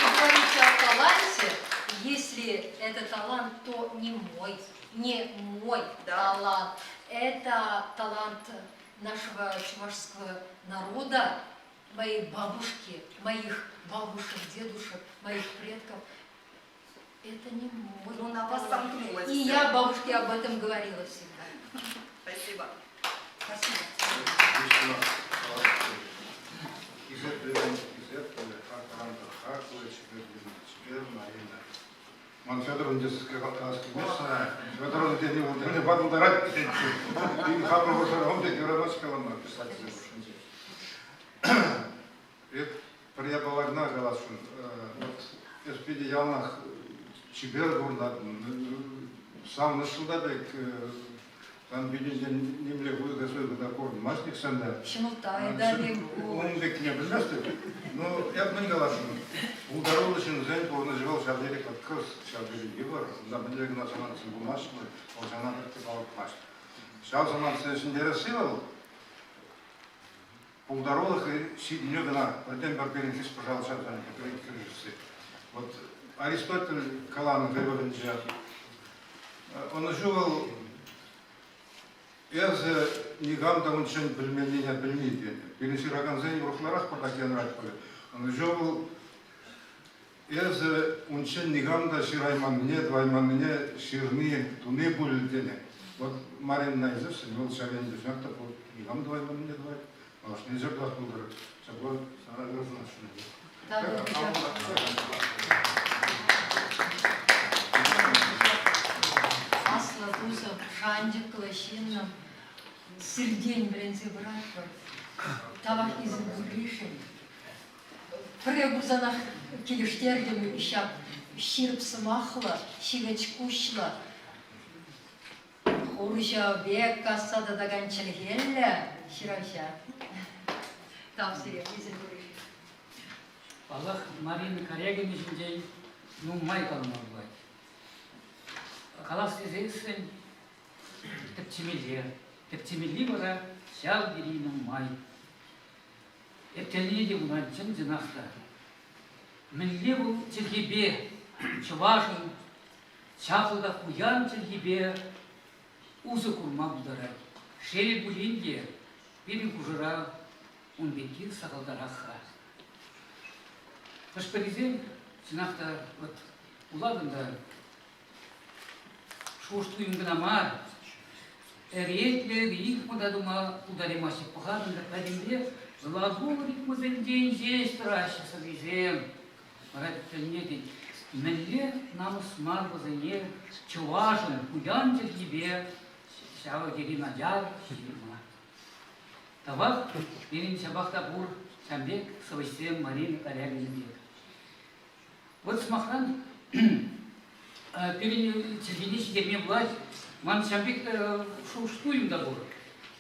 Вы говорите о таланте. Если это талант, то не мой, не мой талант. Это талант нашего чувашского народа, моей бабушки, моих бабушек, дедушек, моих предков. Это не мой. Ну, на вас сомкнулось. И я бабушке об этом говорила всегда. Спасибо. Спасибо. Ман Федоровна Федоровна тени ватылдарать тетчӗ. И хамӑр хушӑра те юрамасть-ха ӑна писательсем хушшинче. Эп пӗр япалана каласшӑн. Вот эс питӗ яланах чипер курӑнатӑн, савӑнӑҫлӑ та пек, сан питӗнчен нимле хуйхӑ-суйхӑ та курӑнмасть нихҫан та. Ҫӑмӑлттай та пек ку. Ун пеккине пӗлместӗп. Ну, эп мӗн каласшӑн, пултаруллӑ ҫынсен пурнӑҫӗ вӑл ҫав тери кӑткӑс, ҫав тери йывӑр. Унта мӗнле кӑна самантсем пулмаҫҫӗ пуль, вӑл ҫавна пӗртте палӑртмасть. Ҫав самантсене ҫӗнтересси вӑл пултарулӑх ҫитӗнӳ кӑна пӗртен-пӗр пирӗн хӗҫ-пӑшал ҫартан кӗрешесси. Вот Аристотель каланӑ хӑй вӑхӑтӗнче ӑнӑҫу вӑл эсӗ никам та унччен пӗлменнине пӗлни тенӗ. Пирӗн ҫыракансен урӑхларах пӑртак янрать пулӗ. Ӑнӑҫу вӑл эсӗ унччен никам та ҫырайманнине, тӑвайманнине ҫырни, туни пуль тенӗ. Вот Марина илсессӗн, вӑл ҫав енӗпе чӑнах та никам тӑвайманнине тӑвать. Малашне ҫаплах пултӑр. Ҫапла сана ырӑ сунасшӑн. Аслӑ тусӑм, шанчӑклӑ ҫыннӑм, сиртен вӗренсе пыратпӑр. Тавах эсӗ пурришӗн. Пӗрре курсанах килӗштертӗм ҫак ҫирӗп сӑмахлӑ, ҫивӗч куҫлӑ, хурҫӑ пек касса татакан чӗлхеллӗ ҫыравҫа. Тав сире, вӗсен пурришӗн. Паллах, Марина Карягина ҫинчен нумай калама пулать. Калас тесессӗн тӗпчемелле. Тӗпчемелли вара ҫав тери нумай. Эп тӗлне те унран чӑн-чӑнах та. Мӗнле вӑл чӗлхепе, чӑвашӑн чаплӑ та пуян чӗлхипе усӑ курма пултарать. Шел пулин те, пирӗн хушӑра ун пекки сахалтарах-ха. Хӑш-пӗрисем, чӑнах та, вӑт вулатӑн та шухӑш-туйӑм кӑна мар, ӗретлӗ рифма та тума пултараймаҫҫӗ. Пӑхатӑн та пӗтӗмпе глагол рифмӑсенчен ҫеҫ тӑраҫҫӗ сӑввисем. Вара тӗлӗнетӗн, мӗнле намӑс мар вӗсене чӑвашӑн пуян чӗлхипе ҫав тери начар ҫырма. Тавах, пирӗн ҫапах та пур ҫав пек сӑвӑҫсем Марина Карягина пек. Вот сӑмахран, пирӗн чӗлхене ҫитерме пулать. Ман ҫав пек шухӑш-туйӑм та пур.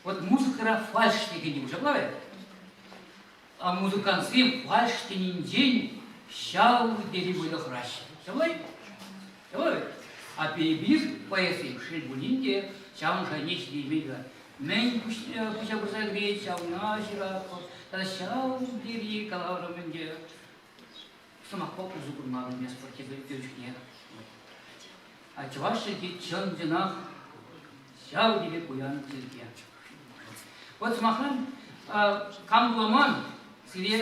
Вот музыкӑра фальш текенни пур, ҫапла вӗт? А музыкантсем фальш тенинчен ҫав тери вӑйлӑ хӑраҫҫӗ. Ҫапла-и? Ҫапла вӗт? А эпир поэтсем, шел пулин те, ҫавӑн шайне ҫитеймен-ха. Мӗн пуҫа пырса кӗрет, ҫавна ҫыратпӑр. Тата ҫав тери каларӑм ӗнтӗ. Сӑмахпа усӑ курма пӗлместпӗр тепӗр чухне. А чӑваш чӗлхи чӑн-чӑнах ҫав тери пуян чӗлхе. Вот сӑмахран, кам вуламан, сире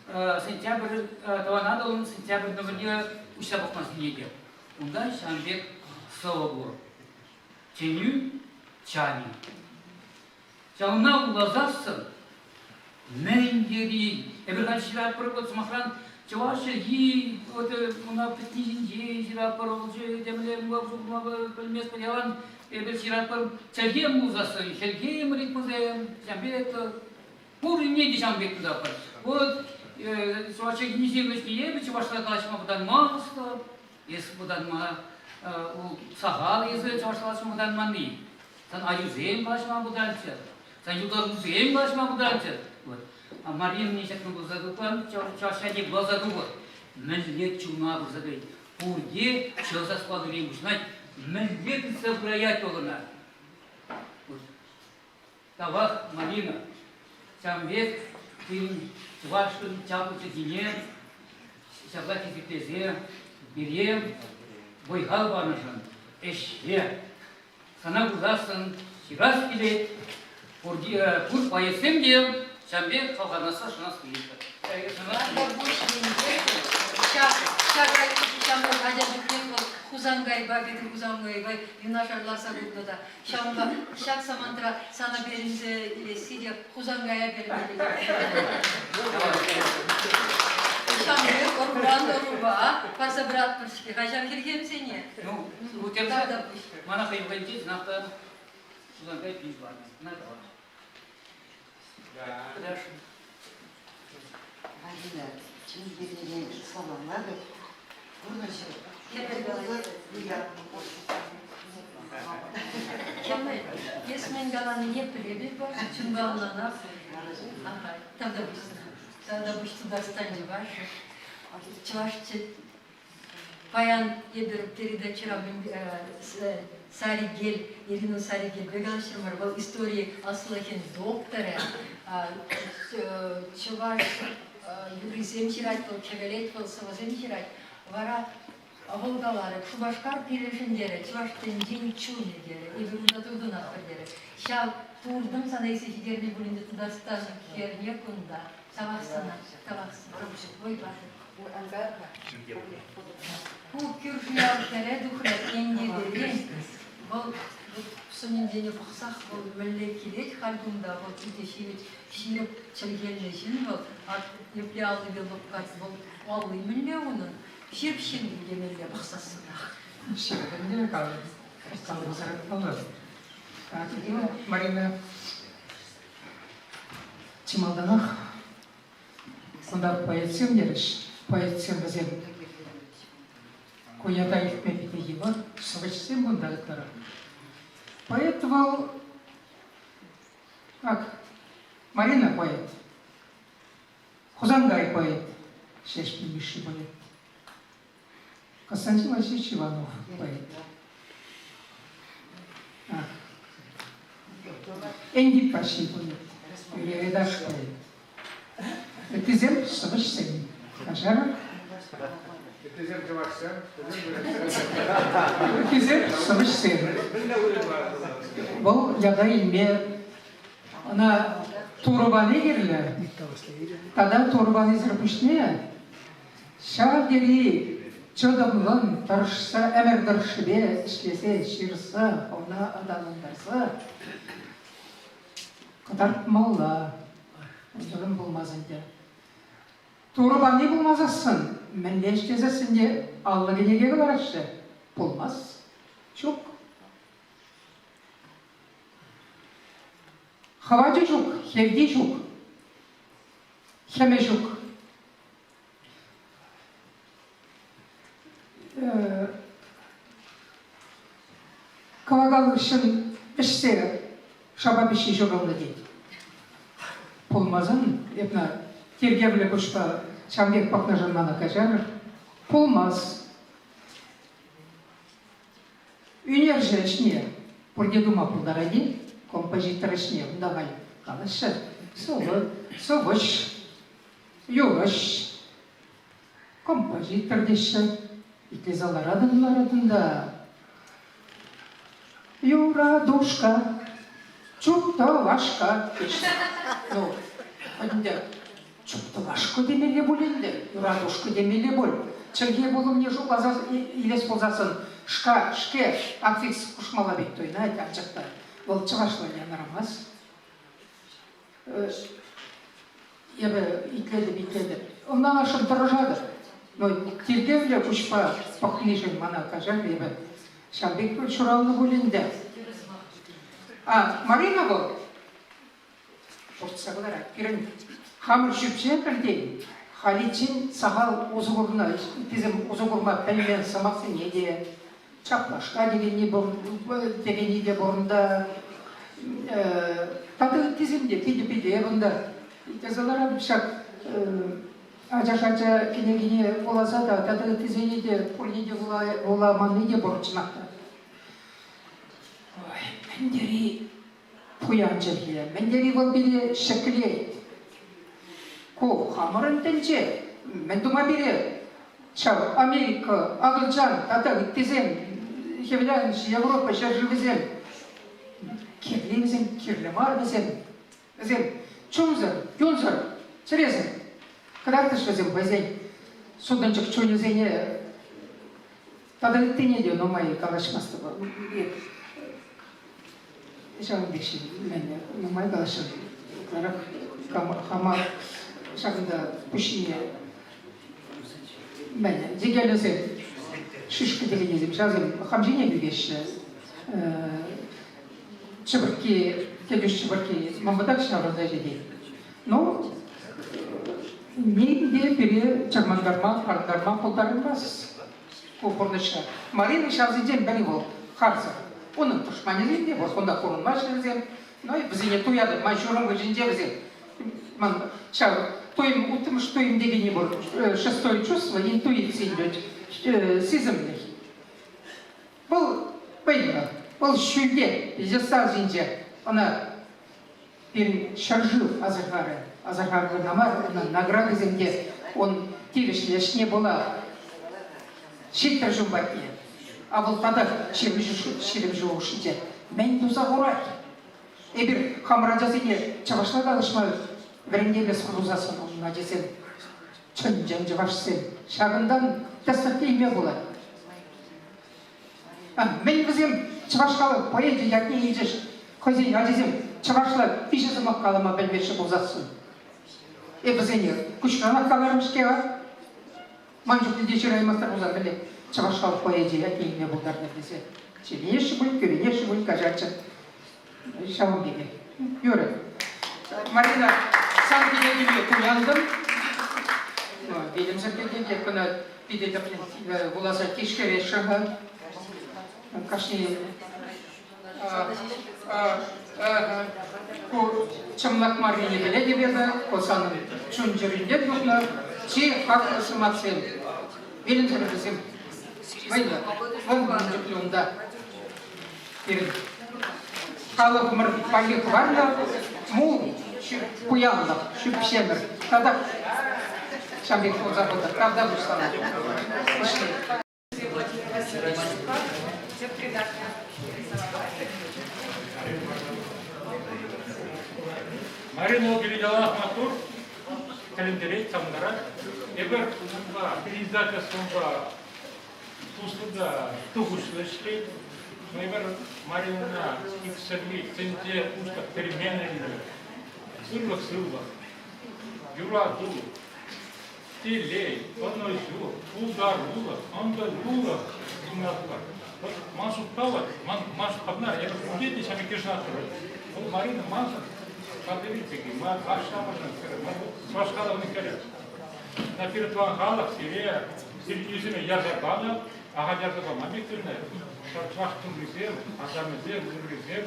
сентябрь Тӑван Атӑлӑн сентябрь номерне уҫса пӑхма сӗнетӗп. Унта ҫавӑн пек сӑвӑ пур. Тӗнӳ чанӗ. Ҫавна вуласассӑн мӗн тери эпир халь ҫыратпӑр вот сӑмахран чӑваш чӗлхи вот муна пӗтни ҫинчен ҫыратпӑр вӑл темле пӗлместпӗр ялан эпир ҫыратпӑр чӗлхем пулсассӑн хӗлхем ритмӑсем ҫавӑн пек пурне те ҫавӑн пек тытатпӑр вот чӑваш чӗлхине ҫырнӑ эпӗ чӑвашла калаҫма вӑтанмастӑп эс вӑтанма сахал эсӗ чӑвашла калаҫма вӑтанманни Сан ачусем калаҫма пултарччӑр, сан юлташусем калаҫма пултарччӑр. Вот. А Мария мне ҫакна пулса тухсан, чӑваш ҫати пулса тухӑр. Мӗнле чуна пырса кӗрет. Пурте чӑл саспа кӗрен пуҫлать. Мӗнле тытса пыраять вӑл ӑна. Вот. Тавах, Марина. Ҫавӑн пек пирӗн чӑвашӑн чаплӑ чӗлхине ҫапла хисеплесе пире вӑй-хал панӑшӑн ӗҫре Сана курсассӑн ҫырас килет. Пур поэтсем те ҫавӑн пек хавхаланасса шанас килет. Ҫак ҫамрӑк ача чухнех вӑл Хусанкайпа, Петӗр Хусанкайпа юнашар ларса курнӑ та. Ҫавӑнпа ҫак самантра сана перӗнсе илесси те Хусанкая перӗнсе Ҫамрӑк ӑруран ӑрупа парса пыратпӑр-ҫке-ха ҫав хӗлхемсене. Ну, тепӗр Мана хӑй вӑхӑтӗнче чӑнах та Хусанкай пит панӑ. Ӑна тавах. Марина, чун-чӗререн саламлатӑп. Пурнӑҫӑр. Кӗмӗл, эс мӗн каланине пӗлетӗп, чунпа ӑнланап. Аха, тавтапуҫ сана. Тавтапуҫ Тутарстан чӑваш. Чӑваш Паян эпир передачӑра Саригель, Ирина Саригельпе калаҫрӑмӑр. Вӑл истори ӑслӑхӗн докторӗ, чӑваш юррисем ҫырать вӑл, кӗвӗлет вӑл, сӑвӑсем ҫырать. Вара вӑл каларӗ, Шупашкар пирӗншӗн терӗ, чӑваш тӗнчин чунӗ терӗ, эпир унта туртӑнатпӑр терӗ. Ҫав туртӑм сана илсе ҫитернӗ пулин те Тутарстан хӗрне кунта. Тавах сана, тавах сана. Вӑй патӑр. Ку кӳршӗ ял хӗре тухрӗ Энтиперен. Вӑл сӑнӗнчене пӑхсах вӑл мӗнле килет халь кунта, вӑл питӗ ҫивӗч, ҫирӗп чӗлхеллӗ ҫын вӑл. Епле аллипе лӑпкать вӑл, алли мӗнле унӑн? Ҫирӗп ҫын темелле пӑхсассӑнах. Ҫирӗпӗнне калӑмсӑр паллах. Марина, чи малтанах Кунта поэтсем терӗҫ. Поэтсем вӗсем ку ята илтме питӗ йывӑр. Сӑвӑҫсем кунта ытларах. Поэт вӑл ак Марина поэт, Хусанкай поэт, Ҫеҫпӗл Мишши поэт, Константин Васильевич Иванов поэт. Энтип Ваҫҫи поэт, Юрий Айдаш поэт. Ыттисем сӑвӑҫсем. Каҫарӑр. Ыттисем чӑвашсем, Ыттисем сӑвӑҫсем. Вӑл ята илме ӑна Турӑ пани кирлӗ. Тата Турӑ панисӗр пуҫне Ҫав тери чӑтӑмлӑн тӑрӑшса ӗмӗр тӑршшӗпе ӗҫлесе, ҫырса, ӑна аталантарса кӑтартмалла. Унсӑрӑн пулмасть ӗнтӗ. Турӑ пани пулмасассӑн мӗнле ӗҫлесессӗн те 50 кӗнеке кӑлараҫҫӗ. Пулмасть. Ҫук. Хӑвачӗ ҫук, хевти ҫук, хӗмӗ ҫук. Кӑвакал хыҫҫӑн ӗҫсе шапа пиҫҫи ҫурӑлнӑ тет. Пулмасан эпна тиркевлӗ куҫпа ҫавӑн пек пӑхнӑшӑн мана каҫарӑр. Пулмас. Ӳнерҫӗ ӗҫне пурте тума пултарать-и? Композитор ӗҫне унта халь калаҫҫӗ. Сӑвӑ, сӑвӑҫ, Юрӑҫ, композитор теҫҫӗ. Итлесе ларатӑн-ларатӑн та юратушка, чуптӑвашка теҫҫӗ. Ну, ӗнтӗ чуптӑвашка темелле пуль ӗнтӗ, юратушка темелле пуль. Чӗлхе пулӑмне шутласа илес пулсассӑн шка, шке аффикс хушмалла пек туйӑнать, анчах та вӑл чӑвашла янӑрамасть. Эпӗ итлетӗп, итлетӗп. Ӑнланасшӑн тӑрӑшатӑп. Но тиркевлӗ куҫпа пӑхнишӗн мана каҫар эпӗ ҫав пек ҫуралнӑ пуль ӗнтӗ. А Марина вӑл туртса кӑларать. Пирӗн хамӑр ҫӳпҫе пӗртен халиччен сахал усӑ курнӑ, ыттисем усӑ курма пӗлмен сӑмахсене те, чаплашка текенни пур, текенни те пур унта. Тата ыттисем те питӗ-питӗ эп унта тесе ларатӑп ҫак ачаш ача кӗнекине вуласа та тата ыттисене те пурне те вуламанни те пур чӑнах та. Ой, мӗн тери пуян чӗлхе, мӗн тери вӑл пире ҫӗклет. Ку хамӑрӑн тӗнче. Мӗн тума пире ҫав Америка, акӑлчан тата ыттисем, Хӗвеланӑҫ Европа ҫӗршывӗсем кирлӗ вӗсем, кирлӗ мар вӗсем. Вӗсем чунсӑр, юнсӑр, чӗресӗр. Кӑтартрӗҫ вӗсем хӑйсен сутӑнчӑк чунӗсене тата ыттине те нумай калаҫмастӑп. Ҫавӑн пек ҫын нумай калаҫрӑм. Ытларах хама ҫакӑнта пуҫ ҫине мӗн йӗкелӗсем, шишка текеннисем ҫавсем хам ҫине ӳкеҫҫӗ. Чӑпӑркки, кӗтӳҫ чӑпӑркки ман патах ҫаврӑнса ҫитет. Ну, ним те пире чӑрмантарма, парӑнтарма пултараймасть. ку пурнӑҫра. Марина ҫавсенчен пӗри вӑл, харсӑр. Унӑн тӑшманӗсем те вӑл кунта курӑнмаҫҫӗ вӗсем. Но вӗсене туятӑп, ман ҫурӑм хыҫӗнче вӗсем. Ман ҫав туйӑм, улттӑмӗш туйӑм текенни пур. Шестое чувство, интуици идет, сисӗмлӗх. Вӑл вӑйлӑ, вӑл ҫӳлте, пьедестал ҫинче. Ӑна пирӗн ҫӗршыв асӑрхарӗ. Асӑрхарӗ кӑна мар, унӑн наградисем те ун тивӗҫлӗ ӗҫне пула ҫиттӗр ҫум патне. А вӑл татах 20 ҫул хушшинче мӗн туса хурать? Эпир хамӑр ачасене чӑвашла калаҫма вӗрентеместпӗр пулсассӑн унӑн ачисем чӑн-чӑн чӑвашсем. Ҫакӑнтан тӗслӗх илме пулать. Мӗн вӗсем чӑваш халӑх поэчӗ ятне илчӗҫ, хӑйсен ачисем чӑвашла виҫӗ сӑмах калама пӗлмеҫҫӗ пулсассӑн. Эп вӗсене куҫранах каларӑм-ҫке-ха. Ман чухне те ҫыраймастӑр пулсан пӗле чӑваш халӑх поэчӗ ятне илме пултарнӑ тесе. Ҫиленеҫҫӗ пуль, кӳренеҫҫӗ пуль, каҫарччӑр. Ҫавӑн пекех. Юрӗ. Марина, сан кӗнекӳне туянтӑм. Вилӗмсӗр кӗнеке кӑна питӗ тӗплӗн вуласа тишкересшӗн-ха. Кашни ку чӑмлак маррине пӗлетӗп эпӗ, ку санӑн чун-чӗрӳнтен тухнӑ чи хаклӑ сӑмахсем. Вилӗмсӗр вӗсем. Вӑйлӑ. Вӑл мӗн чухлӗ унта. Пирӗн халӑхӑмӑр валли хӑварнӑ мул, пуянлӑх, ҫӳпҫемӗр тата ҫав пек пулса пытӑр. Тавтапуҫ сана. Владимир Васильевич Зубков, тӗп редактор. Марина Переделах маттур, тӗлӗнтерет, савӑнтарать. Эпир унпа издательствӑпа туслӑ та тухӑҫлӑ ӗҫлет. Эпир Маринӑна иксӗлми тӗнче уҫлӑх переменлӗ, ырлӑх-сывлӑх, юрату, телей, ӑнӑҫу, пултарулӑх, ӑнтӑлулӑх сунатпӑр. Вот ман шутпа вот, ман, ман шутпа кӑна, эпӗ пурте те ҫав пек йышӑнатпӑр. Вӑл Марина маншӑн шалти пирки, ман ашшӗ-амӑшӗн хӗрӗ, ман чӑваш халӑхӗн хӗрӗ. На пирӗн тӑван халӑх сире сирӗн ӳсӗме ярса панӑ, ахаль ярса паман пек тунӑ. Ҫав чӑваш тумрисем, асамӗсем, ыррисем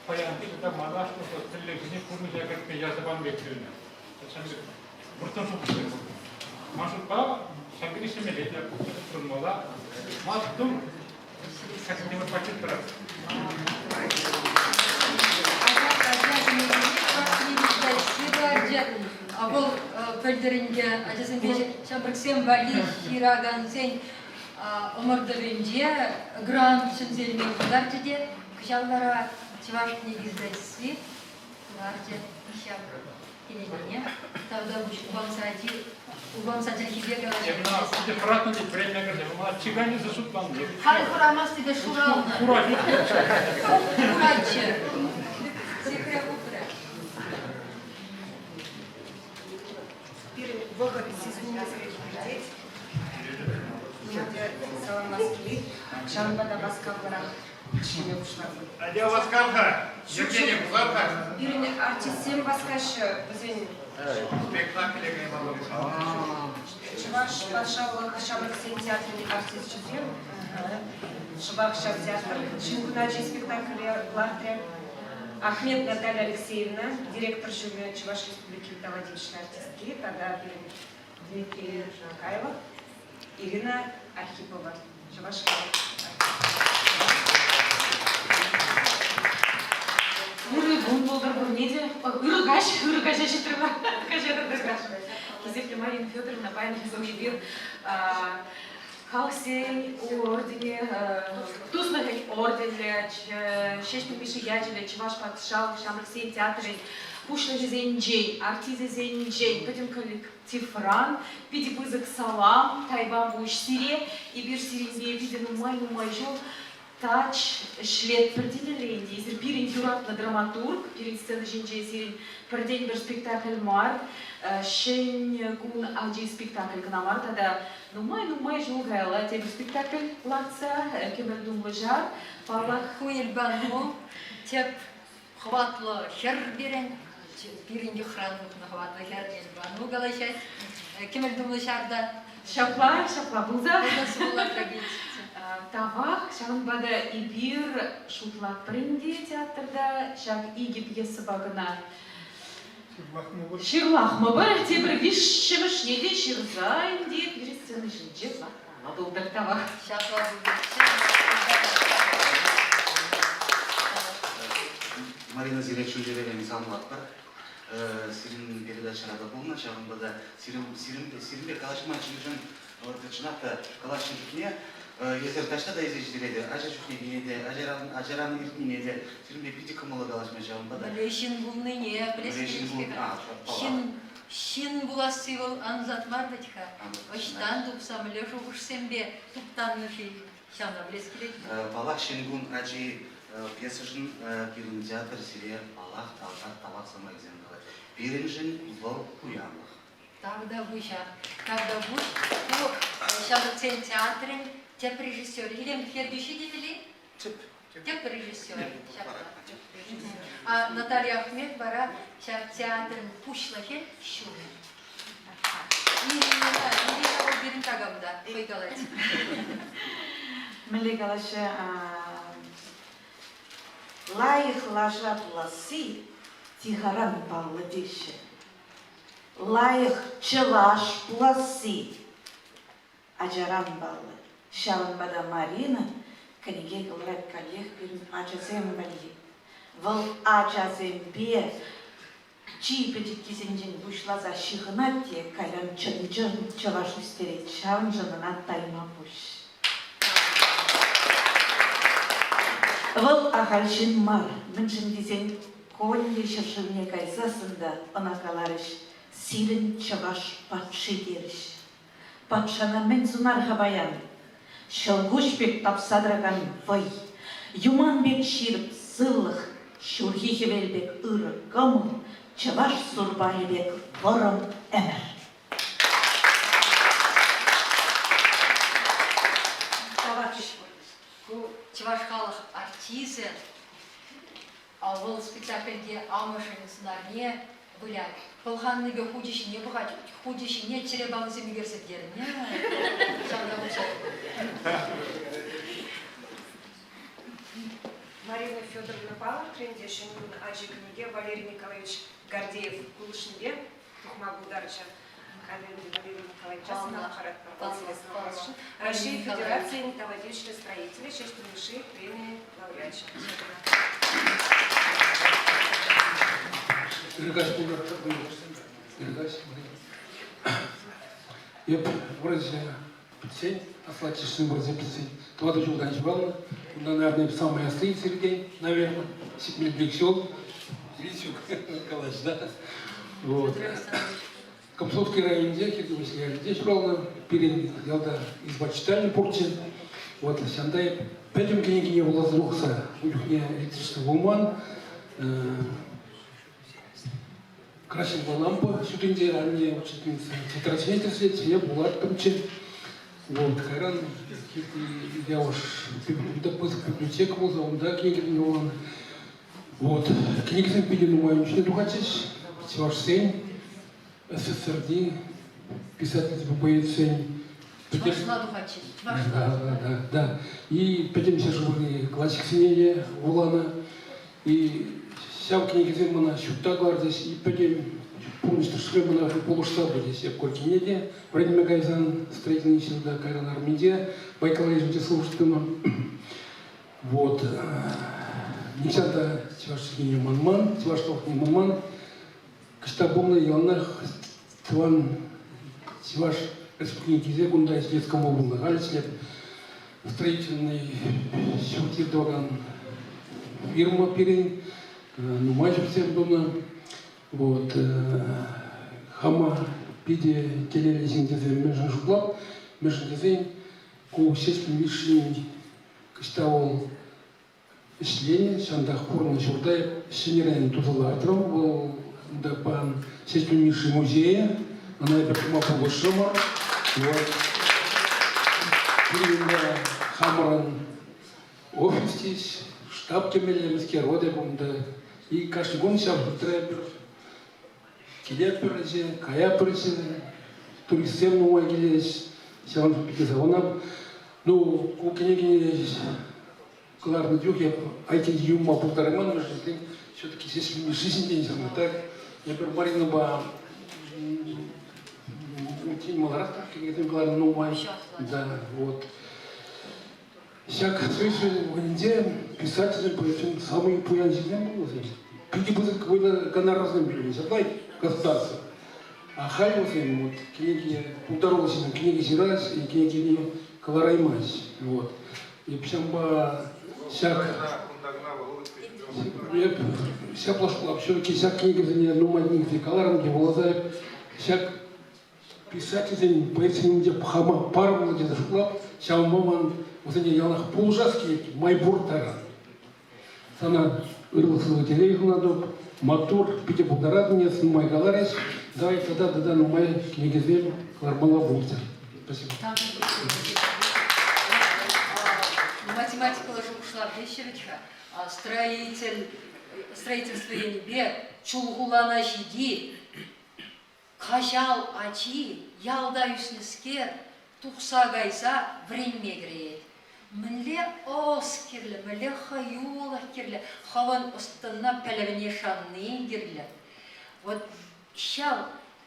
паянхи тата малашлӑхлӑ тӗллевсене пурнӑҫа кӗртме ярса панӑ пек тунӑ. Ҫав пек вӑрттӑн шухӑшсем пур. Ман шутпа, ҫав пек ӗҫлемелле те пурӑнмалла. Маттур! Ҫак темӗр пакет тӑрать. Вӑл пӗлтӗрӗнче ачасемпе ҫамрӑксем валли ҫыракансен ӑмӑртӑвӗнче грант ҫӗнсе илме пултарчӗ те кӑҫал вара Чӑваш кӗнеке издательстви кӑларчӗ ҫак кӗнекене. Тавтапуҫ Упамса чӗлхипе калаҫать. Питӗ хӑратнӑ тет вӗренме кӗрсе. Мана чиканӗсӗ шутланнӑ. Халь хӑрамасть те шуралнӑ. Хуратчӗ. Сехре хупрӗ. Пирӗн вӑхӑт сисӗнмесӗрех иртет. Саламлас килет. Ҫавӑнпа та васкавлӑрах ӗҫлеме пуҫлатӑп. Атя васкав-ха. Йӗркене пӑхар-ха. Пирӗн артистсем васкаҫҫӗ. Вӗсен спектакле каймалла. Чӑваш патшалӑх ҫамрӑксен театрӗн артисчӗсем шӑпах ҫав театр Ҫын куначи спектакле лартрӗ. Ахмед Наталья Алексеевна, директор ҫумӗ Чӑваш Республикин тава тивӗҫлӗ артистки тата пирӗн Дмитрий Михайлов, Ирина Архипова, Чӑваш Ырӑ кун пултӑр пурне те. Ырӑ каҫ, ырӑ каҫа ҫитрӗмӗр. Каҫа каҫ. Хисеплӗ Марина Федоровна, паянхи кун эпир халӑхсен орденӗ, туслӑхӗн орденлӗ, Ҫеҫпӗл Мишши ячӗллӗ Чӑваш патшалӑх ҫамрӑксен театрӗн пуҫлӑхӗсенчен, артисчӗсенчен, пӗтӗм коллективран питӗ пысӑк салам, тайпа пуҫ сире. Эпир сирӗнпе питӗ нумай-нумай ҫул тач ӗҫлетпӗр темелле ӗнтӗ. Эсир пирӗн юратнӑ драматург, пирӗн сцена ҫинче сирӗн пӗртен-пӗр спектакль мар, Ҫӗн кун ачи спектакль кӑна мар тата нумай-нумай ҫул каялла тепӗр спектакль лартса Кӗмӗл тумлӑ ҫар, паллах. Ку Ильбану тӗп хӑватлӑ хӗр пирӗн, пирӗн йӑхран тухнӑ хӑватлӑ хӗр Эльбану калаҫать. Кӗмӗл тумлӑ ҫарта. Ҫапла, ҫапла пулса. Тавах, ҫавӑнпа та эпир шутлатпӑр ӗнтӗ театрта ҫак икӗ пьесӑпа кӑна. Ҫырлахмӑпӑр, тепӗр виҫҫӗмӗшне те ҫырса ӗнтӗ пирӗн сцена ҫинче лартмалла пултӑр. Тавах. Ҫапла пултӑр. Марина сире чун-чӗререн саламлатпӑр. Сирӗн передачӑра та пулнӑ, ҫавӑнпа та сирӗнпе калаҫма чӑн-чӑн чӑнах та калаҫнӑ чухне эсир таҫта та илсе ҫитеретӗр, ача чухнехине те, ачаран иртнине те сирӗнпе питӗ кӑмӑллӑ калаҫма ҫавӑнпа та. Мӗнле ҫын пулнине пӗлес килет-ҫке. Ҫын, ҫын пуласси вӑл ансат мар вӗт-ха. Ӑҫтан тупса мӗнле шухӑшсемпе туптаннӑ-ши? Ҫавна пӗлес килет. Паллах, Ҫӗн кун ачи пьесӑшӑн пирӗн театр сире паллах тавах сӑмахӗсем калать. Пирӗншӗн вӑл пуянлӑх. Тавтапуҫах. Тавтапуҫ. Ку Ҫамрӑксен театрӗн тӗп режиссерӗ. Илемлӗх ертӳҫи темелле? Тӗп. Тӗп режиссерӗ. Ҫапла. А Наталья Ахмед вара ҫав театрӑн пуҫлӑхӗ ҫумӗ. Ирина, Ирина вӑл пирӗн такам та хӑй калать. Мӗнле калаҫҫӗ, лайӑх лаша пуласси тихаран паллӑ теҫҫӗ. Лайӑх чӑваш пуласси ачаран паллӑ. Ҫавӑнпа та Марина кӗнеке кӑларать каллех пирӗн ачасем валли. Вӑл ачасемпе чи пӗчӗккисенчен пуҫласа ҫыхӑнать те кайран чӑн-чӑн чӑваш ӳстерет. Ҫавӑншӑн ӑна тайма пуҫ. Вӑл ахаль ҫын мар, мӗншӗн тесен Конья ҫӗршывне кайсассӑн та ӑна каларӗҫ, сирӗн чӑваш патши терӗҫ. Патшана мӗн сунар-ха паян? Ҫӑлкуҫ пек тапса тӑракан вӑй, юман пек ҫирӗп сывлӑх, ҫурхи хӗвел пек ырӑ кӑмӑл, чӑваш сурпанӗ пек вӑрӑм ӗмӗр. Тавах ку чӑваш халӑх артисчӗ Вӑл спектакльте амӑшӗн сӑнарне вылять. Пӑлханнипе хучӗ ҫине пӑхать, хучӗ ҫине чӗре паллисем ӳкерсе пӗтернӗ. Ҫавна пуҫать. Марина Федоровна палӑртрӗ ӗнтӗ Ҫӗн кун ачи кӗнеке Валерий Николаевич Гордеев пулӑшнипе тухма пултарчӗ. Халӗ ӗнтӗ Валерий Николаевича сӑнав паратпӑр. Раҫҫей Федерацийӗн тава тивӗҫлӗ строителӗ Ҫеҫпӗл Мишши преми лауреачӗ. Ыркаҫ пултӑр. Ыркаҫ. Эп вӑрҫӑ пӗтсен, Аслӑ Отечественнӑй вӑрҫӑ пӗтсен, тӑватӑ ҫултан ҫуралнӑ. Унта, наверное, самый асли сиртен, наверное, ҫитмӗл ҫул. Лисюк калаҫ, да? Вот. Комсомольски районӗнче, Хиртӗмӗш ялӗнче ҫуралнӑ. Пирӗн ялта изба читальня пурччӗ. Вот, ҫавӑнта эп пӗтӗм кӗнекене вуласа тухса, ун чухне электричество пулман. Краҫҫынпа лампа ҫутинче анне учительница тетрадьне тӗрӗслетчӗ, эп вулаттӑмччӗ. Вот, кайран я уж пысӑк библиотека пулса, унта кӗнекесене вуланӑ. Вот, кӗнекесем питӗ нумай ӳсне тухатчӗҫ. Чӑвашсен, СССРти писательсемпе поэтсен. Чӑвашла тухатчӗҫ, чӑвашла. Да, да, да. И пӗтӗм ҫӗршыври классиксене те вуланӑ. И ҫав кӗнекесем мана ҫутта кӑларчӗҫ, и пӗтӗм пурнӑҫ тӑршшӗпе мана пулӑшса пычӗҫ. Эп Горькине те вӗренме кайсан строительный института кайран арминче Байкал лешӗнче служить тунӑ. Вот. Нихҫан та чӑваш чӗлхине манман, чӑваш халӑхне манман. Кӑҫта пулнӑ яланах тӑван Чӑваш Республикине килсе кунта ӗҫлес кӑмӑл пулнӑ. Халь ӗҫлеп строительный ҫурт-йӗр тӑвакан фирма пирӗн. Нумай ҫуртсем тунӑ. Вот. Хама питӗ телейлӗ ҫын тесе мӗншӗн шутлап? Мӗншӗн тесен ку Ҫеҫпӗл Мишшин Ӑҫта вӑл ӗҫленӗ, ҫантах пурӑннӑ ҫурта эп ҫӗнӗрен туса лартрӑм. Вӑл унта пан Ҫеҫпӗл Мишши музейӗ. Ӑна эпир тума пулӑшрӑмӑр. Вот. Пирӗн унта хамӑрӑн офис теҫ, штаб темелле мӗскер. Вот эп унта. И кашни кун ҫав ҫуртра эпир килетпӗр ӗҫе, каятпӑр ӗҫе. Туристсем нумай килеҫ. Ҫавӑншӑн питӗ савӑнап. Ну, ку кӗнекене кӑларнӑ чух эп айккинче юлма пултарайман, мӗншӗн тесен все-таки сессине жизнь ҫырнӑ так. Эпир Маринӑпа унччен маларах та кӗнекесем кӑларнӑ нумай. Да, вот. Ҫак Союз вӑхӑтӗнче писательсем, поэтсем самые пуян ҫынсем пулнӑ вӗсем. Питӗ пысӑк вӑйлӑ гонорарсем тӳленӗ. Ҫапла государство. А халь вӗсем вот кӗнеке, пултаруллӑ ҫынсем кӗнеке ҫырас и кӗнекене кӑлараймасть. Вот. Эп ҫавӑнпа ҫак эп ҫапла шутлап, все-таки ҫак кӗнекесене нумай кӗнекесене каларӑм те вуласа эп ҫак писательсен, поэтсен те хама парӑмлӑ тесе шутлап, ҫавӑнпа ман вӗсене яланах пулӑшас килет, май пур таран. Сана ырлӑх-сывлӑх телей сунатӑп, маттур, питӗ пултаратӑн эс, нумай каларӗҫ. Давай тата тата нумай кӗнекесем кӑлармалла пулччӑр. Спасибо. Математикӑллӑ шухӑшлав теҫҫӗ вӗт-ха. Строитель, строительство енӗпе Чулхулана ҫити Каҫал ачи, ялта ӳснӗскер, тухса кайса вӗренме кӗреет. Мӗнле ӑс кирлӗ, мӗнле хӑюлӑх кирлӗ, хӑвӑн ӑс-тӑнна пӗлӗвне шанни кирлӗ. Вот ҫав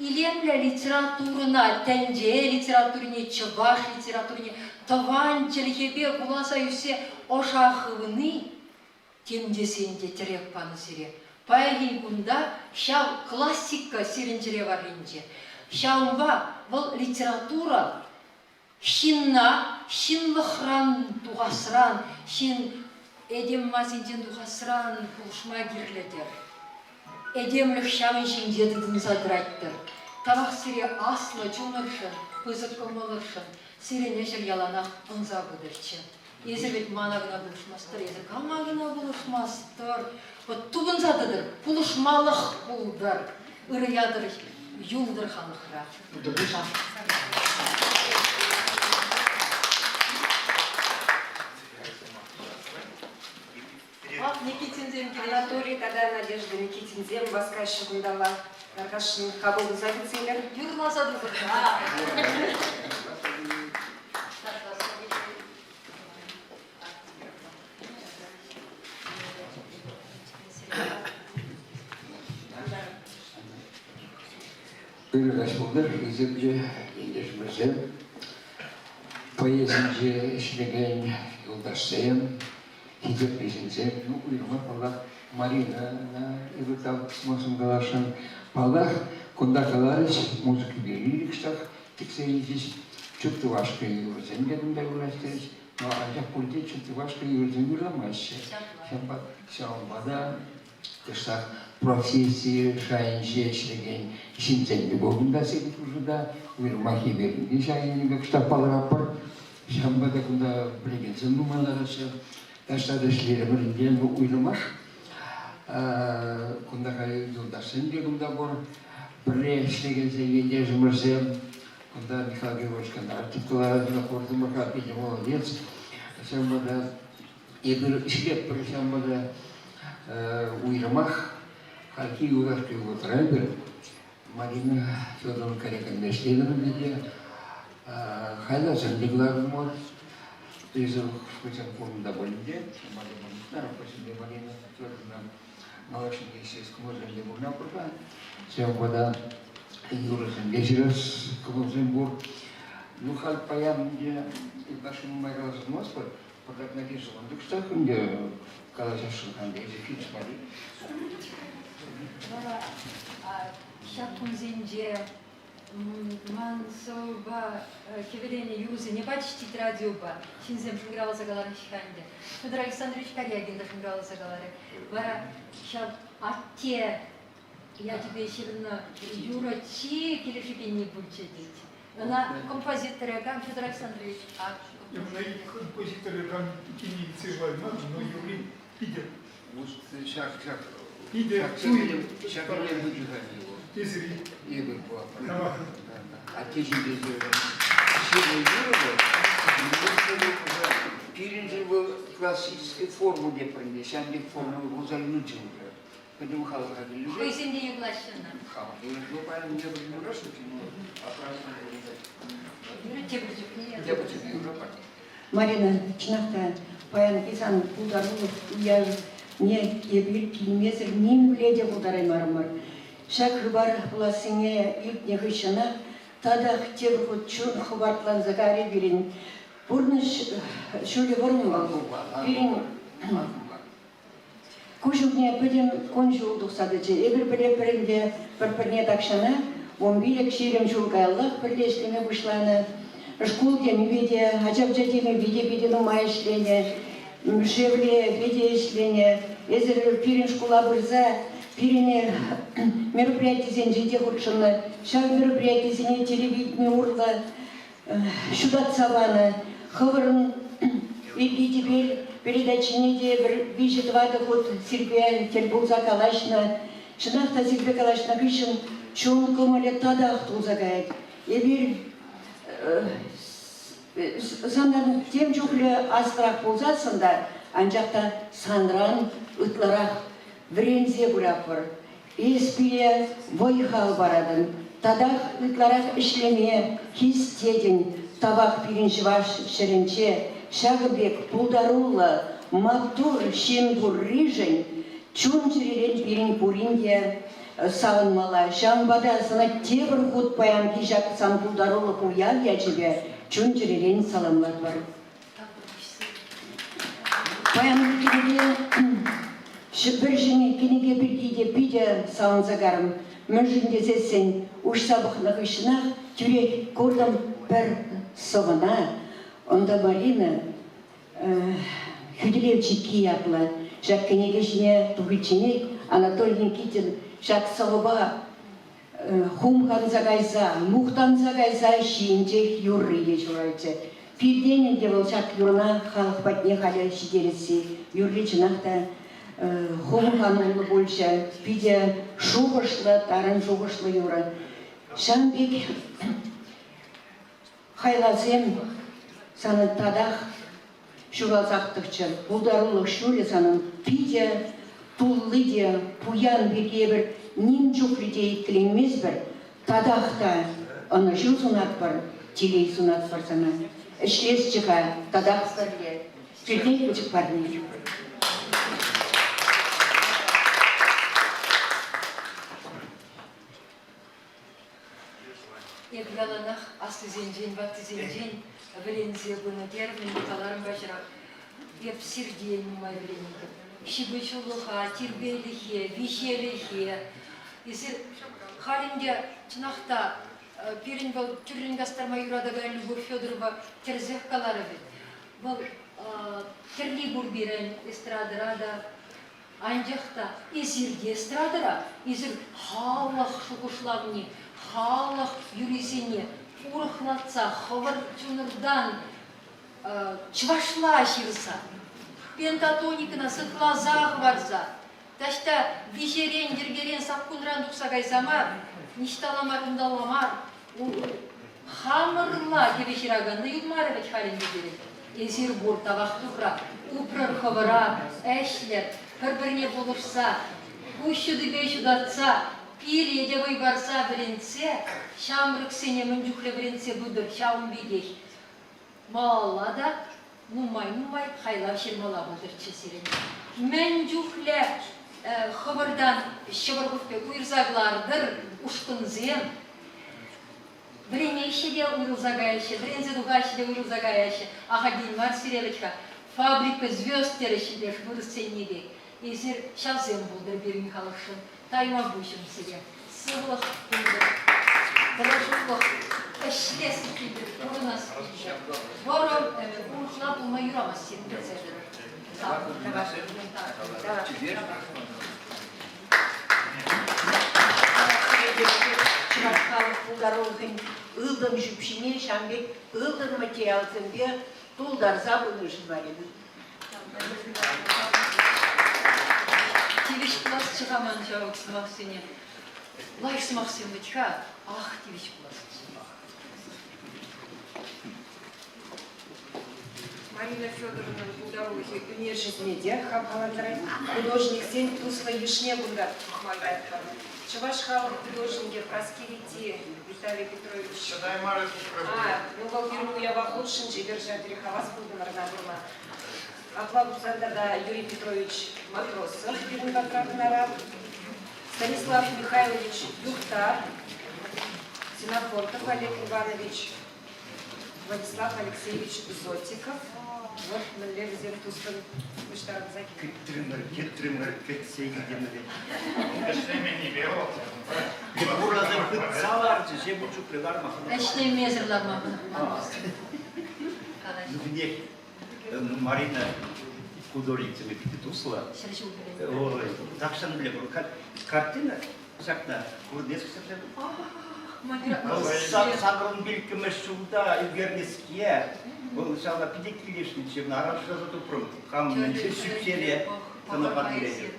илемлӗ литературӑна, тӗнче литературине, чӑваш литературине тӑван чӗлхепе вуласа ӳссе ӑша хывни тем тесен те тӗрек панӑ сире. Паянхи кунта ҫав классика сирӗн чӗре варринче. Ҫавӑнпа вӑл литература ҫынна ҫынлӑхран тухасран, ҫын этем масинчен тухасран пулӑшма кирлӗ-тӗр. Этемлӗх ҫавӑн ҫинче тытӑнса тӑрать-тӗр. Тавах сире аслӑ чунӑршӑн, пысӑк кӑмӑлӑршӑн. Сирӗн ӗҫӗр яланах ӑнса пытӑрччӗ. Эсир вӗт мана кӑна пулӑшмастӑр, эсир кама кӑна пулӑшмастӑр. Вот тупӑнса тӑтӑр, пулӑшмалӑх пултӑр. Ырӑ ятӑр юлтӑр халӑхра. Никитинсем Анатолий тата Надежда Никитинсем васкаҫҫӗ кунталла. Тархасшӑн хапӑл туса кӗтсе илер. Юрласа тухӑр-ха. Ырӑ каҫ пултӑр, хисеплӗ ентешӗмӗрсем, поэзинче ӗҫлекен юлташсем, хисеплӗ ҫынсем. Ну, уйрӑмах, паллах, Маринӑна эпир тав сӑмахсем каласшӑн. Паллах, кунта каларӗҫ, музыка лириксах тӗксе илчӗҫ, чуптӑвашка юрӑсем те кунта вырнаҫтарӗҫ. Но анчах пурте чуптӑвашка юрӑсем юрламаҫҫӗ. Ҫавӑнпа, ҫавӑнпа та кӑштах професси шайӗнче ӗҫлекен ҫынсем те пур кунта сирӗн хушӑта. Уйрӑмах эпир те ҫак енӗпе кӑштах палӑратпӑр. Ҫавӑнпа та кунта пӗлекенсем нумай лараҫҫӗ. Таҫта та ӗҫлерӗмӗр ӗнтӗ, уйрӑмах. Кунта халь юлташсем те кунта пур. Пӗрле ӗҫлекенсем, ентешӗмӗрсем. Кунта Михаил Григорьевич Кондратьев кӑларать, куртӑмӑр-ха, питӗ молодец. Ҫавӑнпа та эпир ӗҫлетпӗр, ҫавӑнпа та уйрӑмах хальхи юлашки вӑхӑтра эпир Марина Федоровна Корякина ӗҫлетӗмӗр те хайлавсем те кӑлартӑмӑр. Эсӗ хӑҫан пурӑнта пулин те, Марина Федоровна малашне ӗҫлес кӑмӑлсем те пурӑнатпӑр-ха. Ҫавӑнпа та юрӑсем те ҫырас кӑмӑлсем пур. Ну, халь паян ӗнтӗ ытлашши нумай каласа тӑмастпӑр. Пӑртак Надежда кӑштах ӗнтӗ калаҫасшӑн-ха ӗнтӗ, эсӗ хирӗҫ мар-и? Вара ҫак кунсенче ман сӑвӑпа кӗвӗленӗ юрӑсене пачӗҫ тет радиопа. Ҫынсем шӑнкӑравласа каларӗҫ-ха ӗнтӗ. Федор Александрович Карягин та шӑнкӑравласа каларӗ. Вара ҫав атте ячӗпе ҫырнӑ юрӑ чи килӗшекенни пулчӗ тет. Ӑна композиторӗ кам Федор Александрович? Композиторӗ кам иккенне илсе калайман, но юрри питӗ Ҫак ҫак питӗ ҫак пычӗ-ха его. Тесӗр-и? Эпир Атте ҫинче ҫырнӑ юрӑ вӑл. Пирӗншӗн вӑл классической форма тепӗр ӗнтӗ. Ҫавӑн пек форма пулса юлчӗ уже. Пӗтӗм халӑха килӗшет. Хӑйсем те юрлаҫҫӗ ӑна. Халӑх юрлать. Ну, паян не юрлаҫҫӗ, но Юрӗ тепӗр чухне. Тепӗр чухне юрӑ парти. Марина, чӑнах та, паянхи сан пултарулӑх уявне эпир килмесӗр нимле те пултараймарӑмӑр. Ҫак хыпар пулассине илтнӗ хыҫҫӑнах татах тепӗр хут чун хӑпартланса кайрӗ пирӗн. Пурнӑҫ ҫулӗ вӑрӑм вӑл. Пирӗн Куҫ умне пӗтӗм кун-ҫул тухса тӑчӗ. Эпир пӗлетпӗр ӗнтӗ, пӗр-пӗрне тахҫанах, 15-20 ҫул каяллах пӗрле ӗҫлеме пуҫланӑ. Шкул темипе те, ача-пӑча темипе те питӗ нумай ӗҫленӗ. Шевлепе те ӗҫленӗ. Эсир пирӗн шкула пырса пирӗн мероприятисенче те хутшӑннӑ. Ҫав мероприятисене телевидени урлӑ ҫутатса панӑ. Хӑвӑрӑн Ильи передачине те пӗр виҫӗ-тӑватӑ хут сирпе тӗл пулса калаҫнӑ. Чӑнах та сирпе калаҫнӑ хыҫҫӑн чун кӑмӑлӗ татах тулса каять. Эпир санран тем чухлӗ аслӑрах пулсассӑн та, анчах та санран ытларах вӗренсе пыратпӑр. Эс пире вӑй-хал паратӑн, татах ытларах ӗҫлеме хистетӗн. Тавах пирӗн чӑваш ҫӗрӗнче ҫакӑн пек пултаруллӑ, маттур ҫын пурришӗн чун-чӗререн пирӗн пурин те савӑнмалла. Ҫавӑнпа та сана тепӗр хут паянхи ҫак сан пултарулӑх уяв ячӗпе чун-чӗререн саламлатпӑр. Паян кӗнеке пӗр ҫӗнӗ кӗнеке пирки те питӗ савӑнса карӑм. Мӗншӗн тесессӗн уҫса пӑхнӑ хыҫҫӑнах тӳрех куртӑм пӗр сӑвӑна. Унта Марина Хӳтӗлев чикки ятлӑ. Ҫак кӗнеке ҫине тухичченех Анатолий Никитин ҫак сӑвӑпа хумханса кайса, мухтанса кайса ҫийӗнчех юрри те ҫуралчӗ. Пиртен ӗнтӗ вӑл ҫак юрӑна халӑх патне халӗ ҫитересси. Юрри чӑнах та хумхануллӑ пулчӗ, питӗ шухӑшлӑ, тарӑн шухӑшлӑ юрӑ. Ҫавӑн пек хайлавсем санӑн татах ҫуралсах тӑччӑр. Пултарулӑх ҫулӗ санӑн питӗ тулли те пуян пирки эпир ним чухлӗ те иккӗленместпӗр. Татах та ӑнӑҫу сунатпӑр, телей сунатпӑр сана. Ӗҫлесчӗ-ха татах пӗрле. Сиртен пӗчӗк парне. Эп яланах аслисенчен, ваттисенчен вӗренсе пынӑ терӗм, каларӑм паҫӑрах. Эп сиртен нумай вӗренетӗп. Ҫыпӑҫулӑха, тирпейлӗхе, виҫелӗхе. Эсир халь ӗнтӗ чӑнах та пирӗн вӑл тӳррӗн кастарма юратакан Любовь Федорова тӗрӗсех каларӗ вӗт. Вӑл тӗрли пур пирӗн эстрадӑра та, Анчах та эсир те эстрадӑра, эсир халӑх шухӑшлавне, халӑх юррисене урӑхлатса хӑвӑр чунӑртан чӑвашла ҫырса, пентатоникӑна сыхласа хӑварса, таҫта виҫерен, йӗркерен, саккунран тухса кайса мар, ниҫталла мар, унталла мар, Хамӑрла кӗвӗ ҫыраканни юлмарӗ вӗт халь ӗнтӗ пирӗн. Эсир пур, тавах Турра, упрӑр хӑвӑра, ӗҫлӗр, пӗр-пӗрне пулӑшса, куҫ ҫутипе ҫутатса, пире те вӑй парса вӗрентсе, ҫамрӑксене мӗн чухлӗ вӗрентсе пытӑр, ҫавӑн пекех малалла та нумай-нумай хайлав ҫырмалла пултӑрччӗ сирӗн. Мӗн чухлӗ хӑвӑртан ҫӑвӑр хут пек уйӑрса кӑлартӑр ушкӑнсем, Вӗренеҫҫӗ те уйрӑлса каяҫҫӗ, вӗренсе тухаҫҫӗ те уйрӑлса каяҫҫӗ. Ахальтен мар сире вӗт-ха фабрика звезд тереҫҫӗ леш вырӑссенни пек. Эсир ҫавсем пултӑр пирӗн халӑхшӑн. Тайма пуҫӑм сире. Сывлӑх пултӑр. Тӑрӑшулӑх, ӗҫлес килтӗр, пурӑнас килтӗр. Вӑрӑм ӗмӗр урӑхла пулма юрамасть сирӗн пӗлсе тӑрӑр. Чӑваш халӑх пултарулӑхӗн ылтӑн ҫӳпҫине ҫавӑн пек ылтӑн материалсемпе тултарса пынӑшӑн Марина. Тивӗҫ пуласчӗ-ха ман ҫав сӑмахсене. Лайӑх сӑмахсем вӗт-ха. Ах, тивӗҫ пуласчӗ. Марина Федоровнӑн пултарулӑхӗ ӳнерҫӗсене те хавхалантарать. Художниксен туслӑ йышне кунта пӑхма каятпӑр. Чӑваш халӑх художникӗ Праски Витти Виталий Петрович. Чӑтаймарӗ А, ну вӑл пирӗн уява хутшӑнчӗ, эпир ҫав тери хавас пултӑмӑр ӑна курма. Апла пулсан тата Юрий Петрович Матросов пирӗн патра хӑнара, Станислав Михайлович Юхтар, Ксенофонтов Олег Иванович, Владислав Алексеевич Зотиков. Вот мӗнле вӗсем туслӑн пуҫтарӑнса килнӗ. Кӗтрӗмӗр, кӗтрӗмӗр, кӗтсе илтӗмӗр. Ӗҫлеменнипе вӑл. Урасем хытса ларчӗ, ҫемӗ чухлӗ ларма хӑнӑхман. Ӗҫлемесӗр ларма хӑнӑхман. Нумех Марина художницӑпа питӗ туслӑ. 100 ҫул Ой, тахҫан пӗле картина ҫакна курнес Сакӑрӑн пилӗкмӗш ҫулта ӳкернӗскер, вӑл ҫавна питӗ килӗшнӗччӗ, аран шыраса тупрӑм. Хам ҫӳпҫере сана парнелетӗп.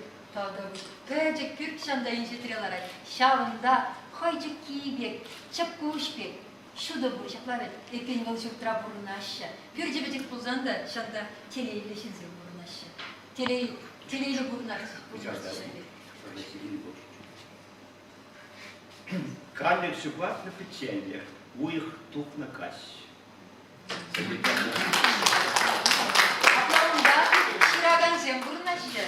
Пӗчӗк пӳрт ҫанта инҫетре ларать. Ҫавӑнта хӑй чӗкки пек, чӗпкуҫ пек, ҫутӑ пур ҫапла вӗт. Эппин вӑл ҫуртра пурӑнаҫҫӗ. Пӳрчӗ пӗчӗк пулсан та ҫанта телейлӗ ҫынсем пурӑнаҫҫӗ. Телей, телейлӗ пурӑнать. Канлӗх ҫухатнӑ пӗчченлӗх, уйӑх тухнӑ каҫ. Апла унта ҫыракансем пурӑнаҫҫӗ.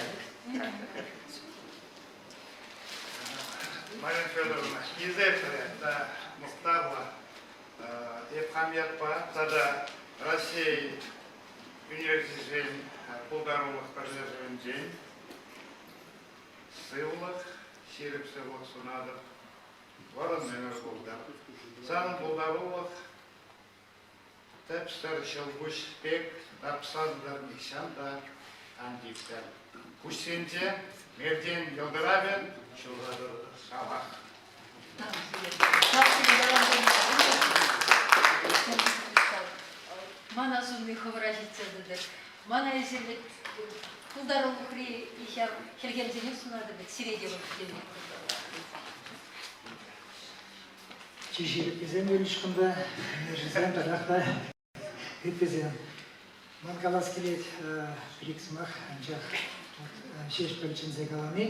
Марина Федоровна, хисеплӗ та мухтавлӑ эп хам ятпа тата Раҫҫей ӳнерҫисен пултарулӑх пӗрлешӗвӗнчен сывлӑх, ҫирӗп сывлӑх сунатӑп. Вӑрӑм ӗмӗр пултӑр. Санӑн пултарулӑх тӗпсӗр ҫӑлкуҫ пек тапсан та нихҫан та ан типтӗр. Куҫсенче мертен йӑлтӑравӗ ҫухатӑр шавах. Мана сунни хӑвӑра ҫитсе тӑтӑр. Мана эсир вӗт пултарулӑхри ҫав хӗлхемсене сунатӑп вӗт, сире те вӑл хӗлхеме. Чи ҫирӗпписем юлӗҫ кунта, ӳнерҫӗсем татах та ыттисем. Ман калас килет пӗр-ик сӑмах, анчах Ҫеҫпӗл чӗнсе калани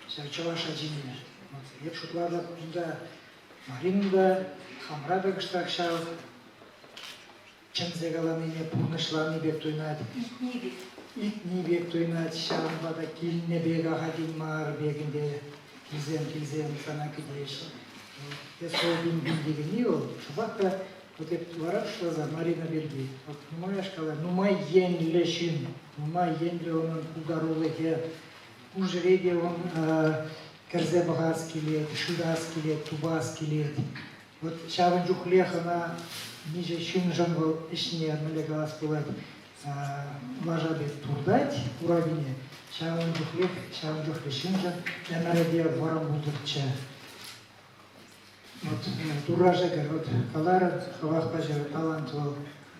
ҫав чӑваш ачине. Вот, эп шутлатӑп, кунта Марина та, хамра та кӑштах ҫав чӗнсе каланине пурнӑҫлани пек туйӑнать. Илтни пек. Илтни пек туйӑнать, ҫавӑнпа та килнӗ пек ахальтен мар пек ӗнтӗ килсем, килсем сана кӗтеҫҫӗ. Эс вӑл пин-пин текенни вӑл шӑпах та вот эп вара пуҫласа Марина пирки вот нумай кала, нумай енлӗ ҫын, нумай енлӗ унӑн пултарулӑхӗ, пур ҫӗре те ун кӗрсе пӑхас килет, шырас килет, тупас килет. Вот ҫавӑн чухлех ӑна миҫе ҫыншӑн вӑл ӗҫне, мӗнле калас пулать, лаша пек туртать урапине, ҫавӑн чухлех, ҫавӑн чухлӗ ҫыншӑн ӗмӗрӗ те вӑрӑм пултӑрччӗ. Вот Турра шӗкӗр, вот каларӑн, хӑвах паҫӑр талант вӑл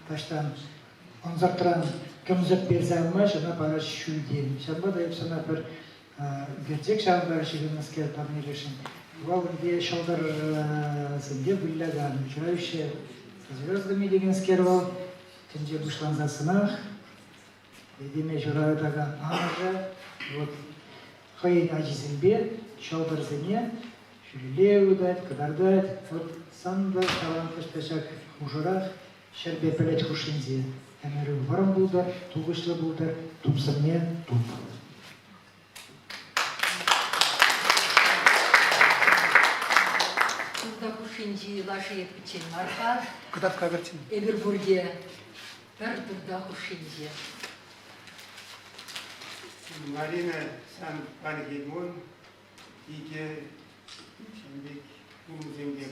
таҫтан ӑнсӑртран кӗмсӗрт персе анмасть, ӑна параҫ ҫӳлтен. Ҫавӑнпа та эп сана пӗр ӳкерчӗк ҫавӑнпа ҫыхӑннӑскер парнелесшӗн. Вӑл ӗнтӗ ҫӑлтӑрсемпе вылякан, играющая со звездами текенскер вӑл. Тӗнче пуҫлансассӑнах этеме ҫуратакан амӑшӗ вот хӑйӗн ачисемпе ҫӑлтӑрсене ҫӳлелле ывӑтать, кӑтартать. Вот сан та талант та ҫак хушӑрах ҫӗрпе пӗлӗт хушшинче ӗмӗрӳ вӑрӑм пултӑр, тухӑҫлӑ пултӑр, тупсӑмне туп. Турта хушшинчи лаши пӗччен мар-ха. Кӑтартка картина. Эпир пурте пӗр турта хушшинче. Марина сан панхи кун икӗ ҫын пек пулӑмсемпе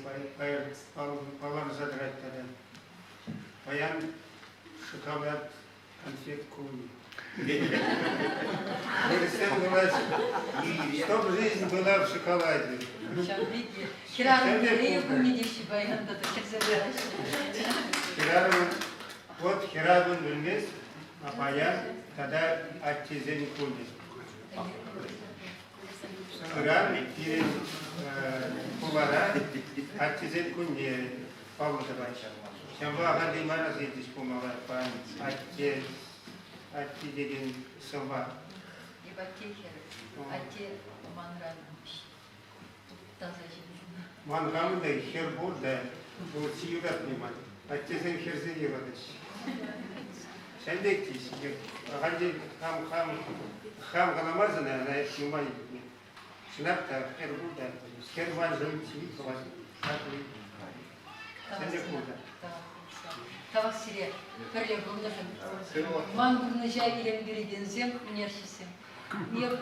палӑрса тӑрать тата. Паян шоколад конфет кунӗ. Чтоб жизнь была в шоколаде. Ҫав пек хӗрарӑм телейӗ кунне теҫҫӗ паян тата хӗрсе пыраҫҫӗ. Хӗрарӑм, вот хӗрарӑм вилмест, а паян тата аттесен кунӗ. Ыран пирӗн хулара аттесен кунне паллӑ тӑваҫҫӗ. Ҫавӑнпа ахальтен мар аса илчӗҫ пулмалла паян атте, атте текен сӑвва. Эп атте хӗрӗ. Атте манран таса ҫын. Ман хамӑн та хӗр пур та, вӑл чи юратни ман. Аттесем хӗрсене юратаҫҫӗ. Ҫавӑн пек теҫҫӗ. Ахальтен хам, хам, хам каламасан ӑна нумай илтнӗ. Чӑнах та, хӗр пур та, хӗр маншӑн чи хакли. Ҫӗнӗ пур та. Тавах сире пӗрле пулнӑшӑн. Ман пурнӑҫа илем кӳрекенсем, ӳнерҫӗсем. Эп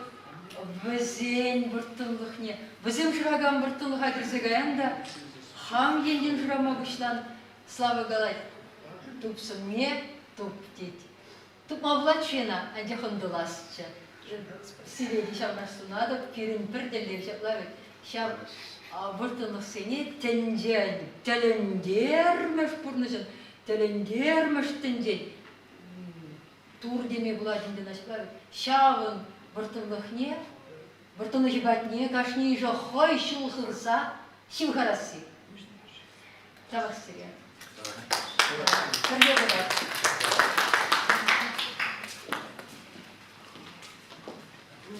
вӗсен вӑрттӑнлӑхне, вӗсем шыракан вӑрттӑнлӑха кӗрсе каян та хам енчен шырама пуҫлан Слава калать, тупсӑмне туп тет. Тупма пулать-ши ӑна, анчах ӑнтӑласчӗ. Сире те ҫавна сунатӑп, пирӗн пӗр тӗллев ҫапла вӗт. Ҫав вӑрттӑнлӑхсене тӗнчен тӗлӗнтермӗш пурнӑҫӑн тӗлӗнтермӗш тӗнчен тур теме пулать ӗнтӗ ҫапла вӗт. Ҫавӑн вӑрттӑнлӑхне, вӑрттӑнлӑхӗ патне кашнийӗшӗ хӑй ҫул хырса ҫывхарасси. Тавах сире. Пӗрле пулар.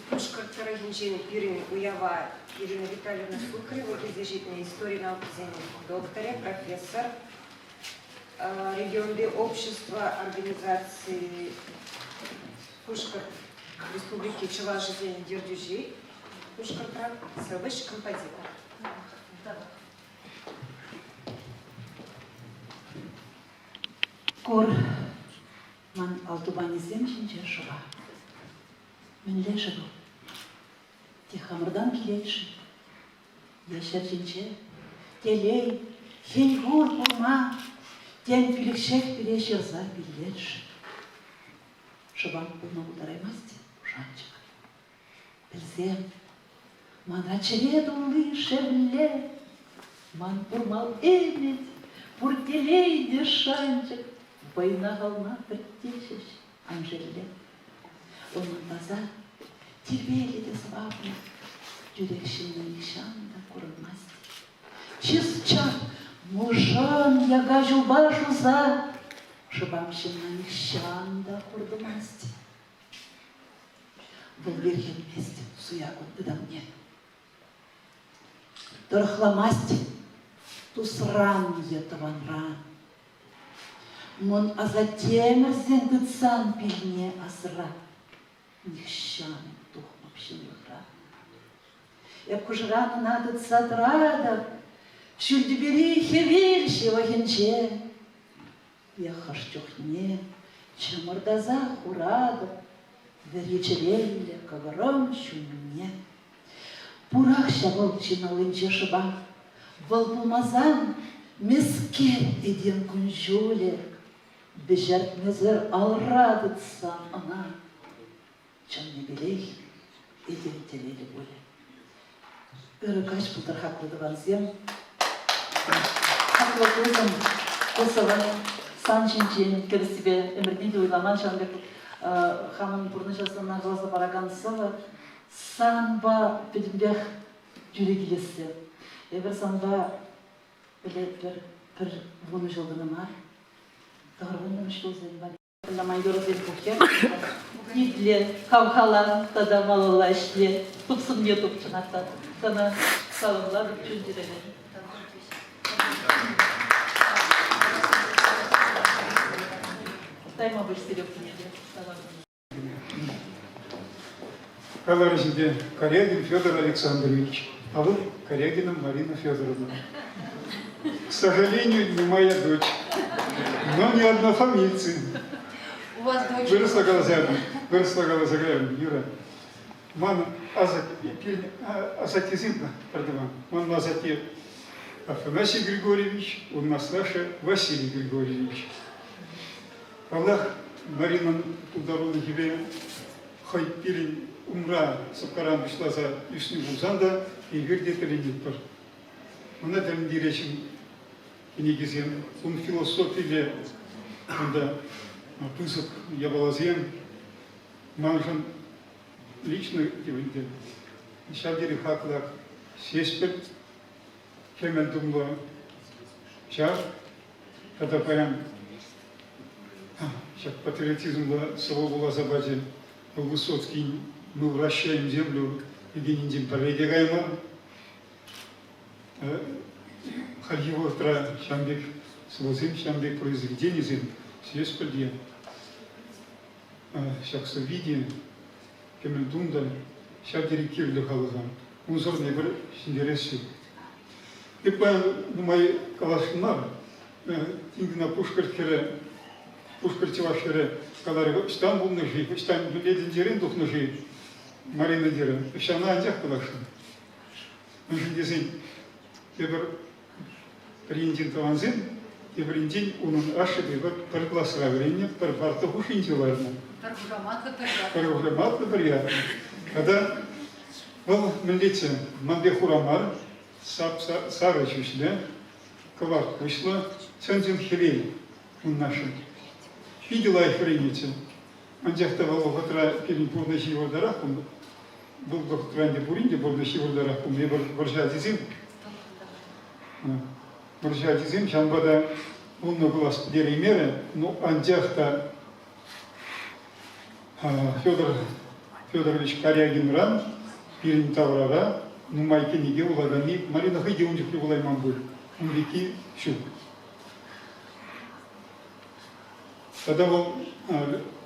Пушкӑрт тӑрӑхӗнчен пирӗн уява Ирина Витальевна Сухарева килсе ҫитнӗ истори наукисен докторӗ, профессор, регионти общество организаци Пушкӑрт Республики чӑвашӗсен ертӳҫи, Пушкӑртра сӑвӑҫ, композитор. Кур, ман алтупанӗсем ҫинче шӑпа. Мӗнле-ши вӑл? Те хамӑртан килет-ши? Е ҫӗр ҫинче телей, хӗн-хур курма, тен, пилӗкҫех пире ҫырса пиллет-ши? Шӑпам пулма пултараймасть шанчӑк. Пӗлсем, мана чӗре тулли шевле, ман пур мал ӗмӗт, пур телей те шанчӑк, вӑйна-хална пӗртте ҫеҫ ан шелле. Унӑн таса, тирпейлӗ те сӑваплӑ, тӳрех ҫынна нихҫан та курӑнмасть. Чыс-чап, мӑшӑн яка ҫулпа шуса, шӑпам ҫынна нихҫан та хуртӑмасть. Вӑл вирхӗнмест суя кун ытамне. Тӑрӑхламасть тусран е тӑванран. Мӑн асаттемӗрсем тытсан пилне асра нихҫан тухмӑп ҫынлӑхра. Эп хушӑран ӑна тытса тӑратӑп ҫӳл тӳпери хӗвел ҫывӑхӗнче. Е хӑш чухне чӑмӑртаса хуратӑп вӗри чӗреллӗ кӑкӑрӑм ҫумне. Пурах ҫав вӑл ҫын аллинче шӑпа. Вӑл пулмасан мӗскер этем кун-ҫулӗ вӗҫертмесӗр алра тытсан ӑна чӑннипелех этем телейлӗ пулӗ. Ырӑ каҫ пултӑр, хаклӑ тӑвансем. Хаклӑ тусӑм, Косово сан ҫинчен тӗрӗссипе ӗмӗртен те уйламан ҫавӑн пек хамӑн пурнӑҫа сана каласа паракан сӑвӑ санпа пӗтӗмпех тӳрӗ килессе. Эпир санпа пӗлетпӗр, пӗр вунӑ ҫул кӑна мар, тӑхӑрвуннӑмӗш ҫулсем валли. Ман юрӑсем пухӗ. Итле, хавхалан тата малалла ӗҫле. Тупсӑмне туп чӑнах та. Сана саламлатӑп чун-чӗререн. Тайма пуҫ сире пурне те. Салам. Каларӗҫ ӗнтӗ Карягин Федор Александрович, а вӑл Карягина Марина Федоровна. К сожалению, не моя дочь, но не однофамильцы. У вас дочь? Вырӑсла каласа, вырӑсла каласа каям, Юра. Ман асаттесем пӗртӑван. Ман асатте Афанасий Григорьевич, ун аслашшӗ Василий Григорьевич. Паллах, Маринӑн пултарулӑхӗпе хӑй пирӗн умра сӑпкаран пуҫласа ӳснӗ пулсан та эпир те тӗлӗнетпӗр. Ӑна тӗлӗнтереҫҫӗ кӗнекисем, ун философилле унта пысӑк япаласем. Маншӑн лично ӗнтӗ ҫав тери хаклӑ Ҫеҫпӗл, кӗмӗл тумлӑ ҫав. Тата паян ҫак патриотизмла сӑвӑ вуласа пачӗ. Высоцкий «Мы вращаем землю» текеннинчен пӗрре те кайман. Хальхи вӑхӑтра ҫавӑн пек сӑвӑсем, ҫавӑн пек произведенисем Ҫеҫпӗлте ҫак сӑвви те, кӗмӗл тум та ҫав тери кирлӗ халӑха. Унсӑрӑн эпир ҫӗнтерес ҫук. Эп паян нумай каласшӑн мар. Тин кӑна пушкӑрт хӗрӗ, пушкӑрт чӑваш хӗрӗ каларӗ, ӑҫтан пулнӑ-ши, ӑҫтан мӗнле тӗнчерен тухнӑ-ши Марина терӗ. Ҫавна анчах каласшӑн. Мӗншӗн тесен тепӗр пӗр енчен тӑвансем, тепӗр енчен унӑн ашшӗ те пӗр класра вӗреннӗ, пӗр парта хушшинче ларнӑ. Пӗр хушаматлӑ пӗр ятлӑ. Пӗр хушаматлӑ пӗр ятлӑ. Тата вӑл мӗнлеччӗ, ман пек хура мар, сарӑ ҫӳҫлӗ, кӑвак куҫлӑ, чӑн-чӑн хӗвел уннашӑн. Питӗ лайӑх вӗренетчӗ. Анчах та вӑл вӑхӑтра пирӗн пурнӑҫ йывӑртарах пулнӑ. Вӑл вӑхӑтра ӗнтӗ пурин те пурнӑҫ йывӑртарах пулнӑ. Эпир вӑрҫӑ ачисем. Вӑрҫӑ ачисем ҫавӑнпа та вуннӑ класс пӗтереймерӗ. Ну, анчах та Федор Федорович Карягинран пирӗн таврара нумай кӗнеке вулаканни Марина хӑй те ун чухлӗ вулайман пуль. Ун пекки ҫук. Тата вӑл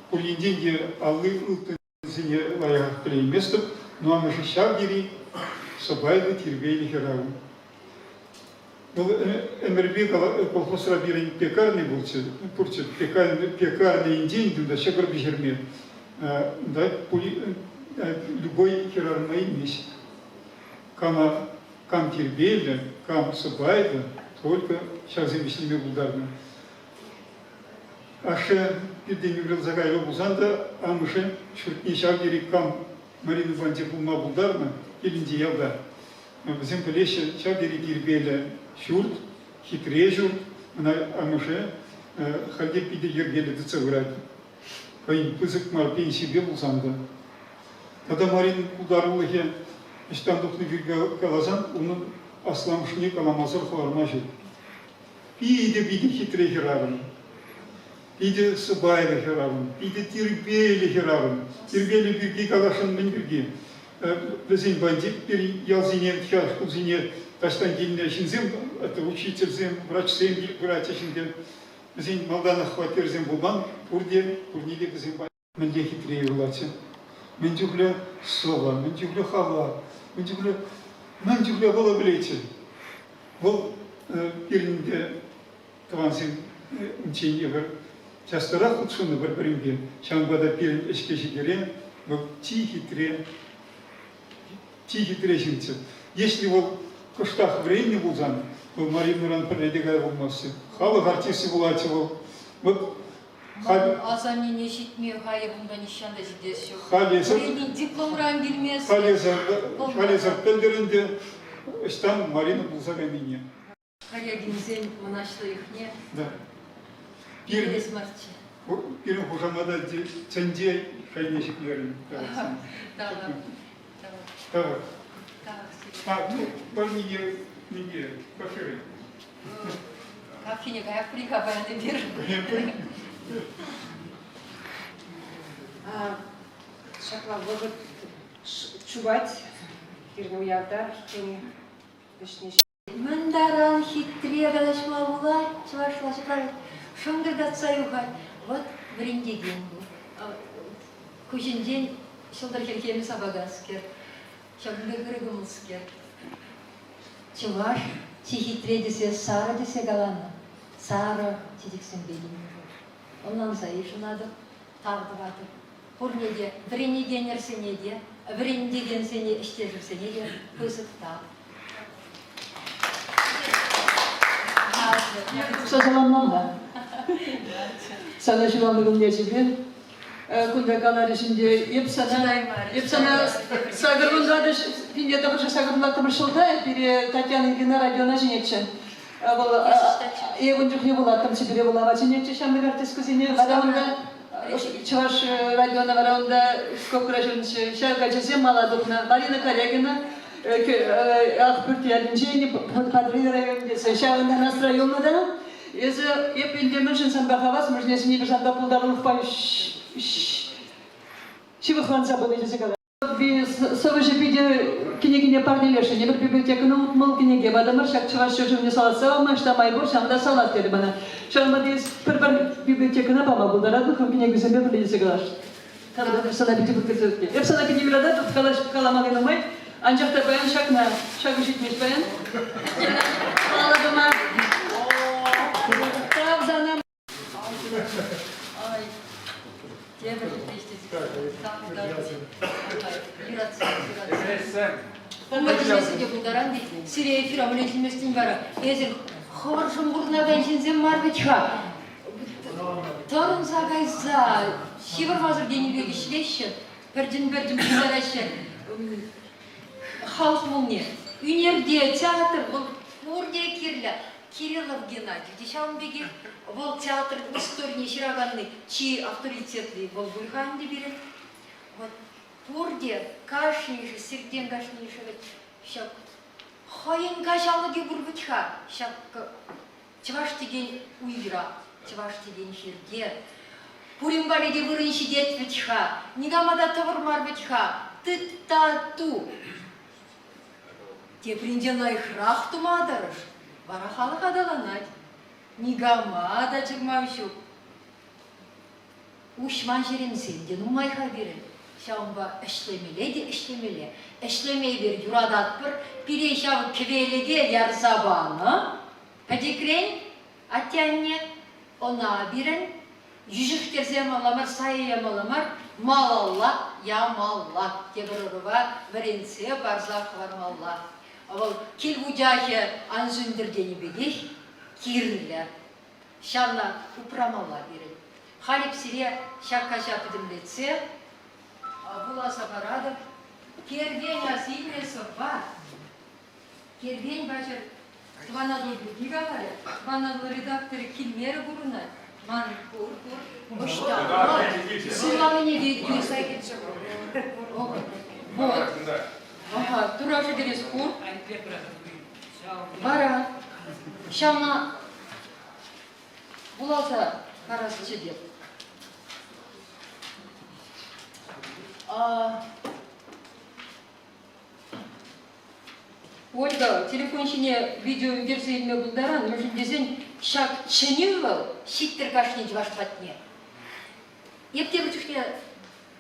пур енчен те алли ылтӑнсене лайӑхах пӗлейместӗп, но амӑшӗ ҫав тери сӑпайлӑ, тирпейлӗ хӗрарӑм. Вӑл ӗмӗрпе колхозра пирӗн пекарня пулчӗ, пурччӗ. Пекарнийӗнчен кунта ҫӑкӑр пӗҫерме унта любой хӗрарӑма илмест. Кама кам тирпейлӗ, кам сӑпайлӑ, только ҫавсем ӗҫлеме пултарнӑ. Ашшӗ пиртен уйрӑлса кайрӗ пулсан та амӑшӗ ҫуртне ҫав тери кам Марина патӗнче пулма пултарнӑ килӗнче ялта. Вӗсем пӗлеҫҫӗ, ҫав тери тирпейлӗ ҫурт, хитре ҫурт. Ӑна амӑшӗ халь те питӗ йӗркеллӗ тытса пырать. Хӑйӗн пысӑк мар пенсипе пулсан та. Тата Марин пултарулӑхӗ ӑҫтан тухни пирки каласан унӑн асламӑшне каламасӑр хӑварма ҫук. Питӗ-питӗ хитре хӗрарӑм. Питӗ сӑпайлӑ хӗрарӑм, питӗ тирпейлӗ хӗрарӑм. Тирпейлӗ пирки каласшӑн мӗн пирки? Вӗсен патӗнче пирӗн ялсене, шкулсене таҫтан килнӗ ҫынсем, это учительсем, врачсем пыратчӗҫ ӗнтӗ. Вӗсен малтанах хваттерсем пулман, пурте, пурне те вӗсем Мӗнле хитре юрлатчӗ. Мӗн чухлӗ сӑвӑ, мӗн чухлӗ халап, мӗн чухлӗ, мӗн чухлӗ вӑл пӗлетчӗ. Вӑл пирӗн те тӑвансем унччен эпир частарах хутшӑннӑ пӗр-пӗринпе. Ҫавӑнпа та пирӗн ӗҫке-ҫикӗре вӑл чи хитре, чи хитре ҫынччӗ. Если вӑл кӑштах вӗреннӗ пулсан, вӑл Маринӑран пӗрре те кая пулмастчӗ. Халӑх артисчӗ пулатчӗ вӑл. Вот Ман асаннене ҫитме халӗ кунта нихҫан та ҫитес ҫук. Халь эсӗ Вӗренӳ дипломран килмест. Халь эсӗ, халь эсӗ пӗлтӗр ӗнтӗ ӑҫтан Марина пулса кайнине. Карягинсен мӑнаҫлӑ йӑхне Да. пӗлес марччӗ. Пирӗн хушамата тӗнче шайне ҫӗклерӗн. Тавах. Тавах. Тавах. А, ну, парнине, мине, кафере. Кафене каяк пулин-ха паян эпир. Ҫапла вӑхӑт чупать пирӗн уявта тени вӗҫне Мӗн таран хитре калаҫма пулать чӑвашла ҫапла шӑнкӑртатса юхать. Вӑт вӗрентекен ку. Куҫӗнчен ҫӑлтӑр хӗлхемӗ сапаканскер, ҫакӑн пек ырӑ кӑмӑлскер. Чӑваш чи хитре тесе сарӑ тесе каланӑ. Сарӑ чечексемпе килнӗ вӑл. Ӑнланса йышӑнатӑп, тав тӑватӑп. Пурне те, вӗренекенӗрсене те, вӗрентекенсене, ӗҫтешӗрсене те пысӑк тав. Саламлама. Сана ҫуралнӑ кун ячӗпе кунта каларӗҫ ӗнтӗ. Эп сана, эп сана сакӑрвунтӑватӑ пинте тӑхӑршӑ сакӑрвунтӑваттӑмӗш ҫулта пире Татьяна Ильина радиона чӗнетчӗ. Вӑл эп ун чухне вулаттӑмччӗ, пире вулама чӗнетчӗ ҫамрӑк артисткӑсене. Вара унта Чӑваш радиона вара унта скобкӑра ҫырнӑччӗ. Ҫак ачасем мала тухнӑ. Марина Корягина Ахпӳрт ялӗнчен Патӑрьел районӗнче. Ҫавӑнтан асра юлнӑ та. Эсӗ эп ӗнтӗ мӗншӗн санпа хавас, мӗншӗн эсӗ эпир санпа пултарулӑхпа ҫывӑхланса пыни тесе калать. Сӑвӑҫӑ питӗ кӗнекине парнелесшӗн. Эпир библиотекӑна 60 кӗнеке патӑмӑр. Ҫак чӑваш ҫӗршывне салатса пама ӑҫта май пур, ҫавӑнта салат терӗ мана. Ҫавӑнпа та эс пӗр-пӗр библиотекӑна пама пултаратӑн, хӑв кӗнекӳсемпе пӗрле тесе каласшӑн. Тата сана питӗ пӗлтерсе Эп сана питӗ юрататӑп, каламалли нумай. Анчах та паян ҫакна, ҫакӑ ҫитмест паян. Алӑ тума. Тав сана. Ай, тепӗр Юратса, юратса. Те пултаран тет. Сире эфира мӗнле чӗнместӗн вара? Эсир хӑвӑршӑн пурӑнакан ҫынсем мар вӗт-ха. Тӑрӑнса кайса ҫывӑрмасӑр тенӗ пек ӗҫлеҫҫӗ, пӗртен-пӗртӗн пултараҫҫӗ халӑх мулне. Ӳнерте, театр вӑл пурте кирлӗ. Кириллов Геннадий те ҫавӑн пекех вӑл театр историне ҫыраканни чи авторитетли вӑл пуль-ха ӗнтӗ пирӗн. Вот пурте, кашнийӗшӗ, сиртен кашнийӗшӗ вӗт ҫак хӑйӗн каҫалӑкӗ пур вӗт-ха ҫак чӑваш текен уйра, чӑваш текен хирте. Пурин валли те вырӑн ҫитет вӗт-ха, никама та тӑвӑр мар вӗт-ха, тыт та ту. Тепринче лайӑхрах тума тӑрӑш, вара халӑх аталанать. Никама та чӑрмав ҫук. Уҫман ҫеремсем те нумай-ха пирӗн. Ҫавӑнпа ӗҫлемелле те ӗҫлемелле. Ӗҫлеме эпир юрататпӑр. Пире ҫав кӗвелӗке ярса панӑ пӗчӗкрен атте-анне. Ӑна пирӗн йӳҫӗхтерсе ямалла мар, сая ямалла мар, малалла ямалла тепӗр ӑрӑва вӗрентсе парса хӑвармалла. Вӑл кил вучахӗ ан сӳнтӗр тенӗ пекех кирлӗ. Ҫавна упрамалла пирӗн. Халь эп сире ҫак каҫа пӗтӗмлетсе вуласа паратӑп. Кервен ас илнӗ сӑвва Кервен паҫӑр Тӑван Атӑл пирки каларӗ. Тӑван Атӑл редакторӗ килмерӗ курӑнать. Ман пур, пур. Ӑҫта? Суйланине те итлес. Вот. Ага, тура шӗкӗрес пур. Вара ҫавна вуласа парасчӗ те. Ольга, телефон ҫине видео ӳкерсе илме пултаран, мӗншӗн тесен ҫак чӗнӳ вӑл ҫиттӗр кашни чӑваш патне. Эп тепӗр чухне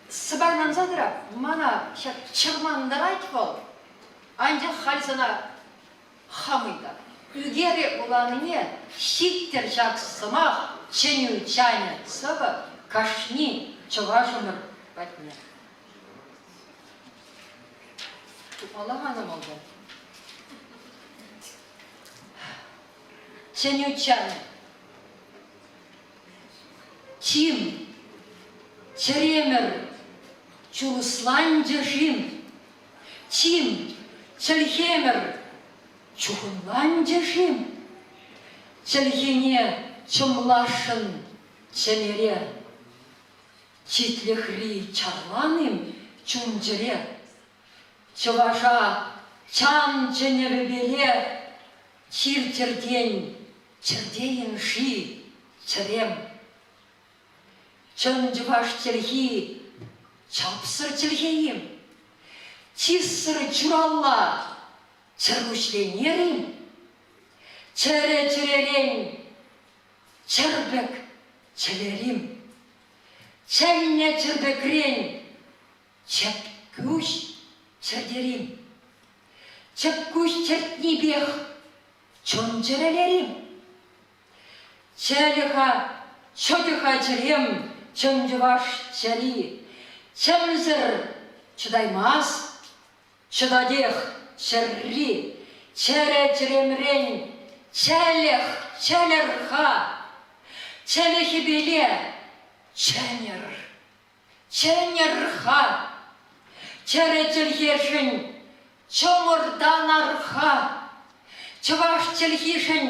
сӑпайланса тӑрап, мана ҫак чӑрмантарать вӑл, анчах халь сана хам ыйтап. Ӳкере вуланине ҫиттӗр ҫак сӑмах, чӗнӳ чанӗ сӑвӑ кашни чӑвашӑмӑр патне. Тупалӑханӑ малтан. Чӗнӳ чанӗ. Чим, чӗремӗр чурусланчӗ-шим? Чим, чӗлхемӗр чухӑнланчӗ-шим? Чӗлхене чӑмласшӑн чӗмере Читлӗхри чарлан-им чун-чӗре? Чӑваша чан чӗнӗвӗпеле чир-чӗртен чӗртейӗн-ши чӗрем? Чӑн чӑваш чӗлхи чапсӑр чӗлхе-им? Чыссӑр чуралла чӗркуҫленер-им? Чӗрӗ чӗререн чӗрпӗк чӗлерим? Чӗннӗ чӗрпӗкрен чӗпкуҫ чӗртерим. Чӗпкуҫ чӗртнипех чун чӗрӗлерим. Чӗлӗ-ха, чӑтӗ-ха чӗрем, чӑн чӑваш чӗри. Чӗмсӗр чӑтаймас, чӑтатех чӗрри. Чӗрӗ чӗремрен чӗлӗх чӗлӗр-ха, чӗлӗхӗпеле чӗнӗр. Чӗнӗр-ха, чӗрӗ чӗлхешӗн чӑмӑртанар-ха, чӑваш чӗлхишӗн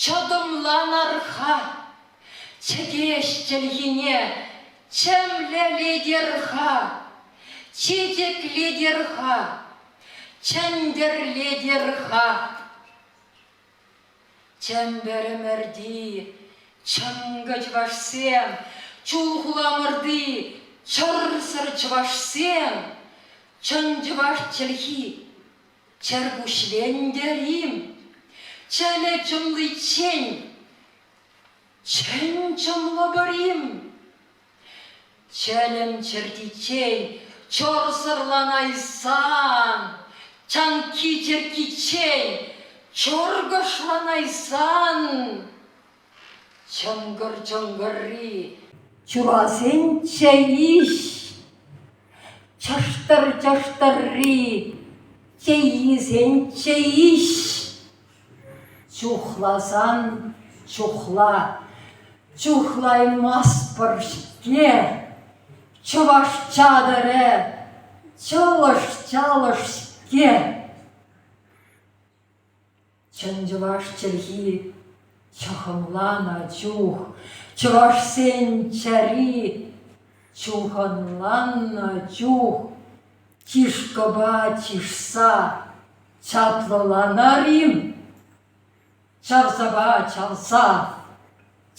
чӑтӑмланар-ха, чӗкеҫ чӗлхине чӗмлӗлетер-ха, чечеклетер-ха, чӗнтӗрлетер-ха. Чӗмпӗрӗмӗрти чӑнкӑ чӑвашсем, Чулхуламӑрти чӑрсӑр чӑвашсем, чӑн чӑваш чӗлхи чӗркуҫлентӗр-им? Чӗлӗ чӑмличчен чӗн чӑмлӑпӑр-им? Чӗлӗм чӗртиччен чӑрсӑрланайсан, чанкки чӗркиччен чӑркӑшланайсан, чӑнкӑр-чӑнкӑрри чурасен чейиҫ, чӑштӑр-чӑштӑрри чеййисен чейиҫ. Чухласан чухла, чухлаймастпӑр-ҫке. Чӑваш чатӑрӗ чӑлӑш-чалӑш-ҫке. Чӑн чӑваш чӗлхи чӑхӑмланӑ чух чӑвашсен чӗри чухӑнланнӑ чух чышкӑпа чышса чаплӑланар-им? Чавсапа чавса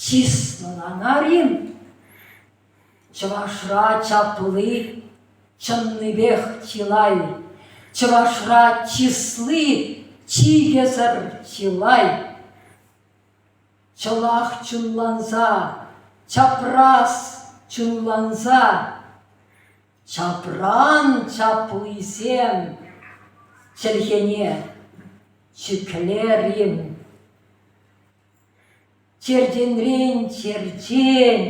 чыслӑланар-им? Чӑвашра чапли чӑннипех чылай, Чӑвашра чысли чикӗсӗр чылай. Чӑлах чунланса, чапрас чунланса, чапран чаплисем чӗлхене чӳклер-им? Чертенрен черчен,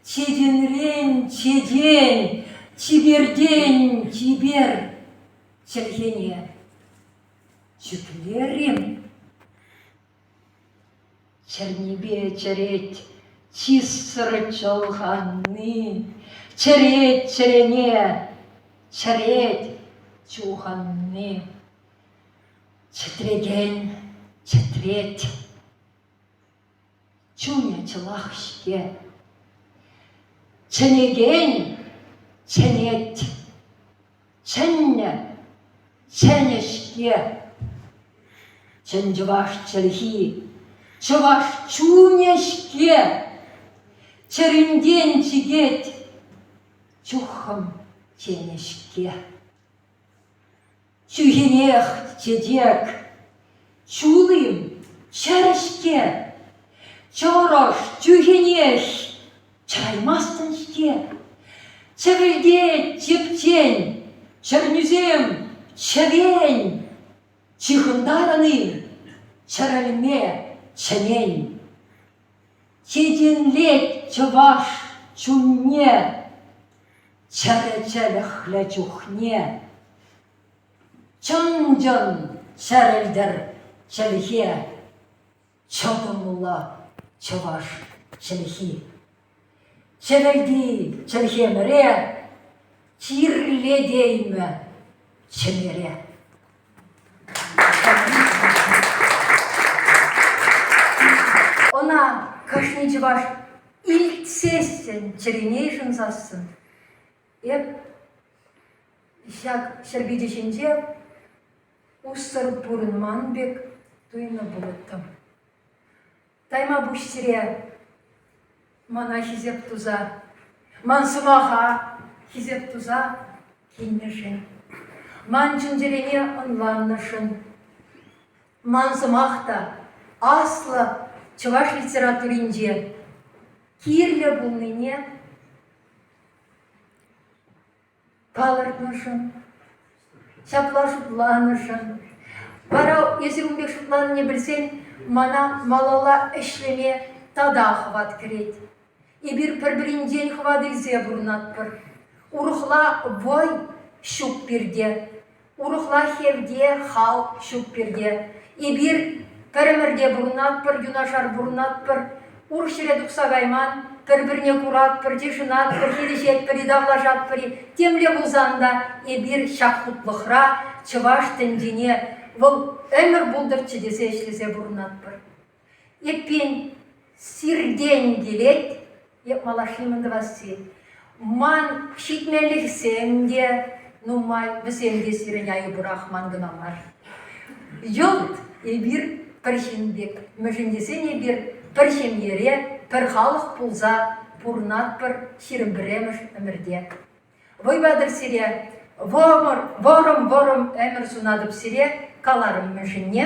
четенрен четен, чипертен чипер чӗлхене чӳклер-им? Чӗрнипе чӗрет чыссӑр чӑлханни, чӗрет чӗрене, чӗрет чухӑнни. Чӗтрекен чӗтрет, чунӗ чӑлах-ҫке. Чӗнекен чӗнет, чӗннӗ чӗнӗ-ҫке. Чӑн чӑваш чӗлхи чӑваш чунӗ-ҫке. Чӗрӳнтен чикет чуххӑм тенӗ-ҫке. Чӳхенех чечек, чул-им, чӗрӗ-ҫке, Чӑрӑш, чӳхенех, чараймастӑн-ҫке. Чӗвӗлтет чепчен, чӗрнӳсем чӗвен, Чыхӑнтарӑн-им чӗрӗлме чӗнен. Чеченлет чӑваш чунне чӗрӗ чӗлӗхлӗ чухне. Чӑн-чӑн чӗрӗлтӗр чӗлхе, чӑтӑмлӑ чӑваш чӗлхи. Чӗвӗлти чӗлхемӗре чирлетеймӗ чӗмере. Ӑна кашни чӑваш илтсессӗн, чӗрине йышӑнсассӑн эп ҫак ҫӗрпӳ ҫинче уссӑр пурӑнман пек туйнӑ пулӑттӑм. Тайма пуҫ сире мана хисеп туса, ман сӑмаха хисеп туса килнӗшӗн, ман чун-чӗрене ӑнланнӑшӑн. Ман сӑмах та аслӑ чӑваш литературинче кирлӗ пулнине палӑртнӑшӑн, ҫапла шутланӑшӑн. Вара эсир ун пек шутланине пӗлсен мана малалла ӗҫлеме тата хӑват кӗрет. Эпир пӗр-пӗринчен хӑват илсе пурӑнатпӑр. Урӑхла вӑй ҫук пирте. Урӑхла хевте, хал ҫук пирте. Эпир пӗр ӗмӗрте пурӑнатпӑр, юнашар пурӑнатпӑр. Урӑх ҫӗре тухса кайман, пӗр-пӗрне куратпӑр, йышӑнатпӑр, хирӗҫетпӗр-и, тавлашатпӑр-и. Темле пулсан та эпир ҫак хутлӑхра чӑваш тӗнчине вӑл ӗмӗр пултӑрччӗ тесе ӗҫлесе пурӑнатпӑр. Эппин, сиртен килет, эп малашне мӗн тӑвасси. Ман ҫитменлӗхсем те нумай, вӗсем те сирӗн айӑпӑрах ман кӑна мар. Йӑлт эпир. пӗр ҫын пек. Мӗншӗн тесен эпир пӗр ҫемьере, пӗр халӑх пулса пурӑнатпӑр 21-мӗш ӗмӗрте. Вӑй патӑр сире, вӑрӑм-вӑрӑм ӗмӗр сунатӑп сире, каларӑм мӗншӗнне.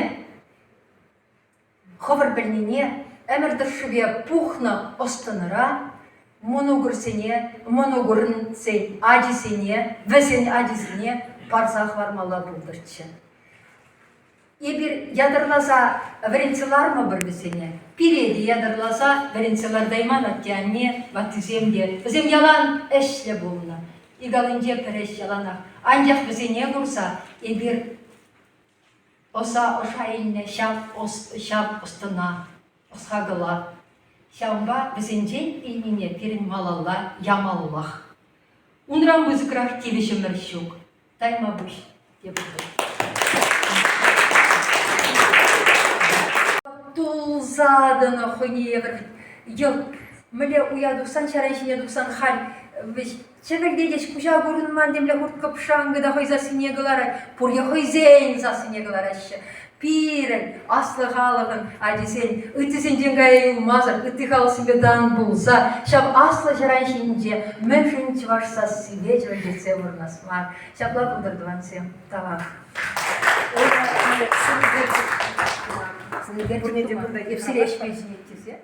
Хӑвӑр пӗлнине ӗмӗр тӑршшӗпе пухнӑ ӑс-тӑнӑра мӑнукӑрсене, мӑнукӑрсен ачисене, вӗсен ачисене парса хӑвармалла пултӑрччӗ. Эпир ятарласа вӗрентсе лармӑпӑр вӗсене. Пире те ятарласа вӗрентсе лартайман атте-анне, ваттисем те. Вӗсем ялан ӗҫлӗ пулнӑ. Ик аллинче пӗр ӗҫ яланах. Анчах вӗсене курса эпир ӑса ӑша илнӗ ҫав ҫав ӑс-тӑна, ӑс-хакӑла. Ҫавӑнпа вӗсенчен илнине пирӗн малалла ямаллах. Унран пысӑкрах тивӗҫӗмӗр ҫук. Тайма пуҫ, тепӗр Тулса тӑнӑ хӑйне евӗр йӑлт. Мӗнле уя тухсан, ҫаран ҫине тухсан халь чӗвӗлтетеҫ, куҫа курӑнман темле хурт-кӑпшанкӑ та хӑй сассине кӑларать. Пурте хӑйсен сассине кӑлараҫҫӗ. Пирӗн, аслӑ халӑхӑн ачисен, ыттисенчен кая юлмасӑр, ытти халӑхсемпе тан пулса, ҫав аслӑ ҫаран ҫинче мӗншӗн чӑваш сассипе чӗвӗлтетсе пурӑнас мар? Ҫапла пултӑр, тӑвансем. Тавах. Сире ӗҫме чӗнет тесе.